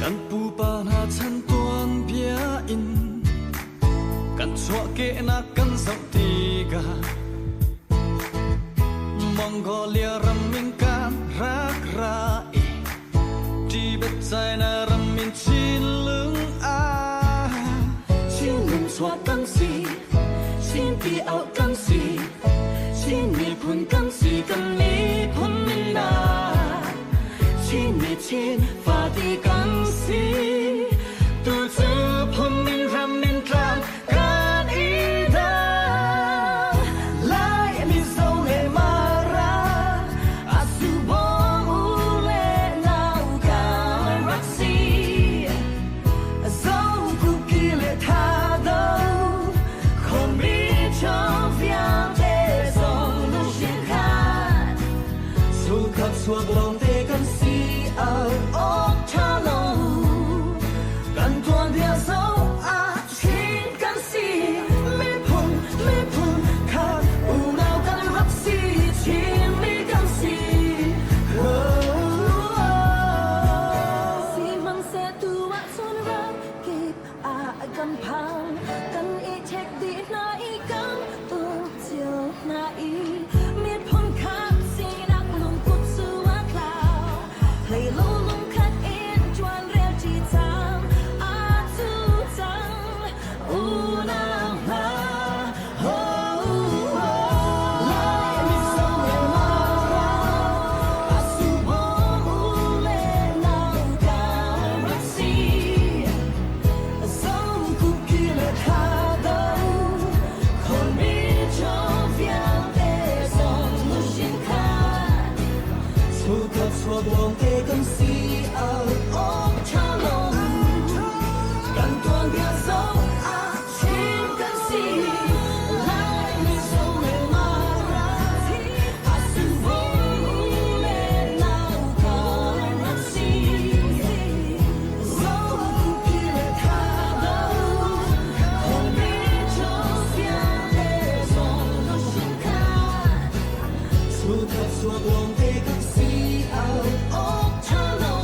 Kan pupa hna chan tuanbia in kan chuahkehnak kan zoh tikah Mongolia ram in kan rak ra i Tibet China ram in Chinlung ah Chinlung chuak kan si, Chin ti au kan si, Chin miphun kan si, kan miphun min ah Chin mi Chin fati kan si, tu cu phun min ram min tlang kan i dang. Lai Mizo le Mara a su bawm u le nau kan rak si. Zo kuki le thado khon mi chong vialte zong lungthin khat sukhat suak lawngte kan si al awk ṭha lo kan tuanbia zoh ah Chin kan si, miphun miphun khat unau kan rak si, Chinmi kan si. Sihmanhseh tu ahcun ram kip ah kan phan, kan i ṭhek dih hna i kan uk cio hna i miphun khat sinak lungput cu a tlau. Hleilo lungkhat in ṭuanrel ṭi cang, aa cu cang unau hna. Oh, Lai Mizo le Mara a subawm u le nau kan rak si. Zo kuki le thado khon mi chong vialte zong lushin khat sukhat suak lawngte kan si al awk ṭha lo kan tuanbia zoh ah Chin kan si, Lai Mizo le Mara a subawm u le nau kan rak si. Zo kuki le thado khon mi chong vialte zong lushin khat sukhat suak lawngte kan si al awk ṭha lo.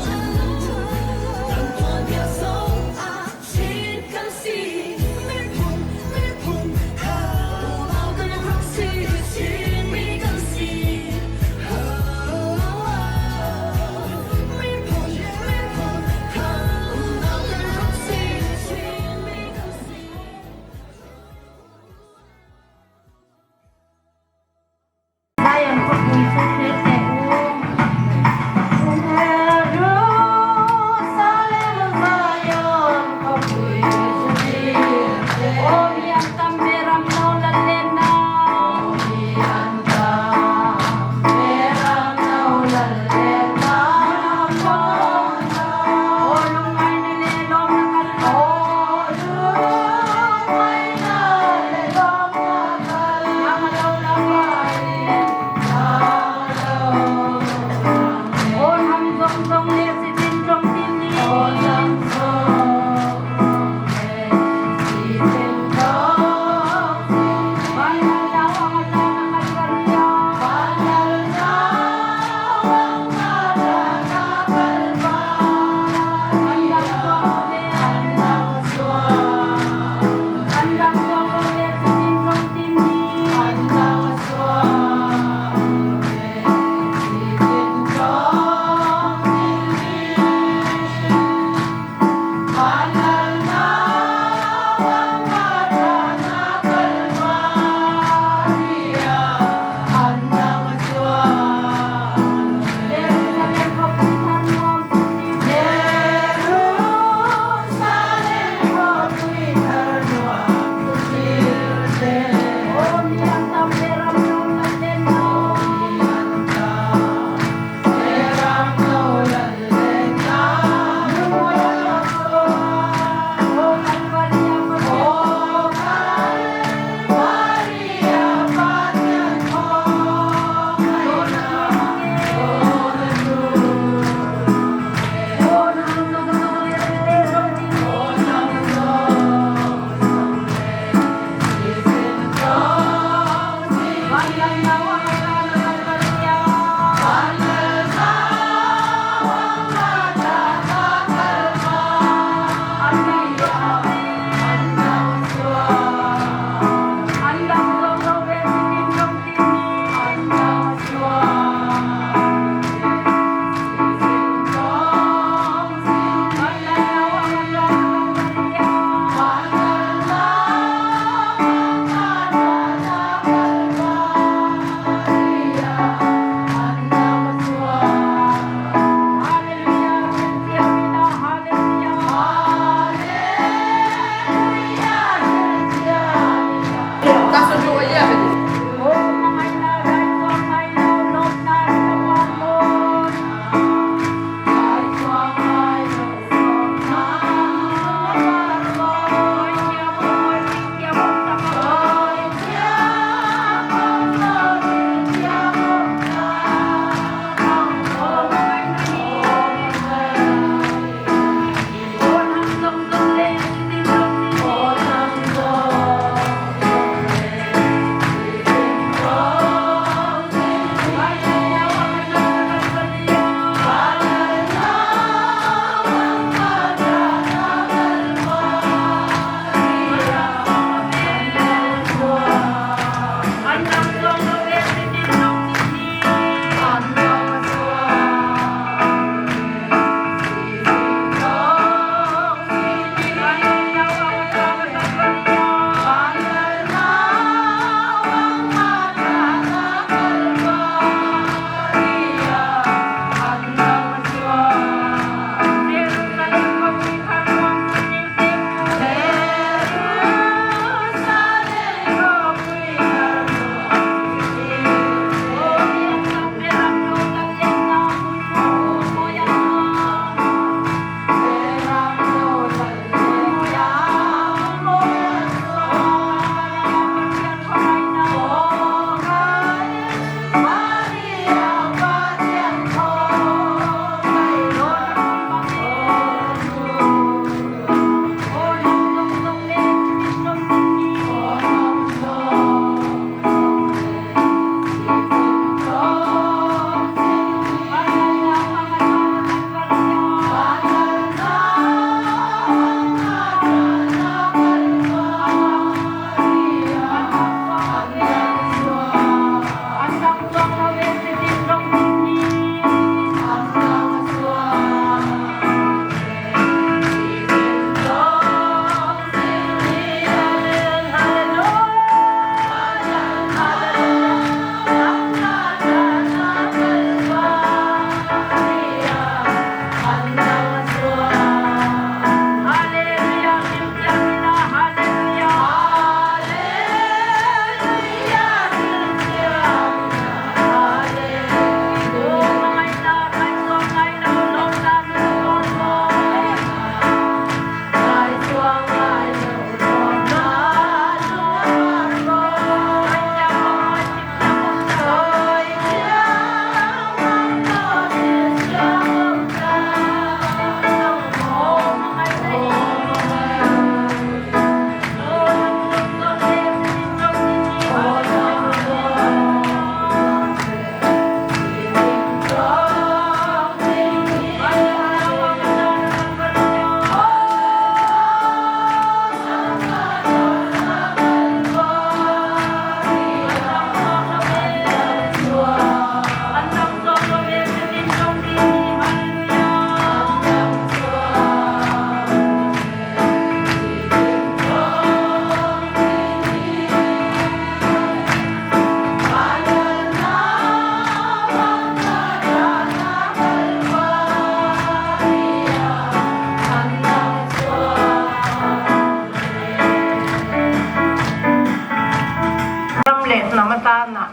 atana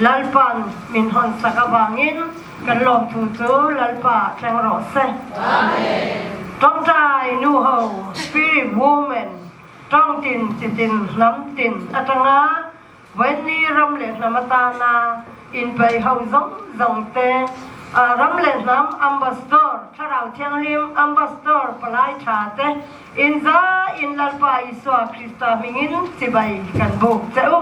Lalpan min hon sak awangin kan lawmthu cu Lalpa thleng rawh seh. Ṭawngṭai nu ho spirit woman ṭawngtin chitin hnamtin aṭanga Voini ram le hnam atana innpei ho zong zong te ram le hnam ambassador thlarau thianghlim ambassador palai ṭha te in za in Lalpa Isua Krista hmingin chibai kan buk che u.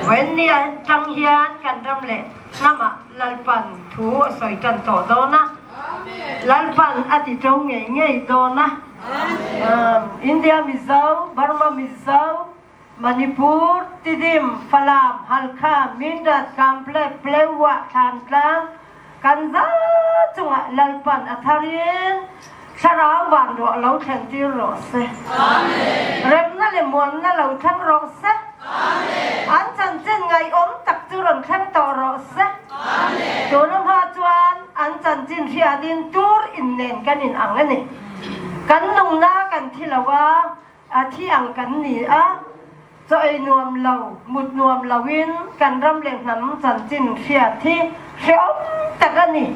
Voini tang hian kan ram le hnam ah Lalpan thu a soi tan tawh dawn a. Lalpan a ti ṭo ngei ngei dawn a. India Mizo, Burma Mizo, Manipur, Tidim, Falam, Halkha, Mindat, Kample, Plewa, Thlantlang kan za cungah Lalpan a thar in thlarau van ruah lo thlen tir rawh seh. Remna le muanna lo thleng rawh seh. An chanchin ngaih-awm tak cu ron thleng tawh rawh seh. Tun hma chuan an chanchin hriat in tur in nen kan in ang ani. Kan nungna kan thi lo a, a thi ang kan ni a chaw ei nuam lo mut nuam lo in kan ram le hnam chanchin hriat hi hreawm tak a ni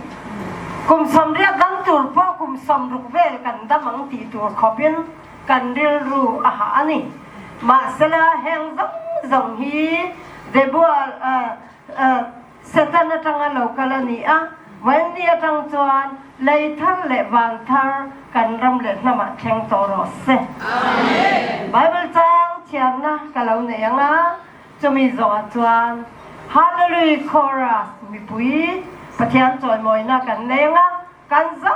kum 80 dam tur pawh kum 60 vel kan dam ang ti tur khawpin kan rilru a hah a ni mahsela heng zawng zawng hi Debual Satan atanga lo kal a ni a, Wendy atang chuan lei thar leh van thar kan ram leh hnamah thleng tawh rawh se. Bible chang thiamna ka lo nei ang a, chumi zawhah chuan Hallelujah Chorus mipui Pathian chawimawina kan nei ang a, kan za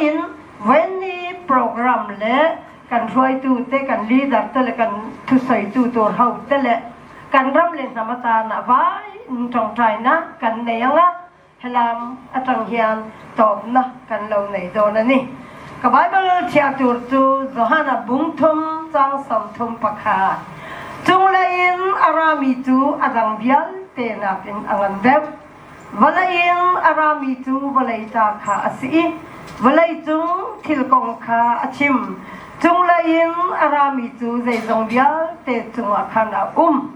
in Wendy program leh kan hruaitute, kan leader te leh kan thusawitu tur ho te leh kan ram leh hnam atana vai in tawngtaina kan nei ang a, helam atang hian tawpna kan lo nei dawn a ni. Ka Bible chhiar tur chu Johana bung thum chang 31 Chunglei in a rami chu a dang vialte nakin a ngan deuh. Vawlei in a rami cu vawlei ta kha a si i vawlei cung thil kong kha a chim. Cunglei in a rami cu zeizong vialte cungah khan a um.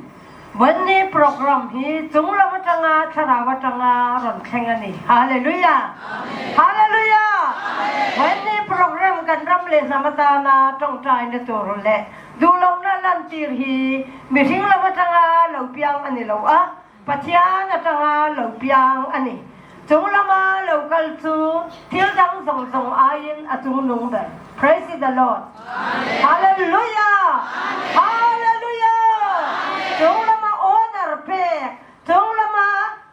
Vanni program hi cunglam atanga thlarau atanga ron thleng a ni. Hallelujah! Hallelujah! Vanni program kan ram le hnam atana tongtai na tur le duhlonak lantir hi mihring lam atanga lo piang ani lo a Pathian atanga lo piang a ni. Chung lama lo kal cu thil dang zong zong aiin a cungnung ber. Praise the Lord. Amen. Hallelujah. Amen. Hallelujah. Chung lama honor pek, chung lama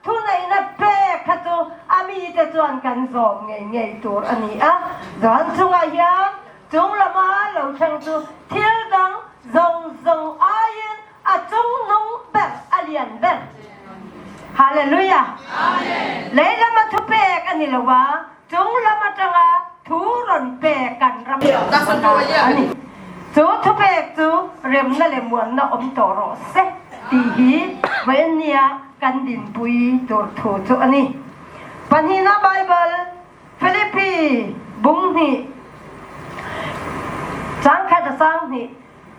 thuneihna pek kha cu a mi te chuan kan zawm ngei ngei tur a ni a. Zan chungah hian chung lama lo thleng cu thil dang zong zong aiin a cungnung ber a lian ber hallelujah leilam a thupek ani lo a cunglam atanga thu ron pek kan ram ani chu thupek chu remna le muanna om tawh rawh se ti hi vawinia kan dinpui tur thu chu ani pahnihna bible Philippi bung hnih cang khat a sang hnih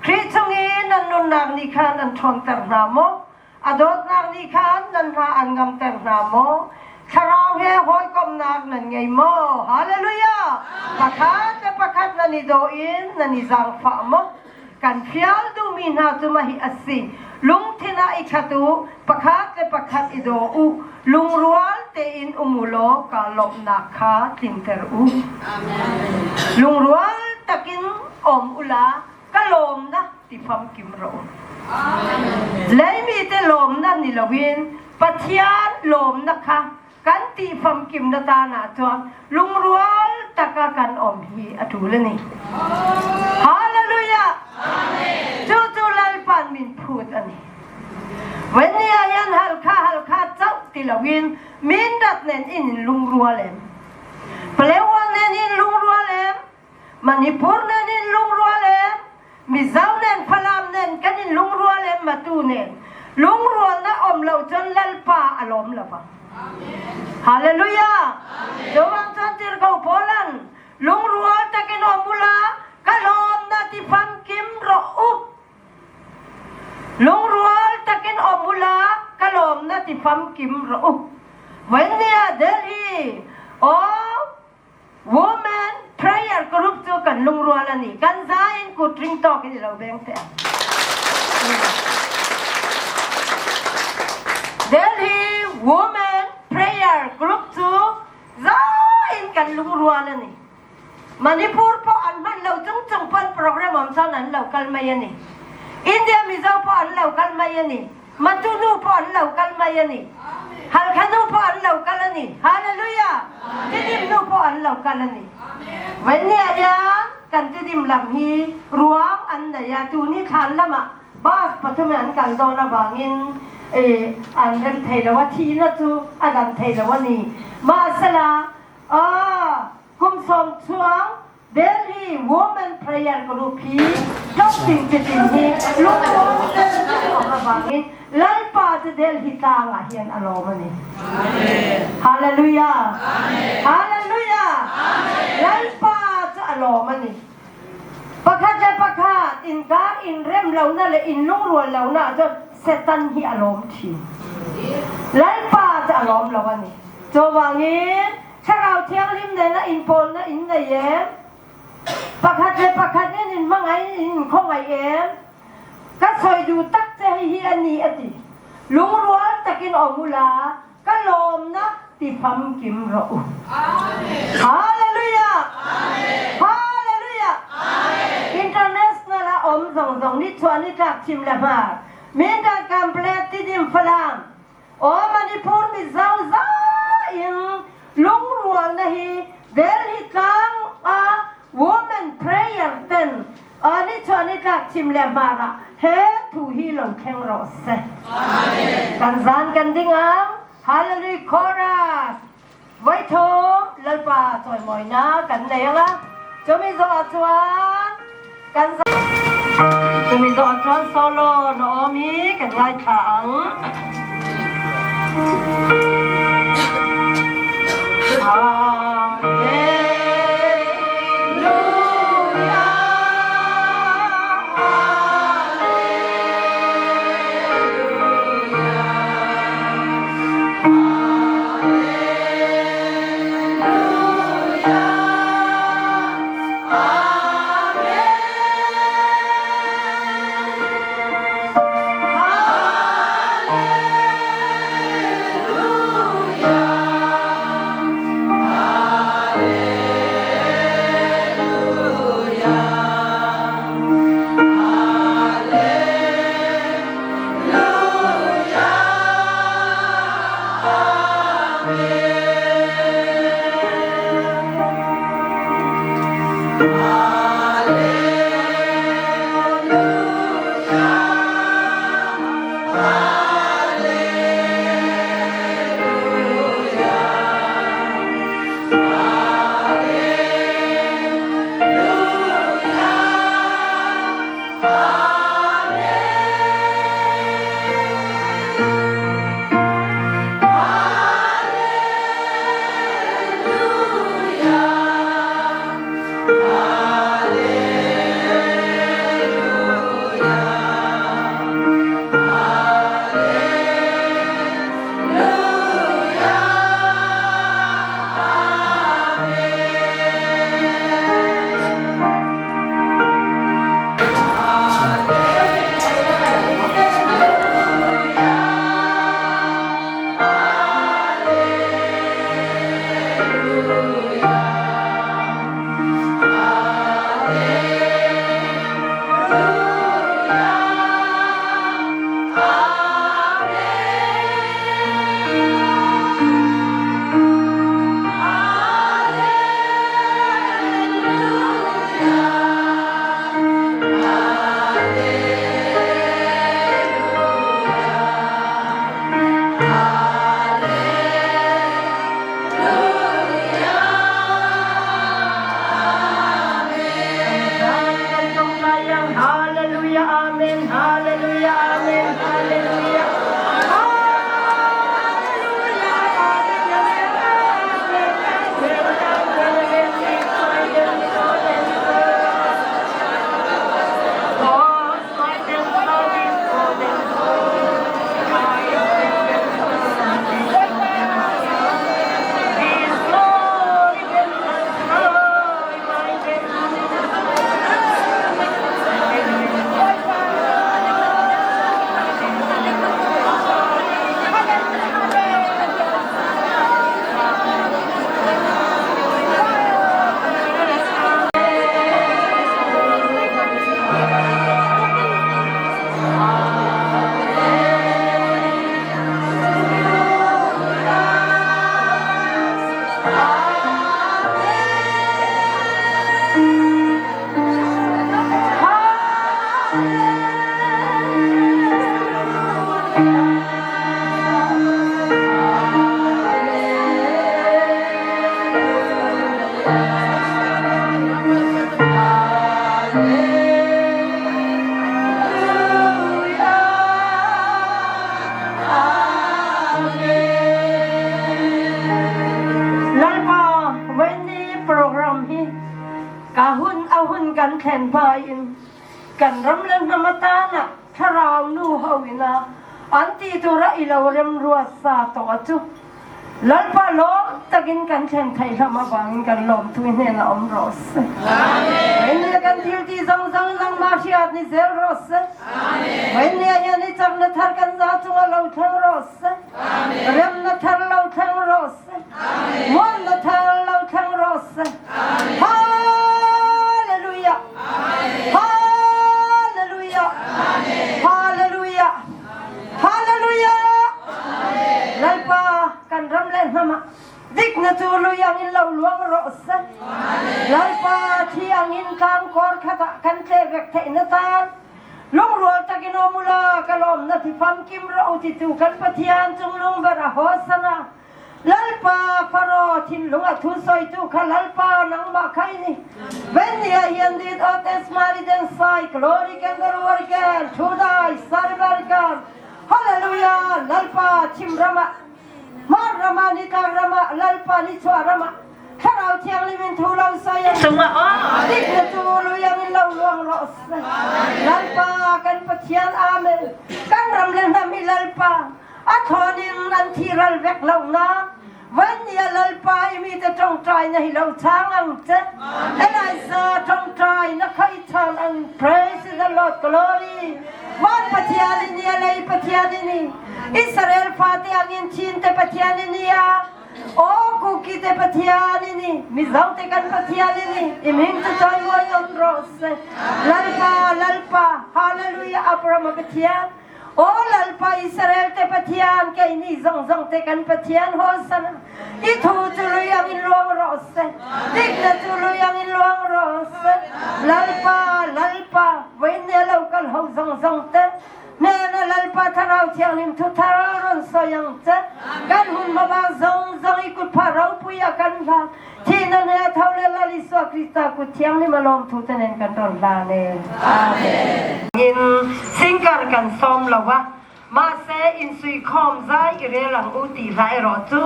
Khrih chung i nan nunnak nih khan an ṭhawnter hna maw? A dawtnak nih khan nan hna an ngamter hna maw? Thlarau he hawikomhnak nan ngei maw? Hallelujah! Pakhat le pakhat nan i daw in nan i zaangfah maw? Kan fial duhmi hna cu mah hi a si. Lungthin ah i khat u, pakhat le pakhat i daw u, lungrual tein um u law kaa lawmhnak kha tlinter u. Lungrual takin om ula ka lawm na ti famkim ro leimi te lawm na ni loin Pathian lawm na kha kan ti famkim na ta na chuan lungrual taka kan om hi a tul ani Hallelujah chu chu lalpan min phut ani Wen ni ah hian halkha halkha chauh ti loin min rat nen in lungrual em Palewa nen in lungrual em Manipur nen in lungrual em? Mizo nen Falam nen kan in lungrual em? Matu nen lungrualna om lo cun Lalpa a lawm lo ang. Hallelujah! Cuvang cun tirhkoh Paulan lungrual takin um ula ka lawmna ti famkim rawh u. Lungrual takin um ula. na ti famkim rawh u. Vawinia ah Delhi All Women Prayer Group cu kan lungrual a ni. Kan za in kut ring tawk in i lo beng te. Delhi Women Prayer Group cu za in kan lungrual a ni. Manipur pawh an hman lo chung chung pawn program awm chuan an lo kal mai a ni. India Mizo pawh an lo kal mai a ni. Matu nu pawh an lo kal mai a ni. Halkha nu pawh an lo kal a ni. Hallelujah! Tidim nu pawh an lo kal a ni. Vawinia hian kan Tidim lam hi ruang an nei a, tuni thlan lamah bus pathum in an kal dawn avangin an rem thei lo a, thihna chu a dam thei lo a ni. Mahsela, Aw, kum sawm chuang Delhi Women Prayer Group hi hlawhtling chitin hi lungrual tel awm avangin Lalpa chu Delhi tlangah hian a lawm a ni. Hallelujah! Hallelujah! Lalpa chu a lawm a ni. Pakhat le pakhat inkar inrem lohna leh inlungrual lohna ah chuan Satan hi a lawm thin. Lalpa chu a lawm lo a ni. Chuvangin Thlarau Thianghlim nena inpawlna in nei em? Pakhat le pakhat in inhmangaih in inkhawngaih em? Ka sawi duh tak che hei hi a ni a ti. Lungrual takin awm ula, Ka lawmna ti famkim rawh u. Hallelujah! Hallelujah! International a awm zawng zawng ni chhuah ni tlak chim le hmar Mindat Kample Tidim Falam aw Manipur Mizo za in lungrualna hi Delhi tlang a Women Prayer ten aw ni chhuah ni tlak chim le hmar ah he thu hi lo thleng rawh se. Kan zan kan ding ang. Hallelujah chorus. Voi thum Lalpa chawimawina kan nei anga chumi zawh chuan kan chumi zawh chuan solo na awm hi kan ngaithla ang. Lalpa Wendy program hi ka hun a hun kan thlen hma in kan ram le hnam atan ah thlarau nu ho ina an ti tura ilo rem ruat sa to chu Lalpa lawm takin kan thlen thei hlam avangin kan lawm thu hnenah awm rawh se. Amen. Ni kan thil ti zong zong zong ma hriat ni zel rawh se. Amen. Ni hian i chak na thar kan za chunga lo thleng rawh se. Rem na thar lo thleng rawh se. Muan na thar lo thleng rawh se. Hallelujah. Hallelujah. Hallelujah. Hallelujah! Lalpa kan ram le hnam ah dik na cu luyang in lo luang rawh seh. Lalpa thiang in tlang kor khat ah kan tle vek theih na tan. Lungrual takin om ula ka lawm na thi famkim ro ti tu kan Pathian cung lung ber a hosana. Lalpa Faro thinlung a thu soitu kha Lalpa nangmah kha ini. Ven ni ah hian dit ot es mari den sai glory ken warken thudai sarbarkan hallelujah Lalpa chim rama mar rama ni tlang rama Lalpa ni chua rama thlarau thianghlim in thu lo sai ang Cungah aw. dik na tu luyang in lo luang rawh se Lalpa kan Pathian amen kan ram le hnam hi Lalpa A thawn in an thi ral vek lo na van ni a lalpa i mi te ṭongṭai na hi lo chang ang che. Eliza ṭongṭai na khai chan ang praise the Lord glory van Pathian in ni a lei Pathian in ni Israel fate angin chin te Pathian in ni a O kuki te Pathian ini Mizo te kan Pathian ini i hming cu chawimawi on rawh se Lalpa Lalpa Hallelujah Abraham Pathian Aw Lalpa Israel te Pathian kei nih zongzong te kan Pathian hosana i thu cu luiang in luang rawh seh dikna cu luiang in luang rawh seh Lalpa Lalpa voi ne lo kal ho zongzong te hnena Lalpa thlarau thianghlim thu thar run soyang che kan hun maba zongzong i kut pha ropui a kan hla Thihna ne a tho le Lal Isua Krista kut thianghlim a lawm thu te nen kan rawn hlan e. Amen. In singkar kan sawm lo a, mahse in suikhawm zai i rel ang u tih hla erawh chu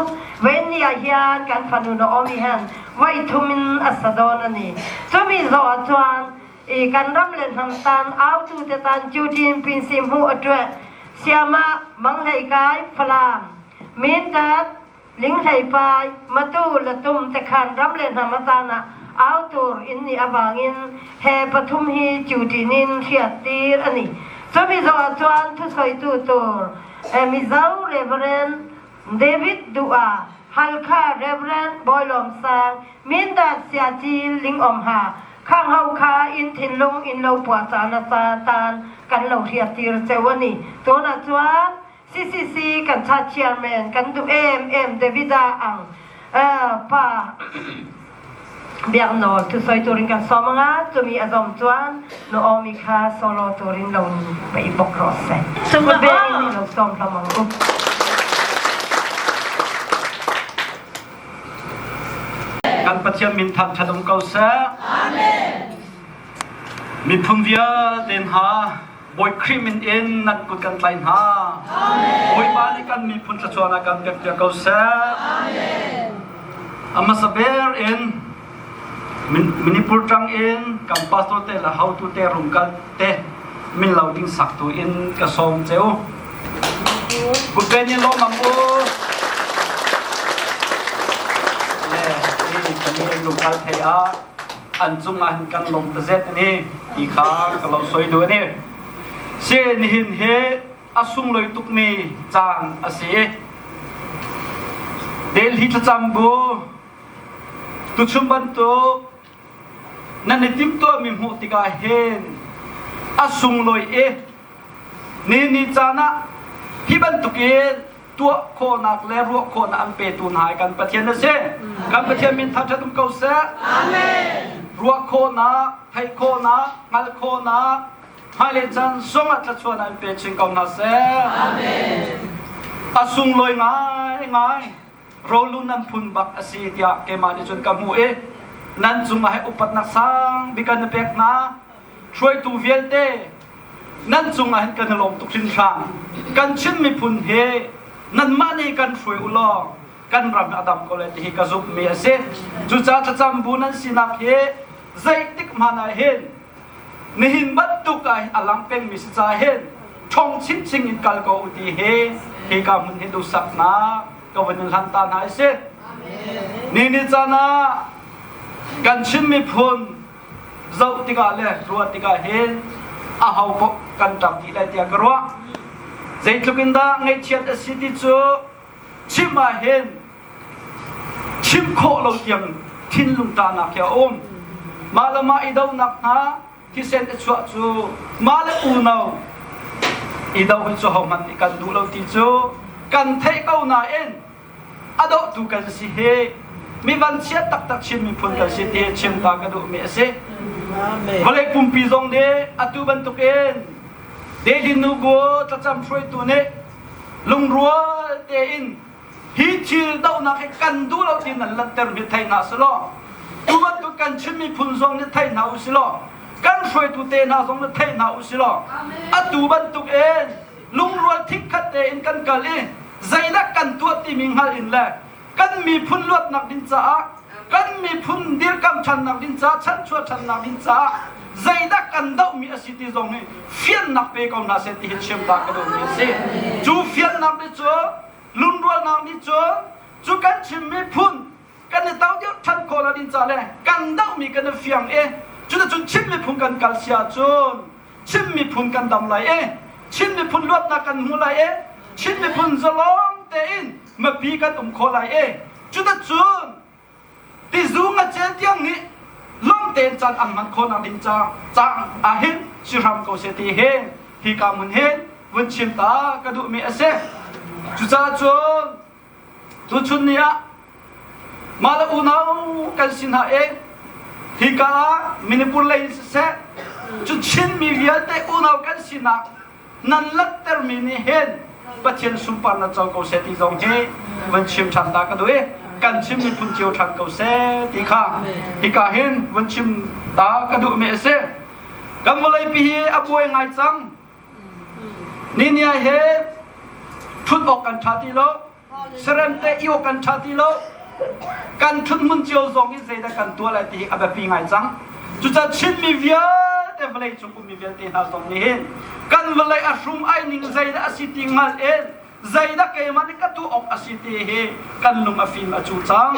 Wendy ah hian kan fanu Naomi hian voi thum in a sa dawn a ni. Chumi zawh ah chuan i kan ram le hnam tan autu te tan Judin Pinsi hmuh a tuah Siama Manghlei Kai Falam Mindat Linghleipai, Matu le Tum te khan ram le hnam atan ah au tur in nih avangin he pathum hi duty in hriattir a ni. Chumi zawh chuan thusawitu tur Mizo Reverend David Duha, Halkha Reverend Bawilawm Sang, Mindat Siachil Lingawm Ha, khang ho kha in thinlung in lo puahchah nasa tan kan lo hriattir cheu a ni. Tunah chuan CCC kan cha chairman kan duh em em Davida ang pa biak nawl thusoi turin kan som anga chumi azom chuan Naomi kha solo turin lo pe bok ro se Sungah be ni lo som hlam ang u Kan Pathian min thangṭhat um ko seh. Amen. Miphun vialte hna Bawi Khrih min in nan kut kan tlai hna. Bawipa nih kan miphun thluachuah kan pekpiak ko seh. A hmasa ber in Manipur ṭang in kan pastor te le hotu te rungkal te min lo ding sak tu in ka sawm cheu. Kutpen in lawm am u. Le hi kan rungkal thei ah an cungah hin kan lawm tazet ani ti kha ka lo soi duh ani si nihin hi a sunglawi tukmi caan a si i Delhi thlacam bu tuchun bantuk nan i timhtuahmi hmuh tikah hin a sunglawi i ni ni caan ah hi bantukin tuah khawhnak le ruah khawhnak an petu hna hi kan Pathian a si. Kan Pathian min thangṭhat um ko seh. Amen. Ruah khawhnak, theih khawhnak, hngalh khawhnak. Hmailei caan zongah thluachuahnak in pe chin ko hna seh. Amen. A sunglawi ngaingai rawlu nan phun bak a si tiah keimah nih cun ka hmuh i nan cungah he upatnak sang bik kan pek hna. Hruaitu vialte nan cungah hin kan i lawm tuk hringhran. Kan Chin miphun hi nanmah nih kan hruai u law kan ram a dam ko lai ti hi ka zumhmi a si. Cucaah thlacam bu nan sinak hi zeitik hmanh ah hin nihin bantuk ah a lang pengmi si ca hin ṭhong chinchin in kal ko u ti hi hika hmun hi duhsaknak ka vun in hlan ta hna a si. Ni ni caan ah kan Chin miphun zoh tikah le ruah tikah hin aho paoh kan ṭap dih lai tiah ka ruah. Zeitluk in dah ngaihchiat a si ti cu chim ah hin chim khawh lo tiang thinlung ṭahnak hi a um. Mah le mah i donak hna thisen i chuah cu mah le unau i do hi cu hohmanh nih kan duh lo ti cu kan theih ko nain a dohtu kan si hi mi vanchiat taktak Chin miphun kan si ti chim ta ka duhmi a si. Vawlei pumpi zong nih atu bantukin Daily Nubu thlacam hruaitu nih lungrual tein hi thil dohnak hi kan duh lo ti nan lanhter mi thei hna selaw tu bantuk kan Chin miphun zong nih thei hna u silaw kan hruaitu te hna zong nih thei hna u silaw atu bantuk in lungrual thikkhat tein kan kal i zeidah kan tuah timi hngal in le kan miphun luatnak ding caah kan miphun dirkam ṭhannak ding caah chanchuah ṭhannak ding caah zeidah kan dohmi a si ti zong hi fiannak pe ko hna seh ti hi chim ta ka duhmi a si. Cu fiannak nih cu lungrualnak nih cu cu kan chim miphun kan i to deuh ṭhan khawh lo ding ca le kan dohmi kan i fiang i cuticun Chin miphun kan kal si ahcun Chin miphun kan dam lai i Chin miphun luatnak kan hmu lai i Chin miphun zalong tein mipi kan um khawh lai i cuticun tizu ngacel tiang nih lawm tein caan an hman khawhnak ding ca ah hin si hram ko seh ti hi hika hmun hin vun chim ta ka duhmi a si. Cucaah cun tuchun ni ah mah le unau kan si hna i hika ah Manipur lei in siseh cu Chinmi vialte unau kan sinak nan langhtermi nih hin Pathian sunparnak co ko seh ti zong hi vun chim ṭhan ta ka duh i kan chim miphun cio ṭhan ko seh ti kha hika hin vun chim ta ka duhmi a si. Kan vawleipi hi a buai ngai cang. Ni ni he ṭhut awk kan ṭha ti lo. Serem te i awk kan ṭha ti lo. Kan ṭhut hmun cio zong hi zeidah kan tuah lai ti hi a biapi ngai cang. Cucaah Chinmi vialte vawlei cung ummi vialte hna zong nih hin kan vawlei a hrum ai ning zeidah a si ti hngal in zeidah keimah nih ka tuah awk a si ti hi kan lung a fim a cu cang.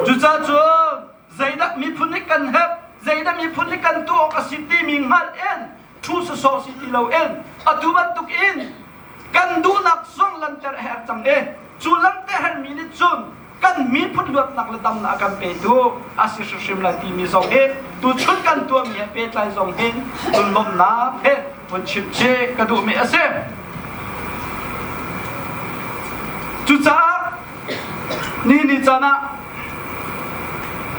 Cucaah cun zeidah miphun nih kan herh, zeidah miphun nih kan tuah awk a si timi hngal in thu sawsawh si ti loin atu bantuk in kan duhnak zong lanter a herh cang i cu lanter herhmi nih cun kan miphun luatnak le damnak a kan petu a si hrimhrim lai timi zong hi tuchun kan tuahmi he pehtlai zong hin lunglawmhnak he vun chim chih ka duhmi a si. Cucaah ni ni caan ah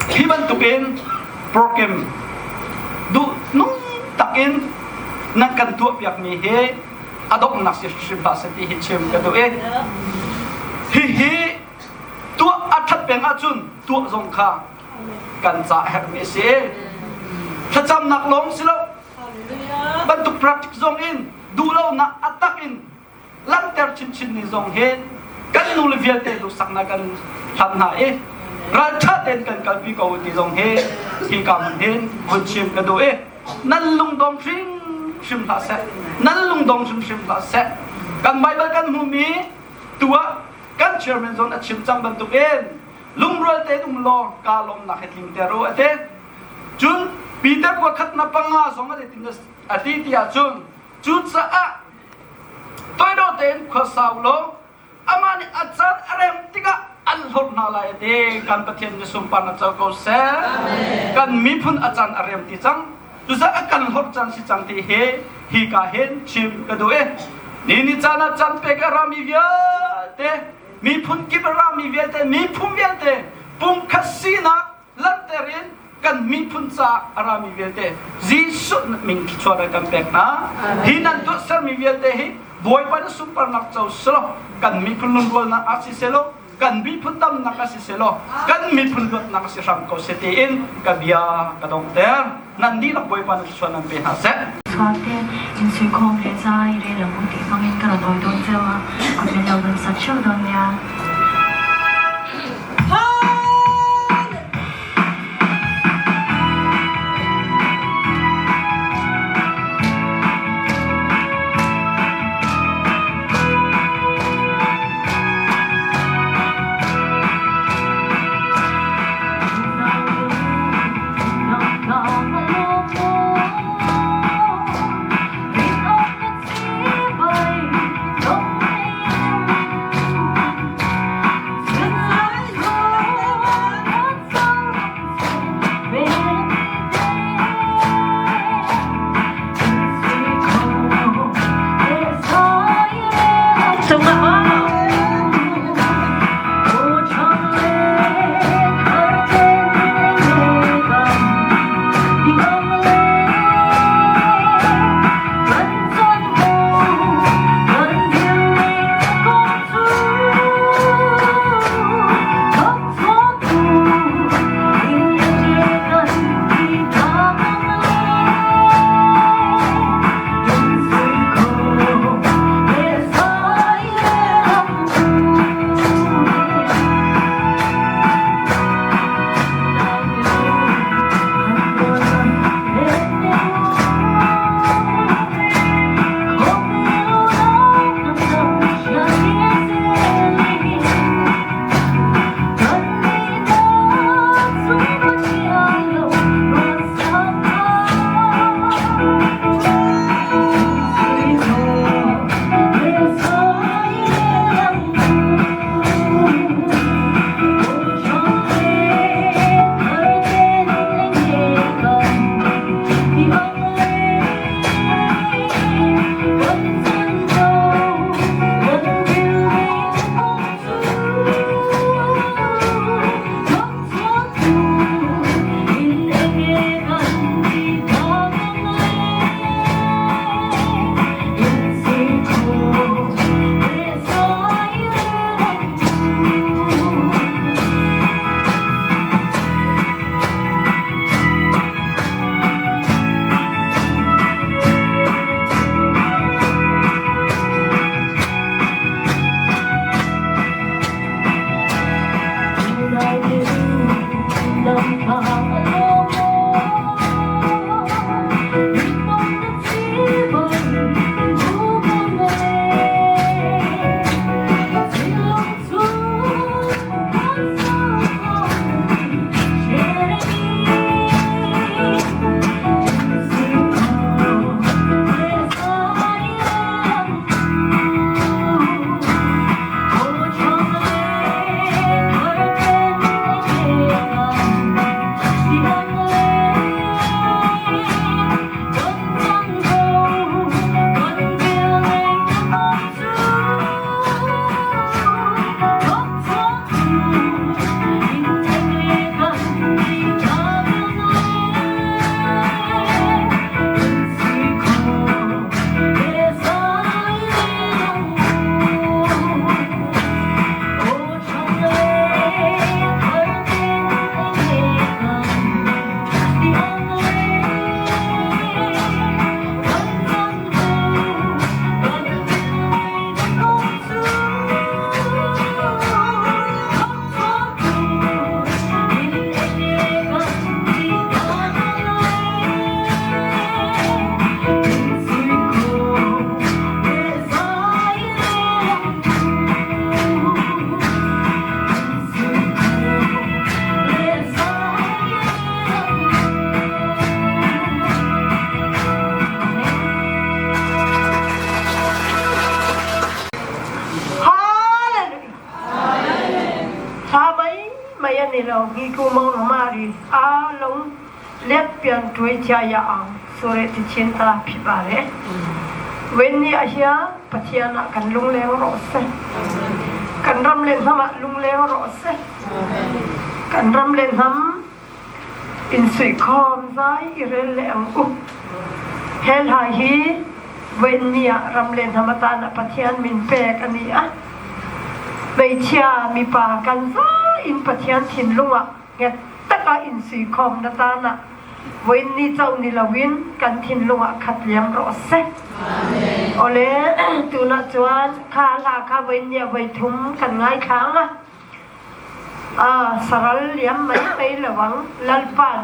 hi bantukin program duh nung takin nan kan tuahpiakmi hi a donghnak si hrim hlah seh ti hi chim ka duh i hihi tuah a ṭhat peng ahcun tuah zong kha kan ca herhmi a si. Thlacamnak lawng si lo bantuk practice zong in duhlonak a tak in langhter chinchin ni zong hin kan nu le vialte duhsaknak kan hlam hna i ralṭha tein kan kalpi ko ti zong hi hika hmun hin vun chim ka duh i nan lungdong hrimhrim hlah seh, nan lungdong hrimhrim hlah seh. Kan Bible kan hmumi tu ah kan chairman zon a chim cang bantukin lungrual tein um law ka lawmnak he tling ter u a ti. Cun Peter kua khat na panga zong a ti ti ahcun cucaah toidor tein khua sau law amah nih a caan a rem tikah an hlorh hna lai a ti. Kan Pathian nih sunparnak co ko seh. Kan miphun a caan a rem ti cang. Cucaah a kan hlorh caan si cang ti hi hika hin chim ka duh i ni ni caan ah caan pek a rami vialte, miphun kip a rami vialte, miphun vialte pumkhat sinak langhter in. Kan miphun caah a rami vialte Jesuh min thluachuah kan pek hna. Hi nan tuahsermi vialte hi Bawipa na sunparnak co selaw kan miphun lungrualnak ah si selaw kan miphun damnak ah si selaw kan miphun luatnak ah si hram ko seh tiin ka bia ka donghter. Nan dihlak Bawipa na thluachuah nan pe hna seh. Sualte in suikhawm le zai rel ang u ti hmangin ka rawn awi dawn cheu a, kut min lo rawn sak theuh dawn nia. လက်ပြန်တွေးကြရအောင်ဆိုတဲ့တခြင်းသားဖြစ်ပါတယ်။ဝင်းนี่အရာပထยနာကန်လုံလဲရောစကန်ရမ်လဲနမလုံလဲရောစကန်ရမ်လဲနမ် Insuihkhawm zai i rel leh ang u. He hla hi voin ni ah ram le hnam atan ah Pathian min pek a ni a. Hmeichhia mipa kan za in Pathian thinlung ah nghet tak ah insuikhawm na tan ah voin ni chauh ni loin kan thinlung ah khat liam rawh seh. Awle tunah chuan kha hla kha voin ni ah voi thum kan ngaithla ang a. Saral liam mai mai lo ang. Lalpa'n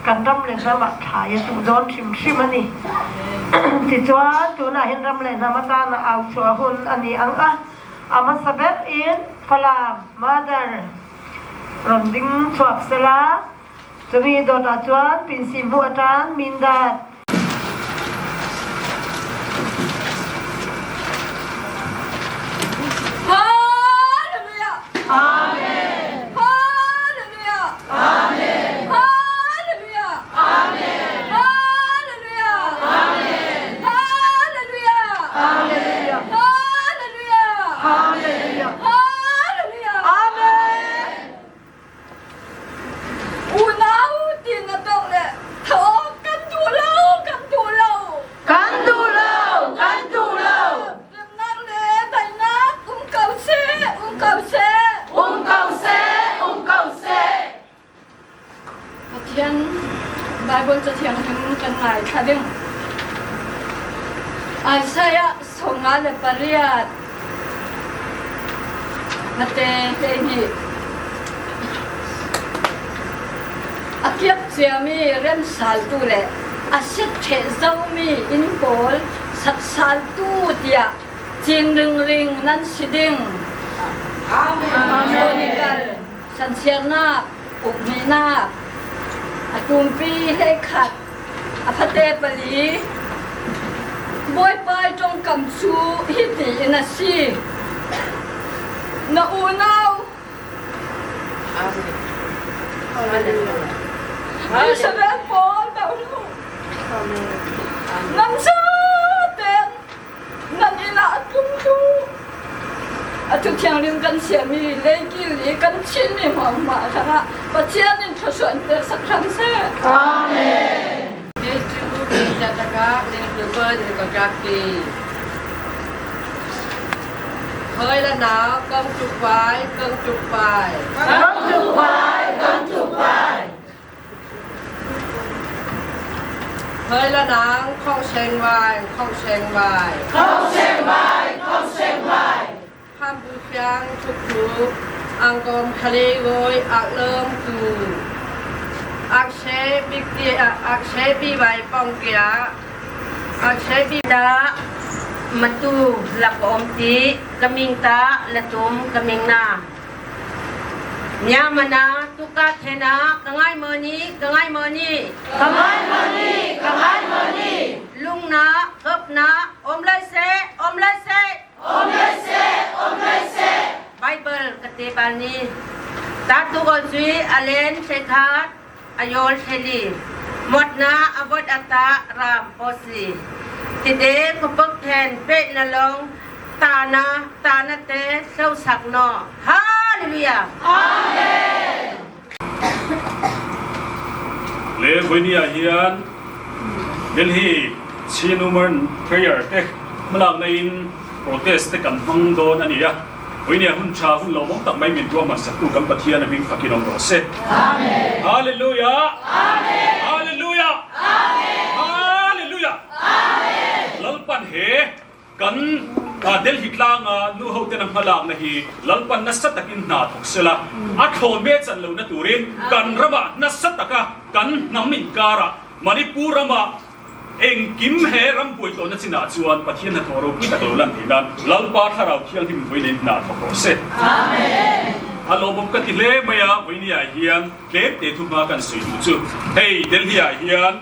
kan ram le hnam ah thlai a duh dawn hrimhrim a ni. Tichuan tunah hin ram le hnam atana au chhuah hun a ni ang a, a hmasa ber in Falam Mother rawn ding chhuak sela, chumi dawt ah chuan Pinsi hmuh atan Mindat Hallelujah! Amen! Hallelujah! Amen! Hallelujah! Amen! Hallelujah! Amen! Hallelujah! Hallelujah! Hallelujah! Hallelujah! Hallelujah! Amen! Unau ti na tawk le tho kan duh lo kan duh lo. Kan duh lo kan duh lo. Remnak le daihnak um ko seh um ko seh. Um ko seh um ko seh. Pathian Bible cathiang in kan ngaithla ding. Isaiah 58 Mate 12 A kiak ciami remsaltu le a sitṭheh zomi inn pawl saksaltu tiah cin ringring nan si ding. Amen. Sansiarnak, ukminak, a tumpi 11, a fate pali. Bawipa ṭawngkam cu hiti in a si. Na unau Israel pawl doh Nan zaten nan inn ah a tlung tu. Atu thianghlim kan siami leikil i kan chinmi hmuahhmuah hrangah Pathian in thluachuah in pek sak hram seh. Amen. Hơi là nào công trục vai, công trục vai. Công trục vai, công trục vai. Hơi là nắng không sen vai, không sen vai. Không sen vai, không sen vai. Ham bu phiang thuk thuk, ang kom khale goi ak lom ku. Ak she bi kia, ak she bi vai pong kia. Ak she bi Ta matu lakom ti kaming ta latum kaming na. Nyamana tuka thena kangai mani kangai mani. Kangai mani kangai mani. Lungna khopna om lai se om lai se. Om lai se om lai se. Bible kate balni ta tu ol zui alen thekhat ayol theli motna avot ata ram posi tide kupok then pe na long ta na ta na te so sak no hallelujah. Amen. Le voini ah hian Delhi Chin Women Prayer te hmalak na in protest te kan hmang dawn a ni a. Voini ah hun tha hun lawmawm tak mai min ruahman saktu kan Pathian a hming fakin awm rawh se. Amen. Hallelujah. Amen. Hallelujah. Amen. Hallelujah. Amen. Lalpan he Kan Delhi tlanga nu hoten a hmalakna hi Lalpan nasa takin hna thawk sela, a thlawn me chan lohna turin kan ramah nasa taka kan hnam inkarah Manipur ramah engkim he ram buai tawhna chinah chuan Pathian hnathawh ropui tak lo lan thei nan Lalpa Thlarau Thianghlim vawiin hna thawk rawh se. A lawmawm ka ti hle mai a, vawinia hian tlemte thuhma kan sawi duh chu hei Delhi ah hian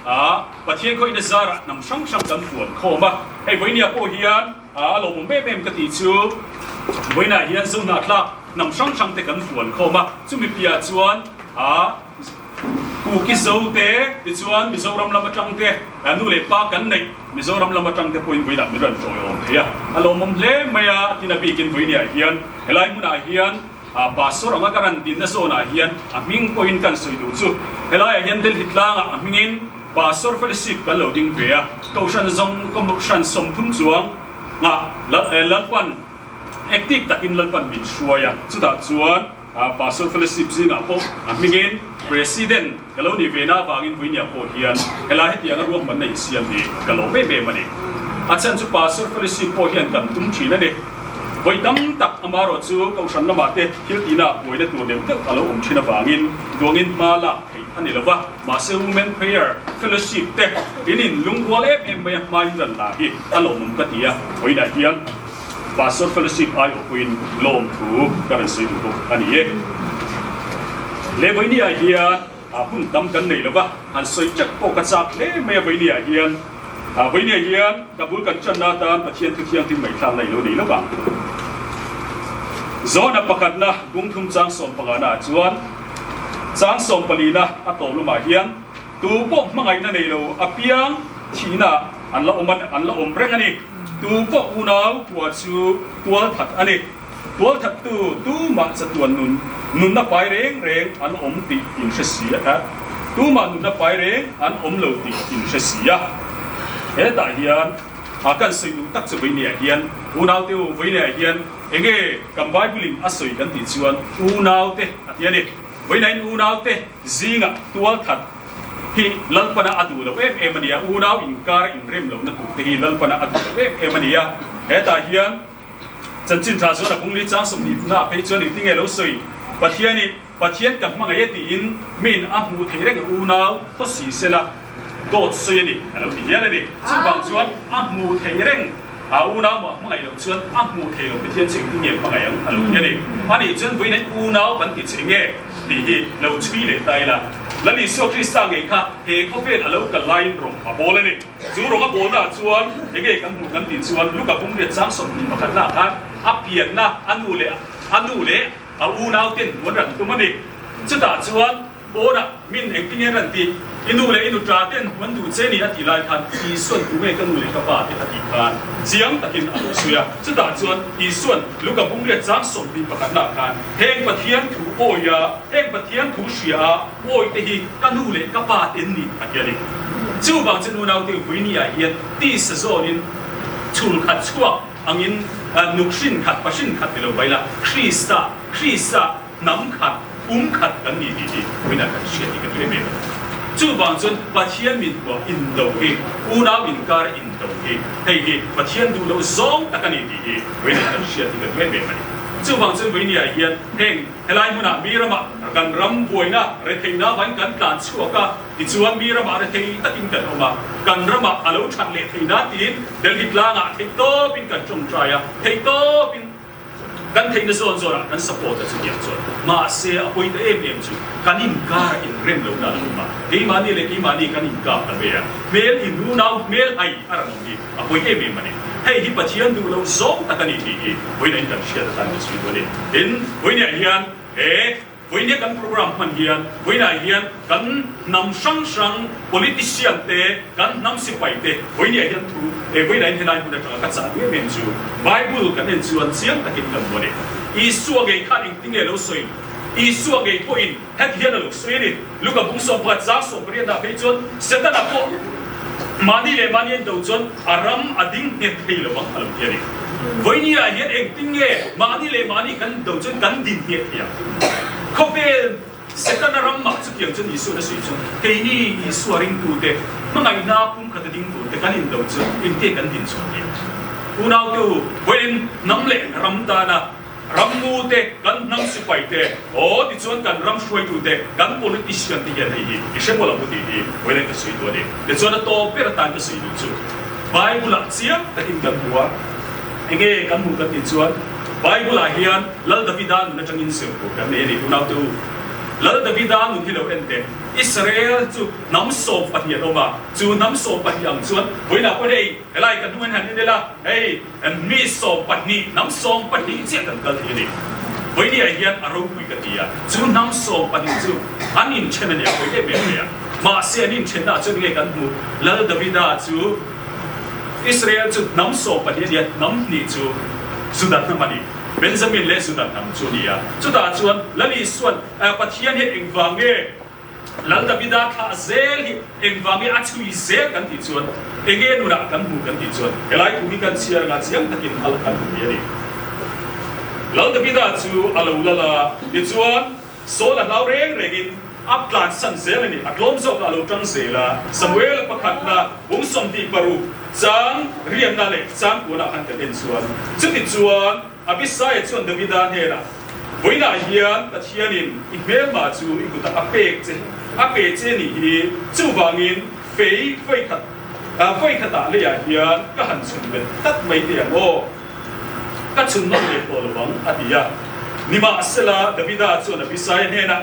A Pathian khawih na zarah hnam hrang hrang kan puan khawm a, hei vawinia pawh hian a lawmawm em em ka tih chu vawiinah hian Zohnahthlak hnam hrang hrang te kan puan khawm a, chumi piah chuan a Kuki Zo te tichuan Mizoram lam atang te nu leh pa kan neih Mizoram lam atang te pawhin vawiinah min rawn tawiawm thei a, a lawmawm hle mai a, tin a bikin vawinia hian helai hmunah hian. Pastor anga ka ran dinna zawnah hian a hming pawhin kan sawi duh chu helaiah hian Delhi tlangah a hmingin Pastor Fellowship kan lo ding ve a, Kohhran zawng Kohhran 30 chuang ah Lalpan active takin Lalpan min hruai a, chutah chuan Pastor Fellowship zingah pawh a hmingin President ka lo nih ve na avangin Vuinia pawh hian helai hetianga ruahmanna insiam hi ka lawm em em a ni. A chhan chu Pastor Fellowship pawh hian kan tum thin a ni. Vawi tam tak amarawh chu Kohhran lamah te thil tihna ah buaina tur deuh deuh a lo awm thin avangin duangin hma lak theih a ni lo va, mahse Women Prayer Fellowship te in in lungrual em em mai a hmain ran la hi a lawmawm ka ti a, vawiinah hian Pastor Fellowship aiawh pawhin lawmthu ka rawn sawi duh bawk a ni e. Le vawinia hian hun tam kan nei lo va, han sawi teuh pawh ka chak hle mai a vawinia hian. Vawinia hian ka bul kan channa atan Pathian thu thianghlim ngaihthlakna i lo nei lo vang. Zawhna pakhatna bungthum chang sawmpangana ah chuan chang sawmpalina a tawp lamah hian tu pawh hmangaihna nei lo apiang thihna an la awm an la awm reng a ni. Tu pawh unau kua chu tual that a ni. Tual thattu tumah chatuan nun nunna pai reng reng an awm tih in hre si a, tumah nunna pai reng an awm lo tih in hre si a. Hetah hian a kan sawi duh tak chu vawinia hian unaute u vawinia hian enge kan Bible in a sawi kan tih chuan unaute a ti a ni. Vawiinain unaute zingah tual that hi Lalpana a duh lo em em a nia, unau inkar inrem lohna tur te hi Lalpana a duh lo em em a nia. Hetah hian Chanchin tha chuan a bungli chang 20 na phei chuan engtin nge lo sawi? Pathian i Pathian ka hmangaih e tiin miin a hmuh theih reng unau khaw si sela dawt sawi a ni a lo ti hial a ni. Chuvang chuan a hmuh theih reng a unau mah hmangaih loh chuan a hmuh theih loh Pathian chu engtin nge hmangaih ang a lo ti a ni. Anih chuan vawiin unau kan ti che nge tih hi lo chhui leh ta ila. Lal Isua Krista ngei kha he khawvel a lo kal laiin rawng a bawl a ni. Chu rawng a bawlnaah chuan enge kan hmuh kan tih chuan Luka pumriat chang 21 nah khan a pianna a nu leh a nu leh a unau ten an ran tum a ni. Chutah chuan pawnah min engtin nge ran tih? I nu leh i nuṭa ten an duh che ni a tih lai khan Isuan tunge ka nu leh ka pa te a tih khan chiang takin a lo sawi a. Chutah chuan Isuan Luka pumriat chang 21 nah khan heng Pathian thu awia heng Pathian thu hria a Awi te hi ka nu leh ka pa te an ni a ti a ni. Chuvang chuan unaute Vuini-ah hian tisa zawnin chhul khat chhuak angin nuk hrin khat, pa hrin khat ti lo mai la, Krista, Krista hnam khat, um khat kan ni tih hi Vuina kan hria tih ka duh em em a ni. Chuvang chuan Pathian min huah indo hi, unau inkar indo hi, hei hi Pathian duh loh zawng tak a ni tih hi Vuina kan hria tih ka duh em em a ni. Chuvang chuan Vuini-ah hian heng Helai hmunah mi ramah kan ram buaina retheihna avangin kan tlan chhuak a, tichuan mi ramah rethei takin kan awm a, kan ramah a lo that leh thei nan tiin Delhi tlangah theihtawpin kan tawngtai a, theihtawpin kan theihna zawn zawnah kan support a chutiang chuan. Mahse a pawi ta em em chu kan inkar inrem lohna a lo awm a, keimahni leh keimahni kan inkap ta ve a, hmel inunau hmel hai a rawn awm hi a pawi em em a ni. Hei hi Pathian duh loh zawng tak a ni tih hi vawiinah in kan hriat atan ka chhui duh a ni. Tin, vawiinah hian he vawiinia kan program hman hian vawiinah hian kan hnam hrang hrang politician te, kan hnam sipai te vawiiniah hian thu he vawiinah hian helai hmun atanga ka chah duh em em chu Bible kan en chuan chiang takin kan hmu a ni. Isua ngei khan engtinge lo sawi? Isua ngei pawhin heti hian a lo sawi a ni. Luka bung 10 chang 18 ah phei chuan Setana pawh mahni leh mahni an do chuan a ram a ding nghet thei lo ang a lo ti a ni. Vawiini ah hian engtin nge mahni leh mahni kan do chuan kan din nghet thei ang? Khawvel Setana ram mah chutiang chuan Isuan a sawi chuan keini Isua ringtute hmangaihna pumkhat a ding turte kan indo chuan engte kan din chhuah thei ang? Unaute u, vawiin hnam leh ram tana Rammu te, kan hnam sipai te, aw tichuan kan ram hruaitu te, kan politician te hian hei hi i hre maw lo maw tih hi vawiin ka sawi duh a ni. Tichuan a tawp ber atan ka sawi duh chu Bible ah chiang takin kan hmu a, enge kan hmuh kan tih chuan Bible ah hian Lal Davida nun atangin zir tur kan nei a ni unaute u. Lal Davida nun hi lo en teh, Israel chu hnam 12 an awm a, chu hnam 12 ang chuan vawiinah pawh hei helai ka hnung an han en ila hei, Mi 12, hnam 12 chiah kan kal thei a ni. Vawinia hian a ropui ka ti a, chu hnam 12 chu an inthen a ni a, pawi em em mai a. Mahse an inthennaah chuan nge kan hmuh? Lal Davida chu Israel chu hnam 12 a ni a, hnam hnih chu Juda hnam a ni. Benjamin le Judah hnam chu ni a. Chutah chuan Lal Isuan Pathian hi engvang nge Lal Davida thlah zel hi engvang nge a chhui zel kan tih chuan enge nunah kan hmu kan tih chuan helai thu hi kan chhiar anga chiang takin a kan hmu hi a ni. Lal Davida chu a lo lal a, tichuan Saul a hlau reng rengin a tlansan zel a ni, a tlawm zawkah a lo tang zel a. Samuel pakhatna bung 26 chang rianna leh chang kuanah khan kan en chuan chutichuan Abisai chuan Davida hnenah, Vawiinah hian Pathianin i hmelma chu i kutah a pek che, a pe che nih hi, chuvangin fei vawikhat vawikhatah leiah hian ka han chhun bet tlat mai teh ang aw, ka chhun nawm leh tawh lo ang, a ti a. Nimahsela, Davida chuan Abisai hnenah,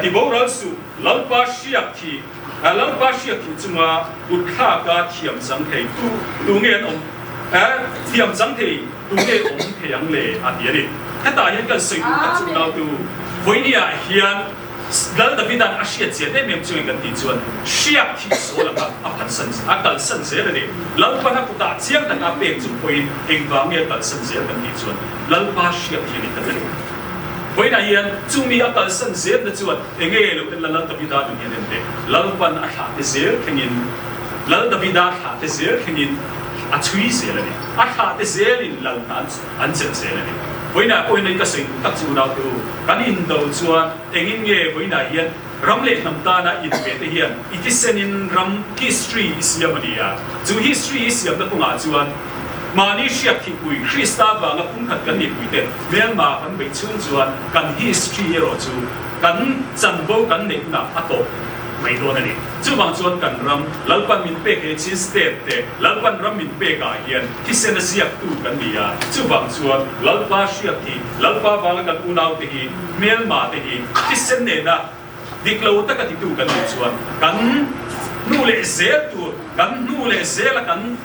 Ti boral suh, Lalpa hriak thih, Lalpa hriak thih chunga kutthlaka thiam chang thei tu tu nge an awm, thiam chang thei tu nge awm thei ang le? a ti a ni. Hetah hian kan sawi duh tak chu unautu, Vawinia hian Lal Davida'n a hriat chian em em chungin kan tih chuan hriak thih sual anga a phatsan, a kalsan zel a ni. Lalpan a kutah chiang taka a pek chung pawhin engvang nge a kalsan zel kan tih chuan Lalpa hriak hi a ni ta vek. Vawiinah hian chumi a kalsan zelna chuan enge lo en la Lal Davida nun hian en teh. Lalpan a thlah te zel thlengin, Lal Davida thlah te zel thlengin a chhui zel a ni. A thlah te zelin Lal hna an chelh zel a ni. Vawiinah pawhin hei ka sawi duh tak chu unau te u, kan indo chuan engin nge vawiinah hian ram leh hnam tana inpe te hian i thisenin ram history i siam a ni a. Chu history i siamna kawngah chuan Mahni hriat thihpui Krista vanga pumkhat kan nihpuite hmelma kan beih chhung chuan kan history erawh chu kan chanvo kan neih hunah a tawp mai dawn a ni. Chuvang chuan kan ram Lalpan min pek he Chin State te Lalpan ram min pek ah hian thisen a ziaktu kan ni a, chuvang chuan Lalpa hriat hi Lalpa vanga kan unaute hi hmelma te hi thisen nena dik lo taka titu kan nih chuan kan hnu leh zel tur, kan hnu leh zela kan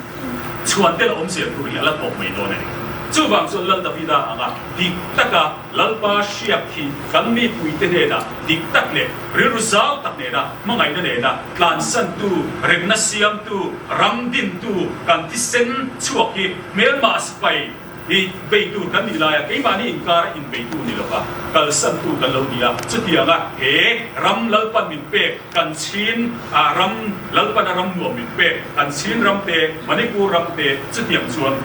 chhuan tel a awm zel tur hi a la tawp mai dawn a ni. Chuvang chuan Lal Davida anga dik taka Lalpa hriak hi kan mipuite hnenah dik tak leh rilru zau tak nena hmangaihna nena tlansantu, remna siamtu, ram dintu kan thisen chhuak hi hmelma sipai I bei tur kan nih laia keimahni inkara inbei tu ni lova kalsantu kan lo ni a, chutianga he ram Lalpan min pek kan chin ah ram Lalpan a ram nuam min pek kan chin ram te Manipur ram te chutiang chuan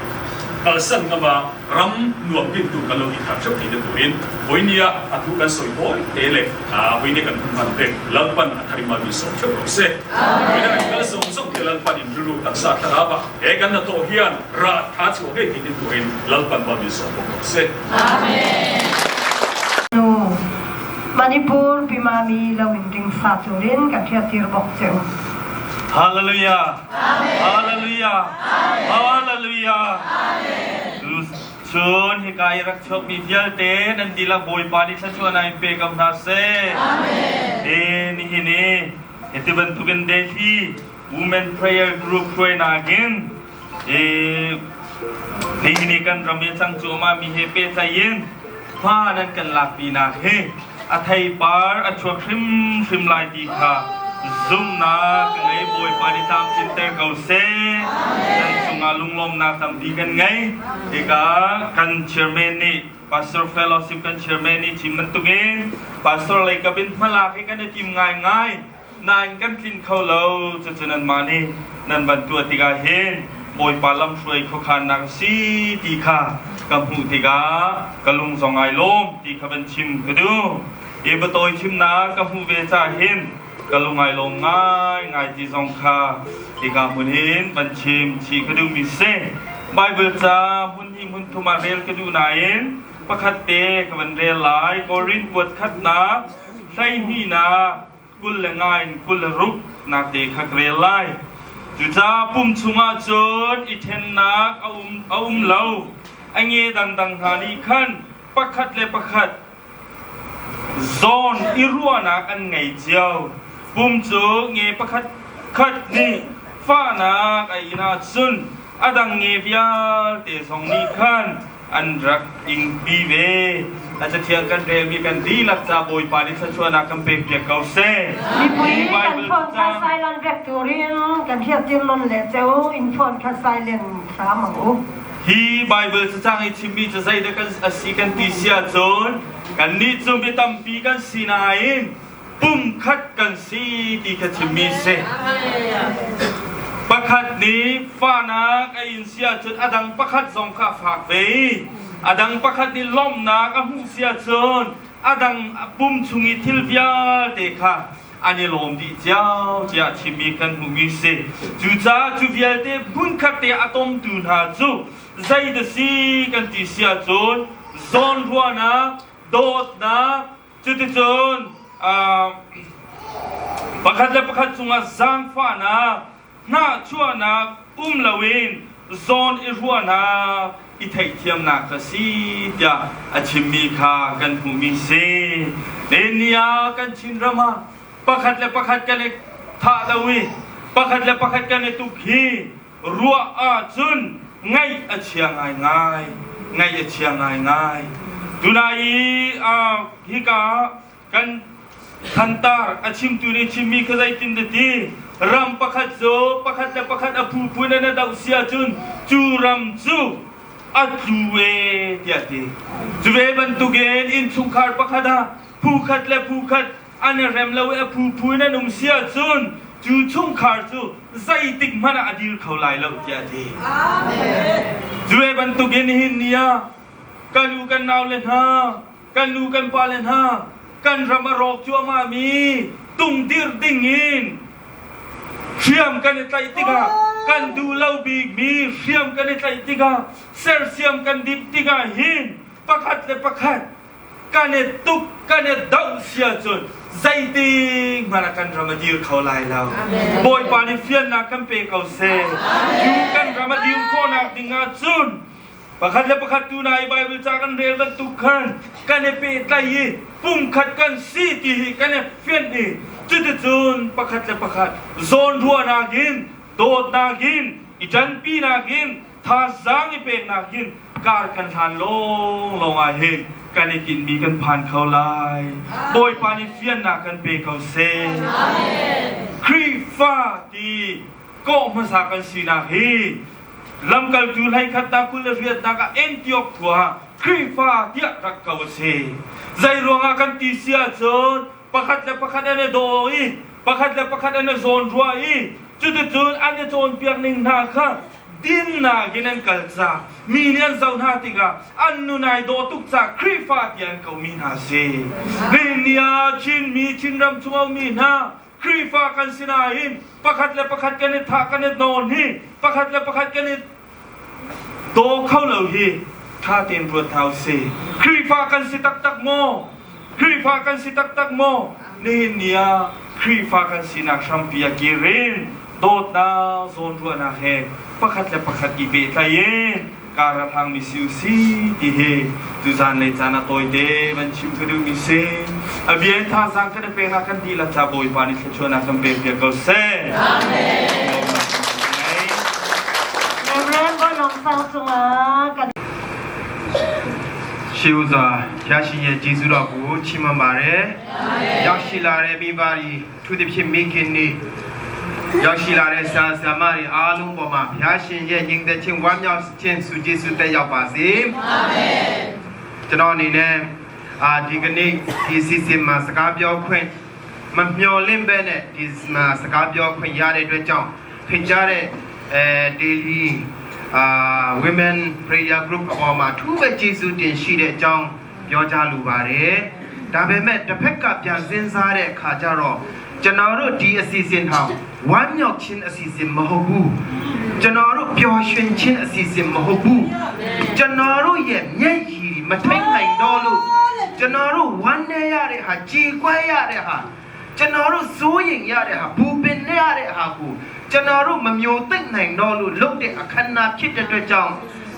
kalsan ngama ram nuam din tur kan lo ni thar theuh theihna turin vawinia a thu kan sawi tawi te leh vawinia kan hun hman te Lalpan a thar in mal min sawm theuh rawh se. Vawinia kan kal zawng zawng te Lalpan in rilru taksa thlarau a He kan hnathawh hian rah tha chhuah ngei thei tin turin Lalpan va min sawm bawk rawh se. Amen. Nu Manipur Pi Mami lo in ring sa turin kan hriattir bawk che u. Hallelujah. Hallelujah. Hallelujah. Cun hika i rak chuakmi vialte nan dihlak Bawipa nih thluachuahnak in pe ko hna seh. Amen. Nihin i hiti bantukin Delhi Women Prayer Group hruainak in nihin i kan ram i a cang cuahmah mi he pehtlaih in hma nan kan lakpinak hi a theipar a chuak hrimhrim lai ti kha zumhnak ka ngei. Bawipa nih tlamtlinter ko seh. Nan cungah lunglawmnak tampi kan ngei. Hika kan chairman nih Pastor Fellowship kan chairman nih chim bantukin Pastor lei kap in hmalak hi kan i tim ngaingai. Nain kan tlin kho lo. Cucu nanmah nih nan van tuah tikah hin Bawipa lamhruai khuakhannak a si ti kha ka hmuh tikah ka lung zong ai lawm ti kha van chim ka duh. Hi biatawi chimnak ka hmuh ve caah hin ka lung ai lawm ngaingai ti zong kha hika hmun hin van chim chih ka duhmi si. Baibal ca hmun hnih hmun thum ah rel ka duh nain pakhat te ka van rel lai. Korin kuat khatnak 12nak 20 nga in 26 nak te kha ka rel lai. Cucaah pum chungah cun i ṭhennak a um lo. A nge dangdang hna nih khan pakhat le pakhat zawn i ruahnak an ngei cio. Pum cu nge pakhat khat nih fahnak a in ahcun a dang nge vialte zong nih khan an rak ingpi ve. A cathiang kan relmi kan dihlak ca Bawipa nih thluachuahnak kan pekpiak ko seh. Mipui kan phone kha silent vek turin kan hriattir non le cheu in phone kha silent hram ang u. Hi Bible cacang i chimmi cu zeidah kan a si kan ti si ahcun kannih cu mi tampi kan si nain pumkhat kan si ti kha chimmi si. Pakhat nih fahnak a in si ahcun a dang pakhat zong kha a fak ve i a dang pakhat nih lawmhnak a hmuh si ahcun a dang pum chung i thil vialte kha an i lawm dih cio tiah chimmi kan hmuhmi si. Cucaah cu vialte hmunkhat te a tomtu hna cu zeidah si kan ti si ahcun zawnruahnak, dawtnak, cuticun pakhat le pakhat cungah zaangfahnak, hnahchuahnak um loin zawn i ruahnak i theihthiamnak ka si tiah a chimmi kha kan hmuhmi si. Ni ah kan Chinram ah pakhat le pakhat kan i thah lo i pakhat le pakhat kan i tuk hi ruah ahcun ngaih a chia ngaingai ngaih a chia ngaingai tunai i hika kan thantar a chimtu nih chimmi kha zeitin dah ti ram pakhat cu pakhat le pakhat a phu in a doh si ahcun cu ram cu a tlu e tiah ti cu ve bantukin innchungkhar pakhat ah phu khat le phu khat an i rem lo i a phu phu in an um si ahcun cu chungkhar cu zeitik hmanh ah a dir kho lai lo tiah a ti cu ve bantukin nihin ni ah kan u kan nau le hna kan nu kan pale hna kan ram a rawk cuahmah mi tungdir ding in hriam kan i tlaih tikah kan duh lo bik mi hriam kan i tlaih tikah sersiam kan dip tikah hin pakhat le pakhat kan i tuk kan i doh sia cun zeitik hmanh ah kan ram a dir kho lai lo bawipa nih fiannak kan pe ko seh cu kan ram a dir khawhnak ding ah cun Pakhat le pakhat tu na i Bible ca kan rel bantuk khan kan i pehtlaih i pumkhat kan si ti hi kan i fianh i cuticun pakhat le pakhat zawnruahnak in dawtnak in i ṭanpinak in thazaang i peknak in kar kan hlan lawnglawng ah hin kan i tinhmi kan phan kho lai. Bawipa nih fiannak kan pe ko seh. Khrihfa ti kawh hmasa kan sinak hi Lamkaltu hleikhat ta 28 ah Antioch khua ah Khrihfa tiah rak ko a si. Zei ruangah kan ti si ahcun pakhat le pakhat an i daw i pakhat le pakhat an i zawnruah i cuticun an i cawnpiak ning hna kha dinnak in an kal ca mi nih an zoh hna tikah an nun ai dawh tuk ca Khrihfa tiah an komi hna si. Nihin ni ah Chinmi Chinram chung a ummi hna Khrihfa kan si nain pakhat le pakhat kan i thah kan i nawn hi pakhat le pakhat kan i daw kho lo hi ṭha tein ruat hna usih. Khrihfa kan si taktak maw? Khrihfa kan si taktak maw? Nihin ni ah Khrihfa kan sinak hrampi a kir in dawtnak zawnruahnak he pakhat le pakhat i pehtlaih in kar a hlangmi si u si ti hi tuzan lei caan ah tawite van chim ka duhmi si. A bia in thazaang kan i peknak kan dihlak ca Bawipa nih thluachuahnak kan pek piak ko seh. Amen. Reverend Bolong Sang cungah kan ရှေးဥစွာဘုရားရှင်ရဲ့ကျေးဇူးတော်ကိုချီးမွမ်းပါတယ်။ရောက်ရှိလာတဲ့မိဘတွေ ထူးသဖြင့်မိခင်တွေရောက်ရှိလာတဲ့ဆရာဆရာမတွေအားလုံးပေါ်မှာဘုရားရှင်ရဲ့ညီသက်ချင်းဝမ်းမြောက်ခြင်းဆုကျေးဇူးတက်ရောက်ပါစေအာမင်ကျွန်တော်အနေနဲ့အာဒီကနေ့ဒီစီစဉ်မှာစကားပြောခွင့်မမျှော်လင့်ပဲနဲ့ဒီမှာစကားပြောခွင့်ရတဲ့အတွက်ကြောင့်ဖိတ်ကြားတဲ့အဲ daily အာ women prayer group အပေါ်မှာထူးပဲကျေးဇူးတင်ရှိတဲ့အကြောင်း ပြောကြားလိုပါတယ်ဒါပေမဲ့တစ်ဖက်ကပြန်စဉ်းစားတဲ့အခါကျတော့ကျွန်တော်တို့ဒီအစီအစဉ်ဟာဝမ်းမြောက်ခြင်းအစီအစဉ်မဟုတ်ဘူးကျွန်တော်တို့ပျော်ရွှင်ခြင်းအစီအစဉ်မဟုတ်ဘူးကျွန်တော်တို့ရဲ့မျက်ရည်မထိန်နိုင်တော့လို့ကျွန်တော်တို့ဝမ်းနည်းရတဲ့ဟာကြေကွဲရတဲ့ဟာကျွန်တော်တို့စိုးရိမ်ရတဲ့ဟာဘူပင်နေရတဲ့ဟာကိုကျွန်တော်တို့မမျိုးသိမ့်နိုင်တော့လို့လုပ်တဲ့အခမ်းအနားဖြစ်တဲ့အတွက်ကြောင့်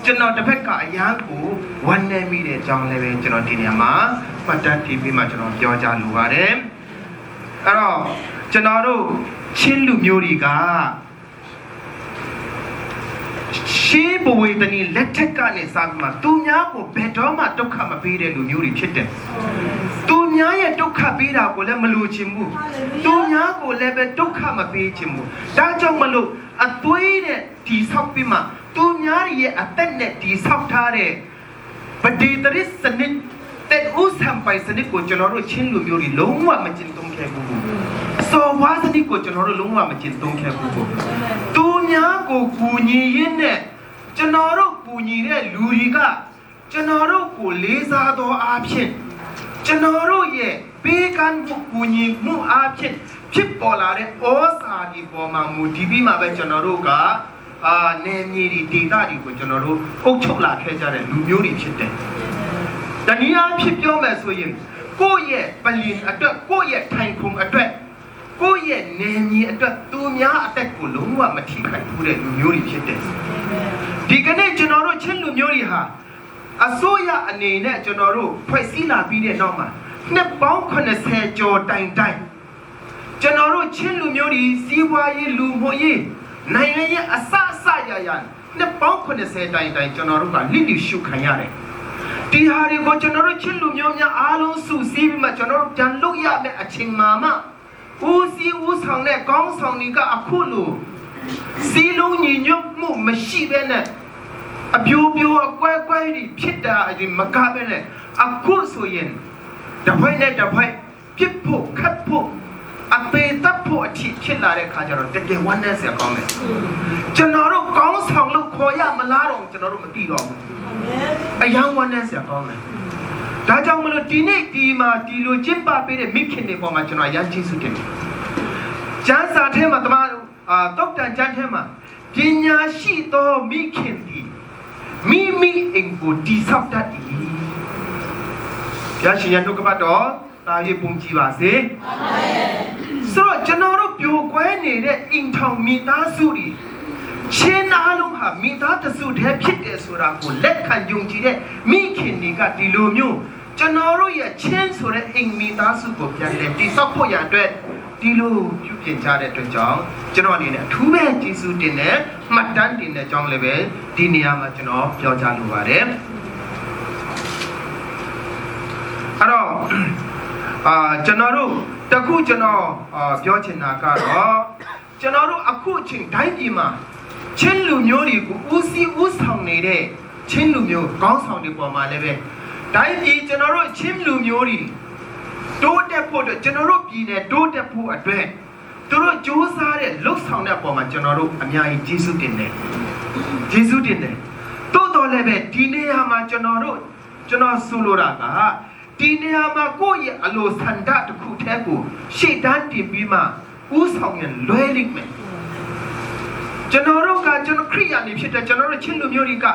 ကျွန်တော်တစ်ဖက်ကအရန်ကိုဝမ်းနည်းမိတဲ့အကြောင်းလည်းပဲကျွန်တော်ဒီနေရာမှာမှတ်တမ်းတင်ပြီးမှကျွန်တော်ပြောကြားလိုပါတယ်အဲ့တော့ကျွန်တော်တို့ချင်းလူမျိုးတွေကရှေးဘဝေတနီလက်ထက်ကနေစပြီးမှသူများကိုဘယ်တော့မှဒုက္ခမပေးတဲ့လူမျိုးတွေဖြစ်တယ်။သူများရဲ့ဒုက္ခပေးတာကိုလည်းမလိုချင်ဘူး။သူများကိုလည်းပဲဒုက္ခမပေးချင်ဘူး။ဒါကြောင့်မလို့အသွေးနဲ့တီဆောက်ပြီးမှ သူများတွေရဲ့အသက်နဲ့တီဆောက်ထားတဲ့ပဒေသရစ်စနစ်တဲ့ဥဆံပိုင်စနစ်ကိုကျွန်တော်တို့ချင်းလူမျိုးတွေလုံးဝမကျင့်သုံးခဲ့ဘူး။စော်ဝါစနစ်ကိုကျွန်တော်တို့လုံးဝမကျင့်သုံးခဲ့ဘူး။သူများကိုကူညီရင်းနဲ့ကျွန်တော်တို့ကူညီတဲ့လူတွေကကျွန်တော်တို့ကိုလေးစားသောအားဖြင့်ကျွန်တော်တို့ရဲ့ပေးကမ်းမှုကူညီမှုအားဖြင့်ဖြစ်ပေါ်လာတဲ့ဩဇာဒီပေါ်မှာမူတည်ပြီးမှပဲကျွန်တော်တို့ကအာနေမြေတွေဒေသတွေကိုကျွန်တော်တို့အုပ်ချုပ်လာခဲ့ကြတဲ့လူမျိုးတွေဖြစ်တယ်။တနည်းအားဖြင့်ပြောမယ်ဆိုရင်ကိုယ့်ရဲ့ပလင်အတွက်ကိုယ့်ရဲ့ထိုင်ခုံအတွက်ကိုယ့်ရဲ့နေမြေအတွက်သူများအသက်ကိုလုံးဝမထိခိုက်ဘူးတဲ့လူမျိုးတွေဖြစ်တယ်။ဒီကနေ့ကျွန်တော်တို့ချင်းလူမျိုးတွေဟာအစိုးရအနေနဲ့ကျွန်တော်တို့ဖွဲ့စည်းလာပြီးတဲ့နောက်မှာနှစ်ပေါင်း80ကျော်တိုင်တိုင်ကျွန်တော်တို့ချင်းလူမျိုးတွေစီးပွားရေးလူမှုရေးနိုင်ငံရေးအစအစရရနှစ်ပေါင်း80တိုင်တိုင်ကျွန်တော်တို့ကလိလိရှုခံရတယ်။ဒီဟာတွေကိုကျွန်တော်တို့ချင်းလူမျိုးများအားလုံးစုစည်းပြီးမှကျွန်တော်တို့ပြန်လုပ်ရမယ့်အချိန်မှာမှဦးစီးဦးဆောင်တဲ့ကောင်းဆောင်တွေကအခုလိုစီးလုံးညီညွတ်မှုမရှိဘဲနဲ့အပြိုပြိုအကွဲကွဲတွေဖြစ်တာဒီမကပဲနဲ့အခုဆိုရင်တစ်ဖွဲ့နဲ့တစ်ဖွဲ့ပြစ်ဖို့ခတ်ဖို့အသေးသက်ဖို့အထိဖြစ်လာတဲ့ခါကျတော့တကယ်ဝမ်းနည်းစရာကောင်းတယ်ကျွန်တော်တို့ကောင်းဆောင်လို့ခေါ်ရမလားတော့ကျွန်တော်တို့မသိတော့ဘူးအယံဝမ်းနည်းစရာကောင်းတယ်ဒါကြောင့်မလို့ဒီနေ့ဒီမှာဒီလိုကျင့်ပပေးတဲ့မိခင်တွေပေါ်မှာကျွန်တော်အယံကျေးဇူးတင်တယ်ကျမ်းစာထဲမှာတမန်အာတောက်တန်ကျမ်းထဲမှာပညာရှိသောမိခင်သည်မိမိအိမ်ကိုတိဆောက်တတ်သည်ဘုရားရှင်ရဲ့နှုတ်ကပတ်တော်တာ၍ပုံကြည်ပါစေအာမင်ဆိုတော့ကျွန်တော်တို့ပြိုကွဲနေတဲ့အင်ထောင်မိသားစုတွေချင်းအားလုံးဟာမိသားတစုတည်းဖြစ်တယ်ဆိုတာကိုလက်ခံယုံကြည်တဲ့မိခင်တွေကဒီလိုမျိုးကျွန်တော်တို့ရဲ့ချင်းဆိုတဲ့အိမ်မိသားစုကိုပြန်လဲတိဆောက်ဖို့ရအတွက်ဒီလိုပြုပြင်ကြတဲ့အတွက်ကြောင့်ကျွန်တော်အနေနဲ့အထူးပဲကျေးဇူးတင်တဲ့မှတ်တမ်းတင်တဲ့အကြောင်းလည်းပဲဒီနေရာမှာကျွန်တော်ပြောကြားလိုပါတယ်အဲ့တော့အာကျွန်တော်တို့တခုကျွန်တော်အာပြောချင်တာကတော့ကျွန်တော်တို့အခုအချိန်တိုင်းပြည်မှာချင်းလူမျိုးတွေကိုဦးစီးဦးဆောင်နေတဲ့ချင်းလူမျိုးကောင်းဆောင်တွေပေါ်မှာလည်းပဲတိုင်းပြည်ကျွန်တော်တို့ချင်းလူမျိုးတွေတိုးတက်ဖို့အတွက်ကျွန်တော်တို့ပြည်နယ်တိုးတက်ဖို့အတွက်သူတို့စူးစမ်းတဲ့လှုပ်ဆောင်တဲ့ပုံမှာကျွန်တော်တို့အများကြီးကျေးဇူးတင်တယ်ကျေးဇူးတင်တယ်တိုးတော်လည်းပဲဒီနေရာမှာကျွန်တော်တို့ကျွန်တော်ဆိုလိုတာကဒီနေရာမှာကိုယ့်ရဲ့အလိုဆန္ဒတစ်ခုတည်းကိုရှေ့တန်းတင်ပြီးမှဥဆောင်ရင်လွဲလိမ့်မယ်ကျွန်တော်တို့ကကျွန်တော်ခရိယာန်တွေဖြစ်တဲ့ကျွန်တော်တို့ချင်းလူမျိုးတွေက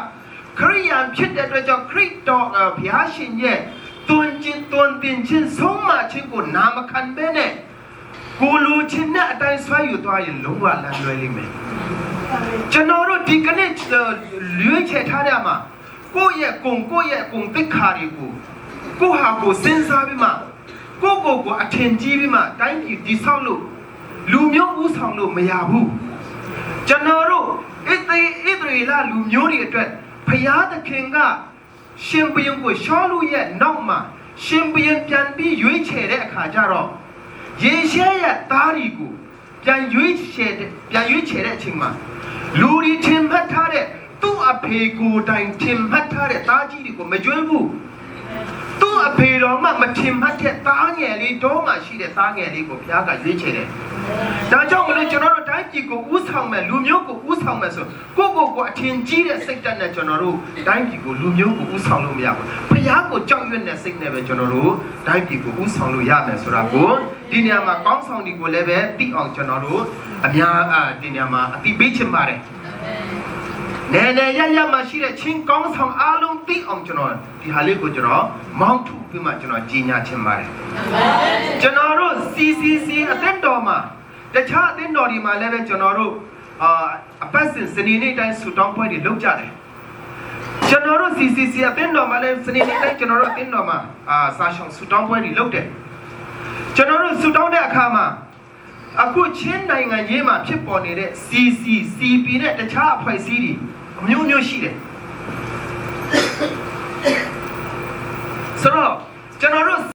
ခရိယာန်ဖြစ်တဲ့အတွက်ကြောင့်ခရစ်တော်ဘုရားရှင်ရဲ့တွင်ချင်းတွင်တင်ချင်းဆုံးမချင်းကိုနာမခံဘဲနဲ့ကိုလူချင်းနဲ့အတိုင်းဆွဲယူသွားရင်လုံးဝလမ်းလွဲလိမ့်မယ်ကျွန်တော်တို့ဒီကနေ့ရွေးချယ်ထားတဲ့မှာကိုယ့်ရဲ့ဂုံကိုယ့်ရဲ့ဂုံသိက္ခာတွေကိုကိုဟာကိုစဉ်းစားပြီးမှကိုကိုကိုအထင်ကြီးပြီးမှတိုင်းပြည်တည်ဆောက်လို့လူမျိုးဥဆောင်လို့မရဘူးကျွန်တော်တို့ဣသေဣသရေလလူမျိုးတွေအတွက်ဖျားသခင်ကရှင်ဘုရင်ကိုရှောလူရဲ့နောက်မှာရှင်ဘုရင်ပြန်ပြီးရွေးချယ်တဲ့အခါကျတော့ယေရှဲရဲ့သားတွေကိုပြန်ရွေးချယ်တဲ့ပြန်ရွေးချယ်တဲ့အချိန်မှာလူတွေထင်မှတ်ထားတဲ့သူ့အဖေကိုယ်တိုင်ထင်မှတ်ထားတဲ့သားကြီးတွေကိုမကြွေးဘူးသူ့အဖေတော်မှမထင်မှတ်တဲ့သားငယ်လေးတော့မှရှိတဲ့သားငယ်လေးကိုဘုရားကရွေးချယ်တယ်။ဒါကြောင့်မလို့ကျွန်တော်တို့တိုင်းပြည်ကိုဥဆောင်မယ်လူမျိုးကိုဥဆောင်မယ်ဆိုကိုကိုကိုအထင်ကြီးတဲ့စိတ်ဓာတ်နဲ့ကျွန်တော်တို့တိုင်းပြည်ကိုလူမျိုးကိုဥဆောင်လို့မရဘူး။ဘုရားကိုကြောက်ရွံ့တဲ့စိတ်နဲ့ပဲကျွန်တော်တို့တိုင်းပြည်ကိုဥဆောင်လို့ရမယ်ဆိုတာကိုဒီနေရာမှာကောင်းဆောင်တွေကိုလည်းပဲသိအောင်ကျွန်တော်တို့အများဒီနေရာမှာအသိပေးချင်ပါတယ်။နယ်နယ်ရရမှာရှိတဲ့ချင်းကောင်းဆောင်အားလုံးသိအောင်ကျွန်တော်ဒီဟာလေးကိုကျွန်တော်မောင်းထုတ်ပြီးမှကျွန်တော်ကြီးညာချင်ပါတယ်ကျွန်တော်တို့ CCC အသင်းတော်မှာတခြားအသင်းတော်တွေမှာလည်းပဲကျွန်တော်တို့အာအပတ်စဉ်စနေနေ့တိုင်းဆူတောင်းပွဲတွေလုပ်ကြတယ်ကျွန်တော်တို့ CCC အသင်းတော်မှာလည်းစနေနေ့တိုင်းကျွန်တော်တို့အသင်းတော်မှာအာစာရှောင်းဆူတောင်းပွဲတွေလုပ်တယ်ကျွန်တော်တို့ဆူတောင်းတဲ့အခါမှာအခုချင်းနိုင်ငံရေးမှာဖြစ်ပေါ်နေတဲ့ CCCP နဲ့တခြားအဖွဲ့အစည်းတွေအမျိုးမျိုးရှိတယ်ဆိုတော့ကျွန်တော်တို့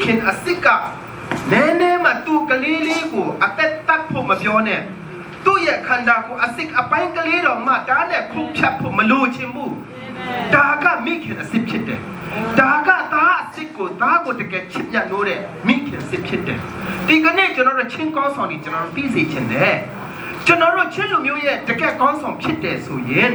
ခင်အစ်စ်ကနည်းနည်းမှသူ့ကလေးလေးကိုအသက်တတ်ဖို့မပြောနဲ့သူ့ရဲ့ခန္ဓာကိုယ်အစ်စ်အပိုင်းကလေးတော့မှဒါနဲ့ခုတ်ဖြတ်ဖို့မလိုချင်ဘူးဒါကမိခင်အစ်စ်ဖြစ်တယ်ဒါကသားအစ်စ်ကိုသားကိုတကယ်ချစ်မြတ်လို့တဲ့မိခင်စစ်ဖြစ်တယ်ဒီကနေ့ကျွန်တော်တို့ချင်းကောင်းဆောင်တွေကျွန်တော်တို့သိစေချင်တယ်ကျွန်တော်တို့ချင်းလူမျိုးရဲ့တကယ်ကောင်းဆောင်ဖြစ်တယ်ဆိုရင်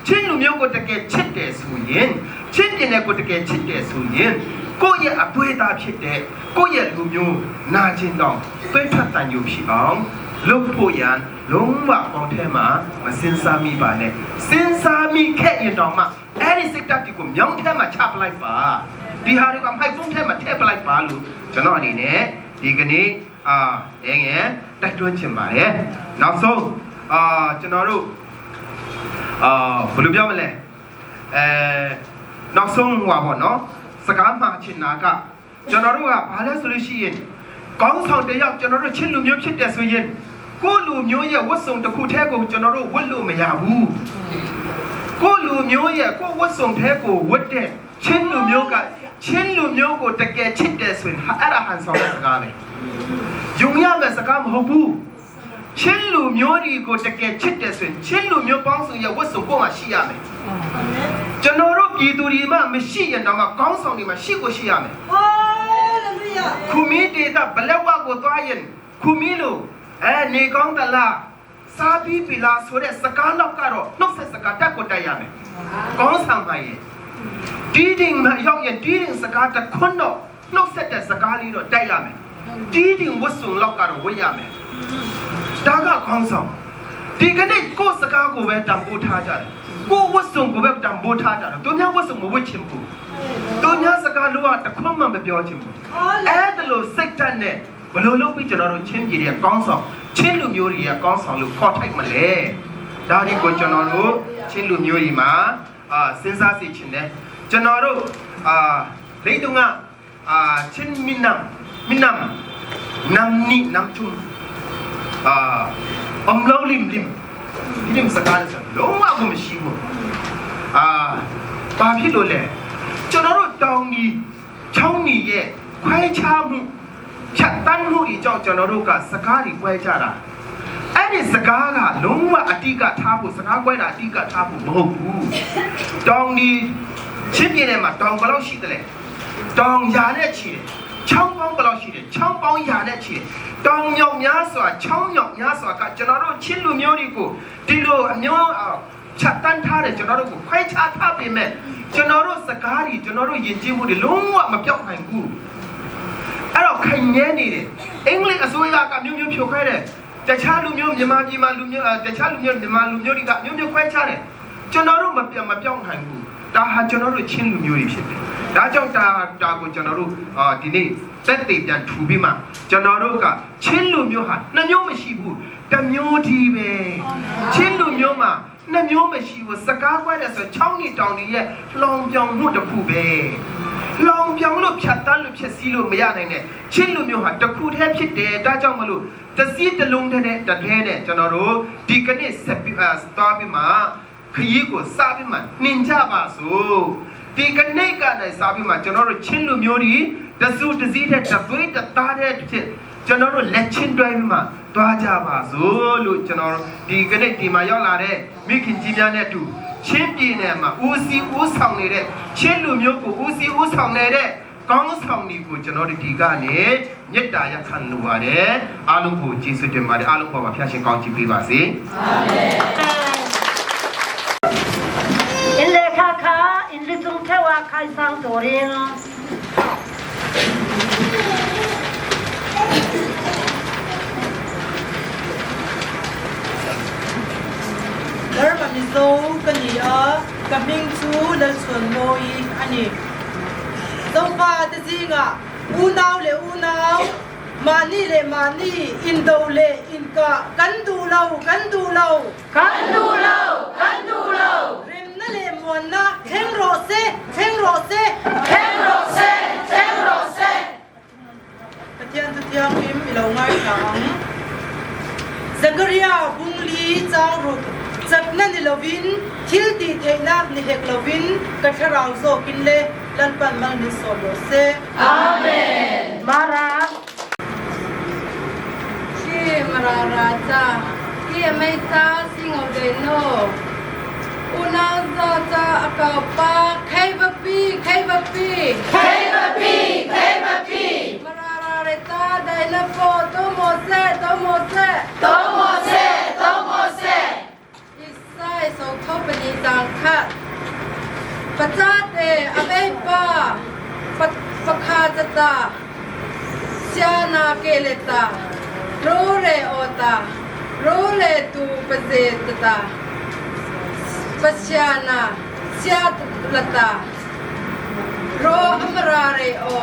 ချင်းလူမျိုးကိုတကယ်ချစ်တယ်ဆိုရင်ချင်းပြည်နယ်ကိုတကယ်ချစ်တယ်ဆိုရင်ကိုယ့်ရဲ့အသွေးသားဖြစ်တဲ့ကိုယ့်ရဲ့လူမျိုးနာကျင်တော့သွေးထွက်တန်ယူဖြစ်အောင်လုပ်ဖို့ရန်လုံးဝပေါင်းထဲမှာမစင်စားမိပါနဲ့စဉ်းစားမိခဲ့ရင်တော့မှအဲ့ဒီစိတ်ဓာတ်တွေကိုမြောင်းထဲမှာချပလိုက်ပါဒီဟာတွေကမိုက်ဖုန်းထဲမှာထည့်ပလိုက်ပါလို့ကျွန်တော်အနေနဲ့ဒီကနေ့အာငယ်ငယ်တိုက်တွန်းချင်ပါတယ်နောက်ဆုံးအာကျွန်တော်တို့အာဘယ်လိုပြောမလဲအဲနောက်ဆုံးဟိုပါပေါ့နော်စကားမှာချင်တာကကျွန်တော်တို့ကဘာလဲဆိုလို့ရှိရင်ကောင်းဆောင်တယောက်ကျွန်တော်တို့ချင်းလူမျိုးဖြစ်တယ်ဆိုရင်ကိုလူမျိုးရဲ့ဝတ်စုံတစ်ခုတည်းကိုကျွန်တော်တို့ဝတ်လို့မရဘူးကိုလူမျိုးရဲ့ကိုဝတ်စုံတည်းကိုဝတ်တဲ့ချင်းလူမျိုးကချင်းလူမျိုးကိုတကယ်ချစ်တယ်ဆိုရင်အဲ့ဒါဟန်ဆောင်တဲ့စကားပဲယုံရမယ့်စကားမဟုတ်ဘူးချင်းလူမျိုးတွေကိုတကယ်ချစ်တယ်ဆိုရင်ချင်းလူမျိုးပေါင်းစုံရဲ့ဝတ်စုံကိုမှရှိရမယ်ကျွန်တော်တို့ပြည်သူတွေမှမရှိရင်တော့မှကောင်းဆောင်တွေမှရှိကိုရှိရမယ် ဟာလေလုယာ ခုမီဒေတာဘလက်ဝကိုသွားရင်ခုမီလို့အဲနေကောင်းတလားစားပြီးပြီလားဆိုတဲ့စကားတော့ကတော့နှုတ်ဆက်စကားတက်ကိုတက်ရမယ်ကောင်းဆောင်ပါရဲ့တီးတင်မှာရောက်ရင်တီးတင်စကားတစ်ခွန်းတော့နှုတ်ဆက်တဲ့စကားလေးတော့တိုက်ရမယ်တီးတင်ဝတ်စုံလောက်ကတော့ဝတ်ရမယ်ဒါကကောင်းဆောင်ဒီကနေ့ကိုယ်စကားကိုပဲတံပိုးထားကြတယ်ကိုယ်ဝတ်စုံကိုပဲတံပိုးထားကြတယ်သူများဝတ်စုံမဝတ်ချင်ဘူးသူများစကားလို့ကတစ်ခွန်းမှမပြောချင်ဘူးအဲ့ဒါလို့စိတ်ဓာတ်နဲ့ဘလို့လုပ်ပြီးကျွန်တော်တို့ချင်းပြည်ရဲ့ကောင်းဆောင်ချင်းလူမျိုးတွေရဲ့ကောင်းဆောင်လို့ခေါ်ထိုက်မလဲဒါဒီကိုကျွန်တော်တို့ချင်းလူမျိုးတွေမှာအာစဉ်းစားစီချင်တယ်ကျွန်တော်တို့အာလိတ်တုံကအာချင်းမီနမ်မီနမ်နမ်နီနမ်ချုံအာအမ်လောလင်လင်ဒီလင်စကားဆိုလုံးဝမရှိဘူးအာဘာဖြစ်လို့လဲကျွန်တော်တို့တောင်ကြီးချောင်းကြီးရဲ့ခွဲခြားမှုဖြတ်တန်းမှုတွေကြောင့်ကျွန်တော်တို့ကစကားတွေကွဲကြတာအဲ့ဒီစကားကလုံးဝအတိကထားဖို့စကားကွဲတာအတိကထားဖို့မဟုတ်ဘူးတောင်ဒီချင်းပြည်နယ်မှာတောင်ဘယ်လောက်ရှိတယ်လဲတောင်ရာနဲ့ချီတယ်ချောင်းပေါင်းဘယ်လောက်ရှိတယ်ချောင်းပေါင်းရာနဲ့ချီတယ်တောင်မြောက်များစွာချောင်းမြောက်များစွာကကျွန်တော်တို့ချင်းလူမျိုးတွေကိုဒီလိုအမျိုးဖြတ်တန်းထားတယ်ကျွန်တော်တို့ကိုခွဲခြားထားပေမဲ့ကျွန်တော်တို့စကားတွေကျွန်တော်တို့ယဉ်ကျေးမှုတွေလုံးဝမပြောင်းနိုင်ဘူးအဲ့တော့ခိုင်မြဲနေတယ်အင်္ဂလိပ်အစိုးရကမျိုးမျိုးဖြိုခွဲတယ်တခြားလူမျိုးမြန်မာပြည်မှာလူမျိုးတခြားလူမျိုးမြန်မာလူမျိုးတွေကမျိုးမျိုးခွဲခြားတယ်ကျွန်တော်တို့မပြောင်းမပြောင်းနိုင်ဘူးဒါဟာကျွန်တော်တို့ချင်းလူမျိုးတွေဖြစ်တယ်ဒါကြောင့်ဒါဒါကိုကျွန်တော်တို့အာဒီနေ့တက်တည်ပြန်ထူပြီးမှကျွန်တော်တို့ကချင်းလူမျိုးဟာနှမျိုးမရှိဘူးတစ်မျိုးတည်းပဲချင်းလူမျိုးမှာနှမျိုးမရှိဘူးစကားကွဲတယ်ဆိုချောင်းနေတောင်တွေရဲ့လောင်ပြောင်မှုတစ်ခုပဲလောင်ပြောင်လို့ဖြတ်တန်းလို့ဖြက်စီးလို့မရနိုင်တဲ့ချင်းလူမျိုးဟာတစ်ခုတည်းဖြစ်တယ်ဒါကြောင့်မလို့တစည်းတလုံးတည်းနဲ့တထဲနဲ့ကျွန်တော်တို့ဒီကနေ့ဆက်ပြီးသွားပြီးမှခရီးကိုစပြီးမှနှင်ကြပါစို့ဒီကနေ့ကနေစပြီးမှကျွန်တော်တို့ချင်းလူမျိုးတွေတစုတစည်းတဲ့တသွေးတသားတဲ့ဖြစ်ကျွန်တော်တို့လက်ချင်းတွဲပြီးမှတွားကြပါစို့လို့ကျွန်တော်ဒီကနေ့ဒီမှာရောက်လာတဲ့မိခင်ကြီးများနဲ့အတူချင်းပြည်နယ်မှာဦးစီးဦးဆောင်နေတဲ့ချင်းလူမျိုးကိုဦးစီးဦးဆောင်နေတဲ့ကောင်းဆောင်တွေကိုကျွန်တော်တို့ဒီကနေမေတ္တာရက်ခံလိုပါတယ်အားလုံးကိုကျေးဇူးတင်ပါတယ်အားလုံးပေါ်မှာဖျားရှင်ကောင်းချီးပေးပါစေ အာမင် In le kha kha in li chung thewa khai sang turin Lar ma mi zo ka ni a ka ming chu lal chuan moi ani zo pa te zinga u nau le u nau ma ni le ma ni in do le in ka kan du lo kan du lo kan du lo kan du lo rem na le mon na theng ro se theng ro se theng ro se theng ro se Pathian tu thiang lim i lo ngai thang Zakaria bung li chang ruk chak na ni lovin thil ti theina ni hek lovin ka tharau zo kin le lan pan mang ni so lo se Amen. Mara. Ki Mara ra ca ki mei ca singo de no unau za ca a kau pa khei va pi khei va pi khei va pi khei va pi Mara ra re ta dai na po to mo se to mo se to mo se to mo se Isai sotho pani tang khat pachate abei pa pakha chata siana keleta rore ota role tu paze tata pasiana siat lata ro amrare o